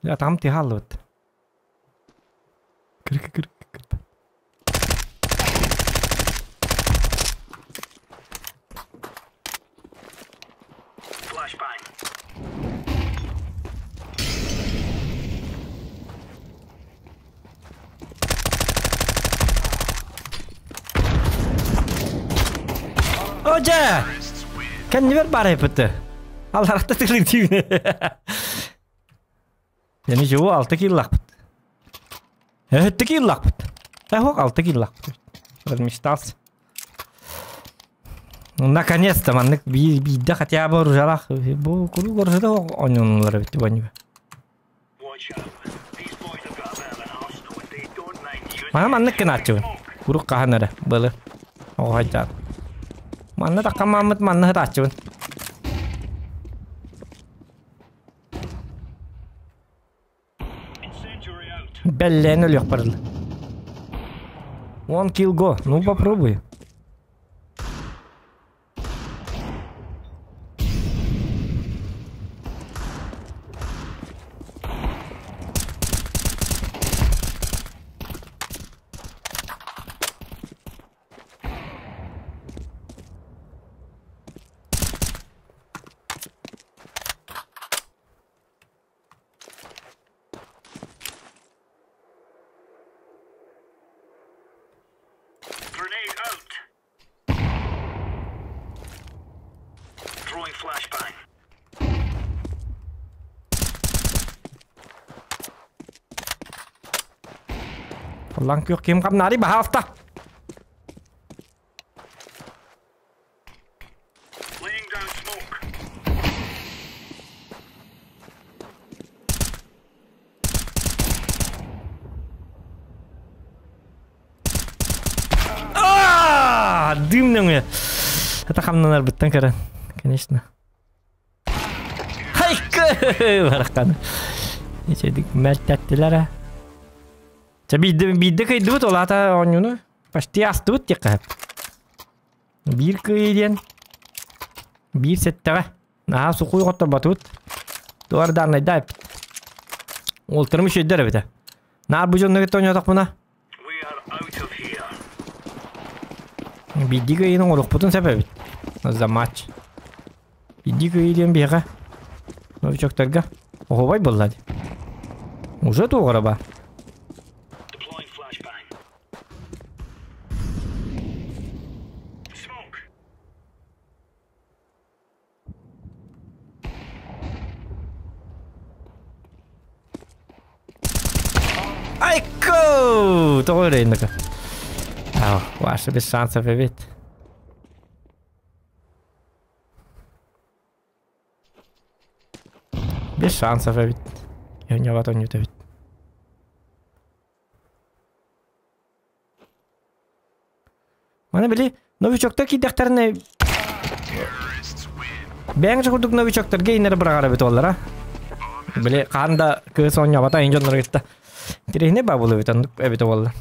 Атаҕым тыаһа аллыбыт. Кыр кыр кыр. Ожа! Кэннибэр баар эппитте. Алларахта тылыр тиибне. Яни жуу алты киллахпыт. Өттү киллахпыт. Эхок алты киллахпыт. Размечтался. Наконец-то маннык биирдэ хотя бы оружалаах бу куруук оружада оонньонулар эбит бу Мана маннык гынааччыбын. Куруук хаһан эрэ былыр оҕо сылдьан. Манна таххаммаммыт манна сытааччыбын. Бэллээн өлүөх барылла. One kill go. Ну попробуй. Халлаан күөх ким хамнаары баһаалта. Дым нөҥүө. Это хамнанарбыттан көрөн, конечно. Хайкы! Барахтан. Нечедик мэлтэттилэр а. Чэ биирдэ биирдэ кыйдыбыт ол аата оонньууну почти астыбыт диэххэ сөп. Биир кыайыы диэн биир сэттэҕэ наһаа сухуй хотторботубут. Туар дааннайда эппит. Уолтарым үчүгэйдэр эбитэ. Наар бу дьонно кытта оонньоотохпуна биирдии кыайыыны оҥоруохпутун сөп эбит. За матч. Биирдии кыайыы диэн биһиэхэ новичоктарга оһуобай буолла дии. Уже туох эрэ баар. Айко! Тоҕо эрэ Аа, Ваша без шансов эбит. Без шансов эбит. Оонньообот оонньуута эбит. Маны били новичоктар киирдэхтэринэ бэйэҥ курдук новичоктарга иннэри быраҕар эбит буоллара. Били хаан да кыыс оонньообото ин дьоннору кытта. Интэриэһинэй баа буолуо эбит оннук эбитэ буолла.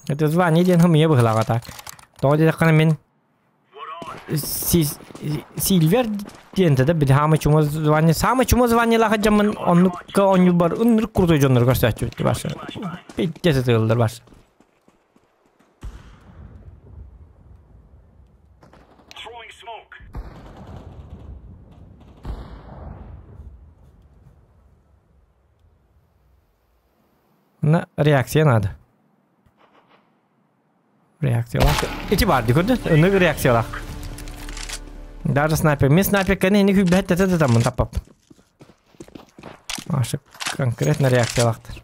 Это звание диэн хымыйа быһылааҕа так. Тоҕо диэтэххинэ мин Сильвер диэн да били хаамай чума звание саамай чума званиелаах дьоммун оннукка оонньуурбар ынырык крутой дьоннору көрсөөччүбүт барса. Пиздец ытыыллар барса. На реакция надо. Реакциялаах. Ити баар дии көрдө. Ынык реакциялаах. Даже снайпер. Мен снайпер кэнэ ини күлбэһэт тэтэ да таппап. Ашык конкретно реакциялаахтар.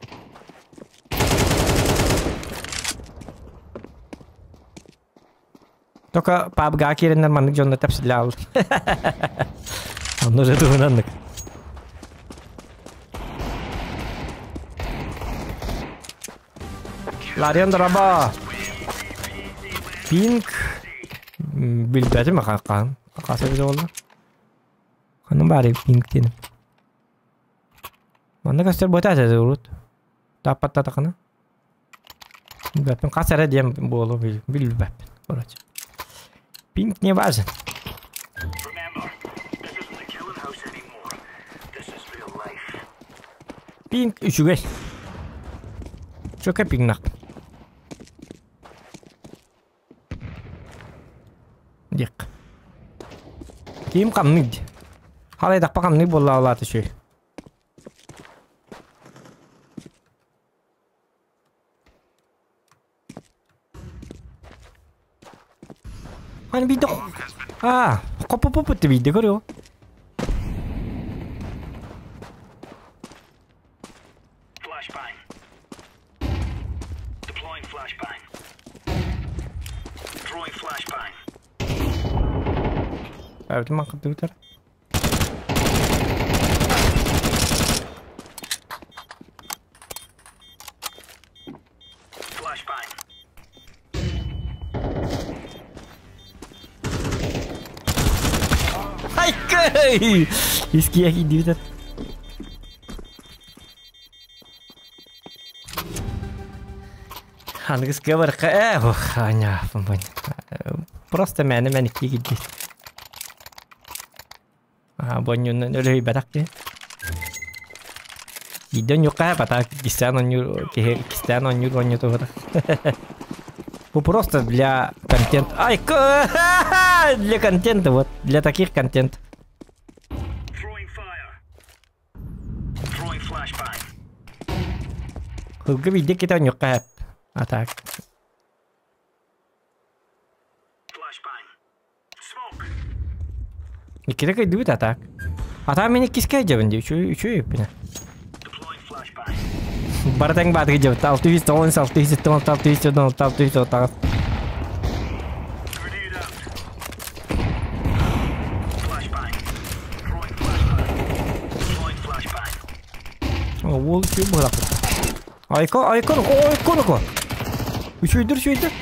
Только PUBG киирэннэр маннык дьонно тэпсиллэ ааллар. Онно же туһунаннык. Лариан дораба. Пинк билбэтим хаан. Хаса биле болла. Ханын баары пинк диэн. Манна көстөр бота этэ урут. Таппаттатахына. Билбэппин хас эрэ диэн буолу билбэппин. Короче. Пинг не важен. Пинг үчүгэй. Чөкө пингнах. Диэк. Ким хамнык. Халайдахпа хамнык буолла олааты үчүгэй. Hani bir de... А, хоп-хоп-хоп биирдэ көрүө. Эбитин маңкырдыбытар. Айкай! Иския киирдибитер. Аныгыскыга барыкка э ох, аня, Просто мээнэ мэниктии киирдит. Аа, бонньунан өрөһүйбэтэх киһи. Биирдэ онньуохха бата кистээн онньуур киһи кистээн онньуур онньутуһута. Бу просто для контент. Ай, для контента вот, для таких контент. Кылгы биирдэ ките онньуохха А так. Иккитэ кыйдыбыт а так. А там мин иккискэ дьэбин дии, үчүгэй үчүгэй эппинэ. Бары тэҥ баатыгы дьэбит. 690, 676, 676, 698. Уол үчүгэй быһылаах. Айко, айко, айко, айко. Үчүгүйдэр, үчүгүйдэр.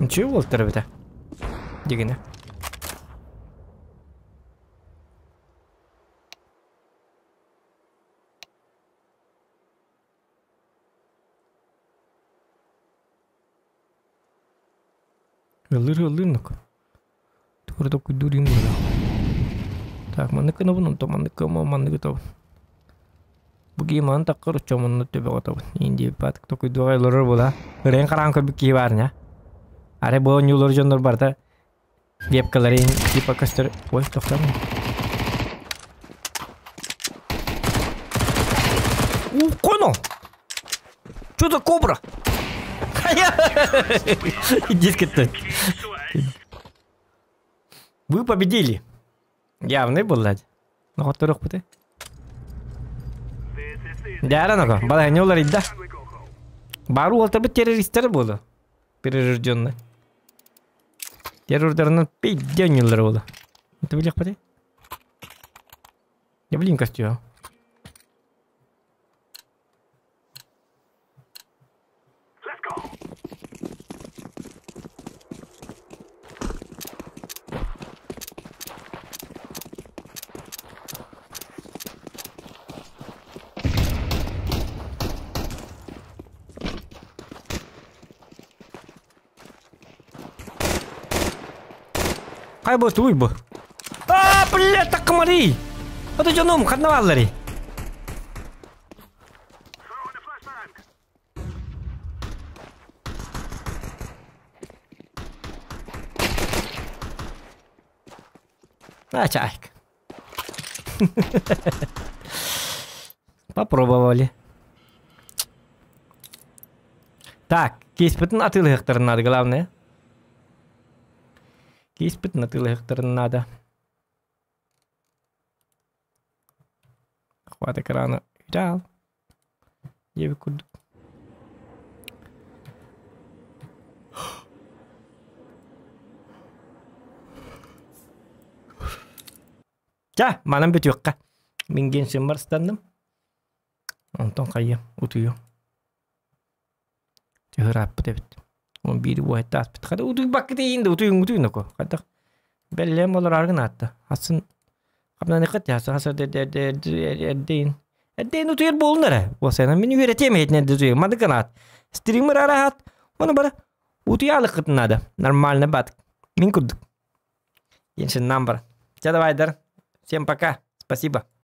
Ничего буолтар эбитэ. Дигинэ. Ыллыыр ыллыыр нук. Тугу токуйдуур им быһыылаах. Так, маннык гынабын, онтон маннык гынабын, маннык ытабын. Бу киһи манан таккар оччо манна төбөҕө ытабын. Иин диэбиппаатык токуйдуоҕа олорор буола. Ырайын хараан көрбүт киһи баар ня. Арай бу оонньуулар дьоннор барыта вебкаларын типа көстөр. Ой, тохтоомун. Коно! Что за кобра? Дискет Вы победили. Явный был, ладь. Ноҕотторуохпут Дьара ного, балаһынньа уларыйда. Бары уолтарбыт террористтэр буолу. Перерожденный. Террордарынан пейде оонньууллар буолу. Это билиэхпитий? Я блин костюм. Хай бу туй бу. А, блядь, так комари! Это дьонум, ханна баалларый? А, чайк. Попробовали. Так, кейспитин атыылыһыахтарын надо, главное. Кейспитин атыылыһыахтарын надо. Хват экрана идеал. Диэбит курдук. Ча, манан бүтүөххэ. Мин генсиммар ыстанным. Онтон хайыам, утуйуом. Ырааппыт эбит. Он биири уоһатта ааспыт. Хата утуйбакка тиийин да утуйуҥ утуйун око. Хайдах бэллээн болор аргын аатта. Асын хапнаныхха тиһаса хаса эрдэйин. Эрдэйин утуйар буолун эрэ. Уосайынан мин үөрэтиэм иһитин эрдэ утуйар. Маны гынаат. Стример араһат. Оны бары утуйаалыккытын наада. Нормально бат. Мин курдук. Еншин намбар. Чэ давайдар. Всем пока. Спасибо.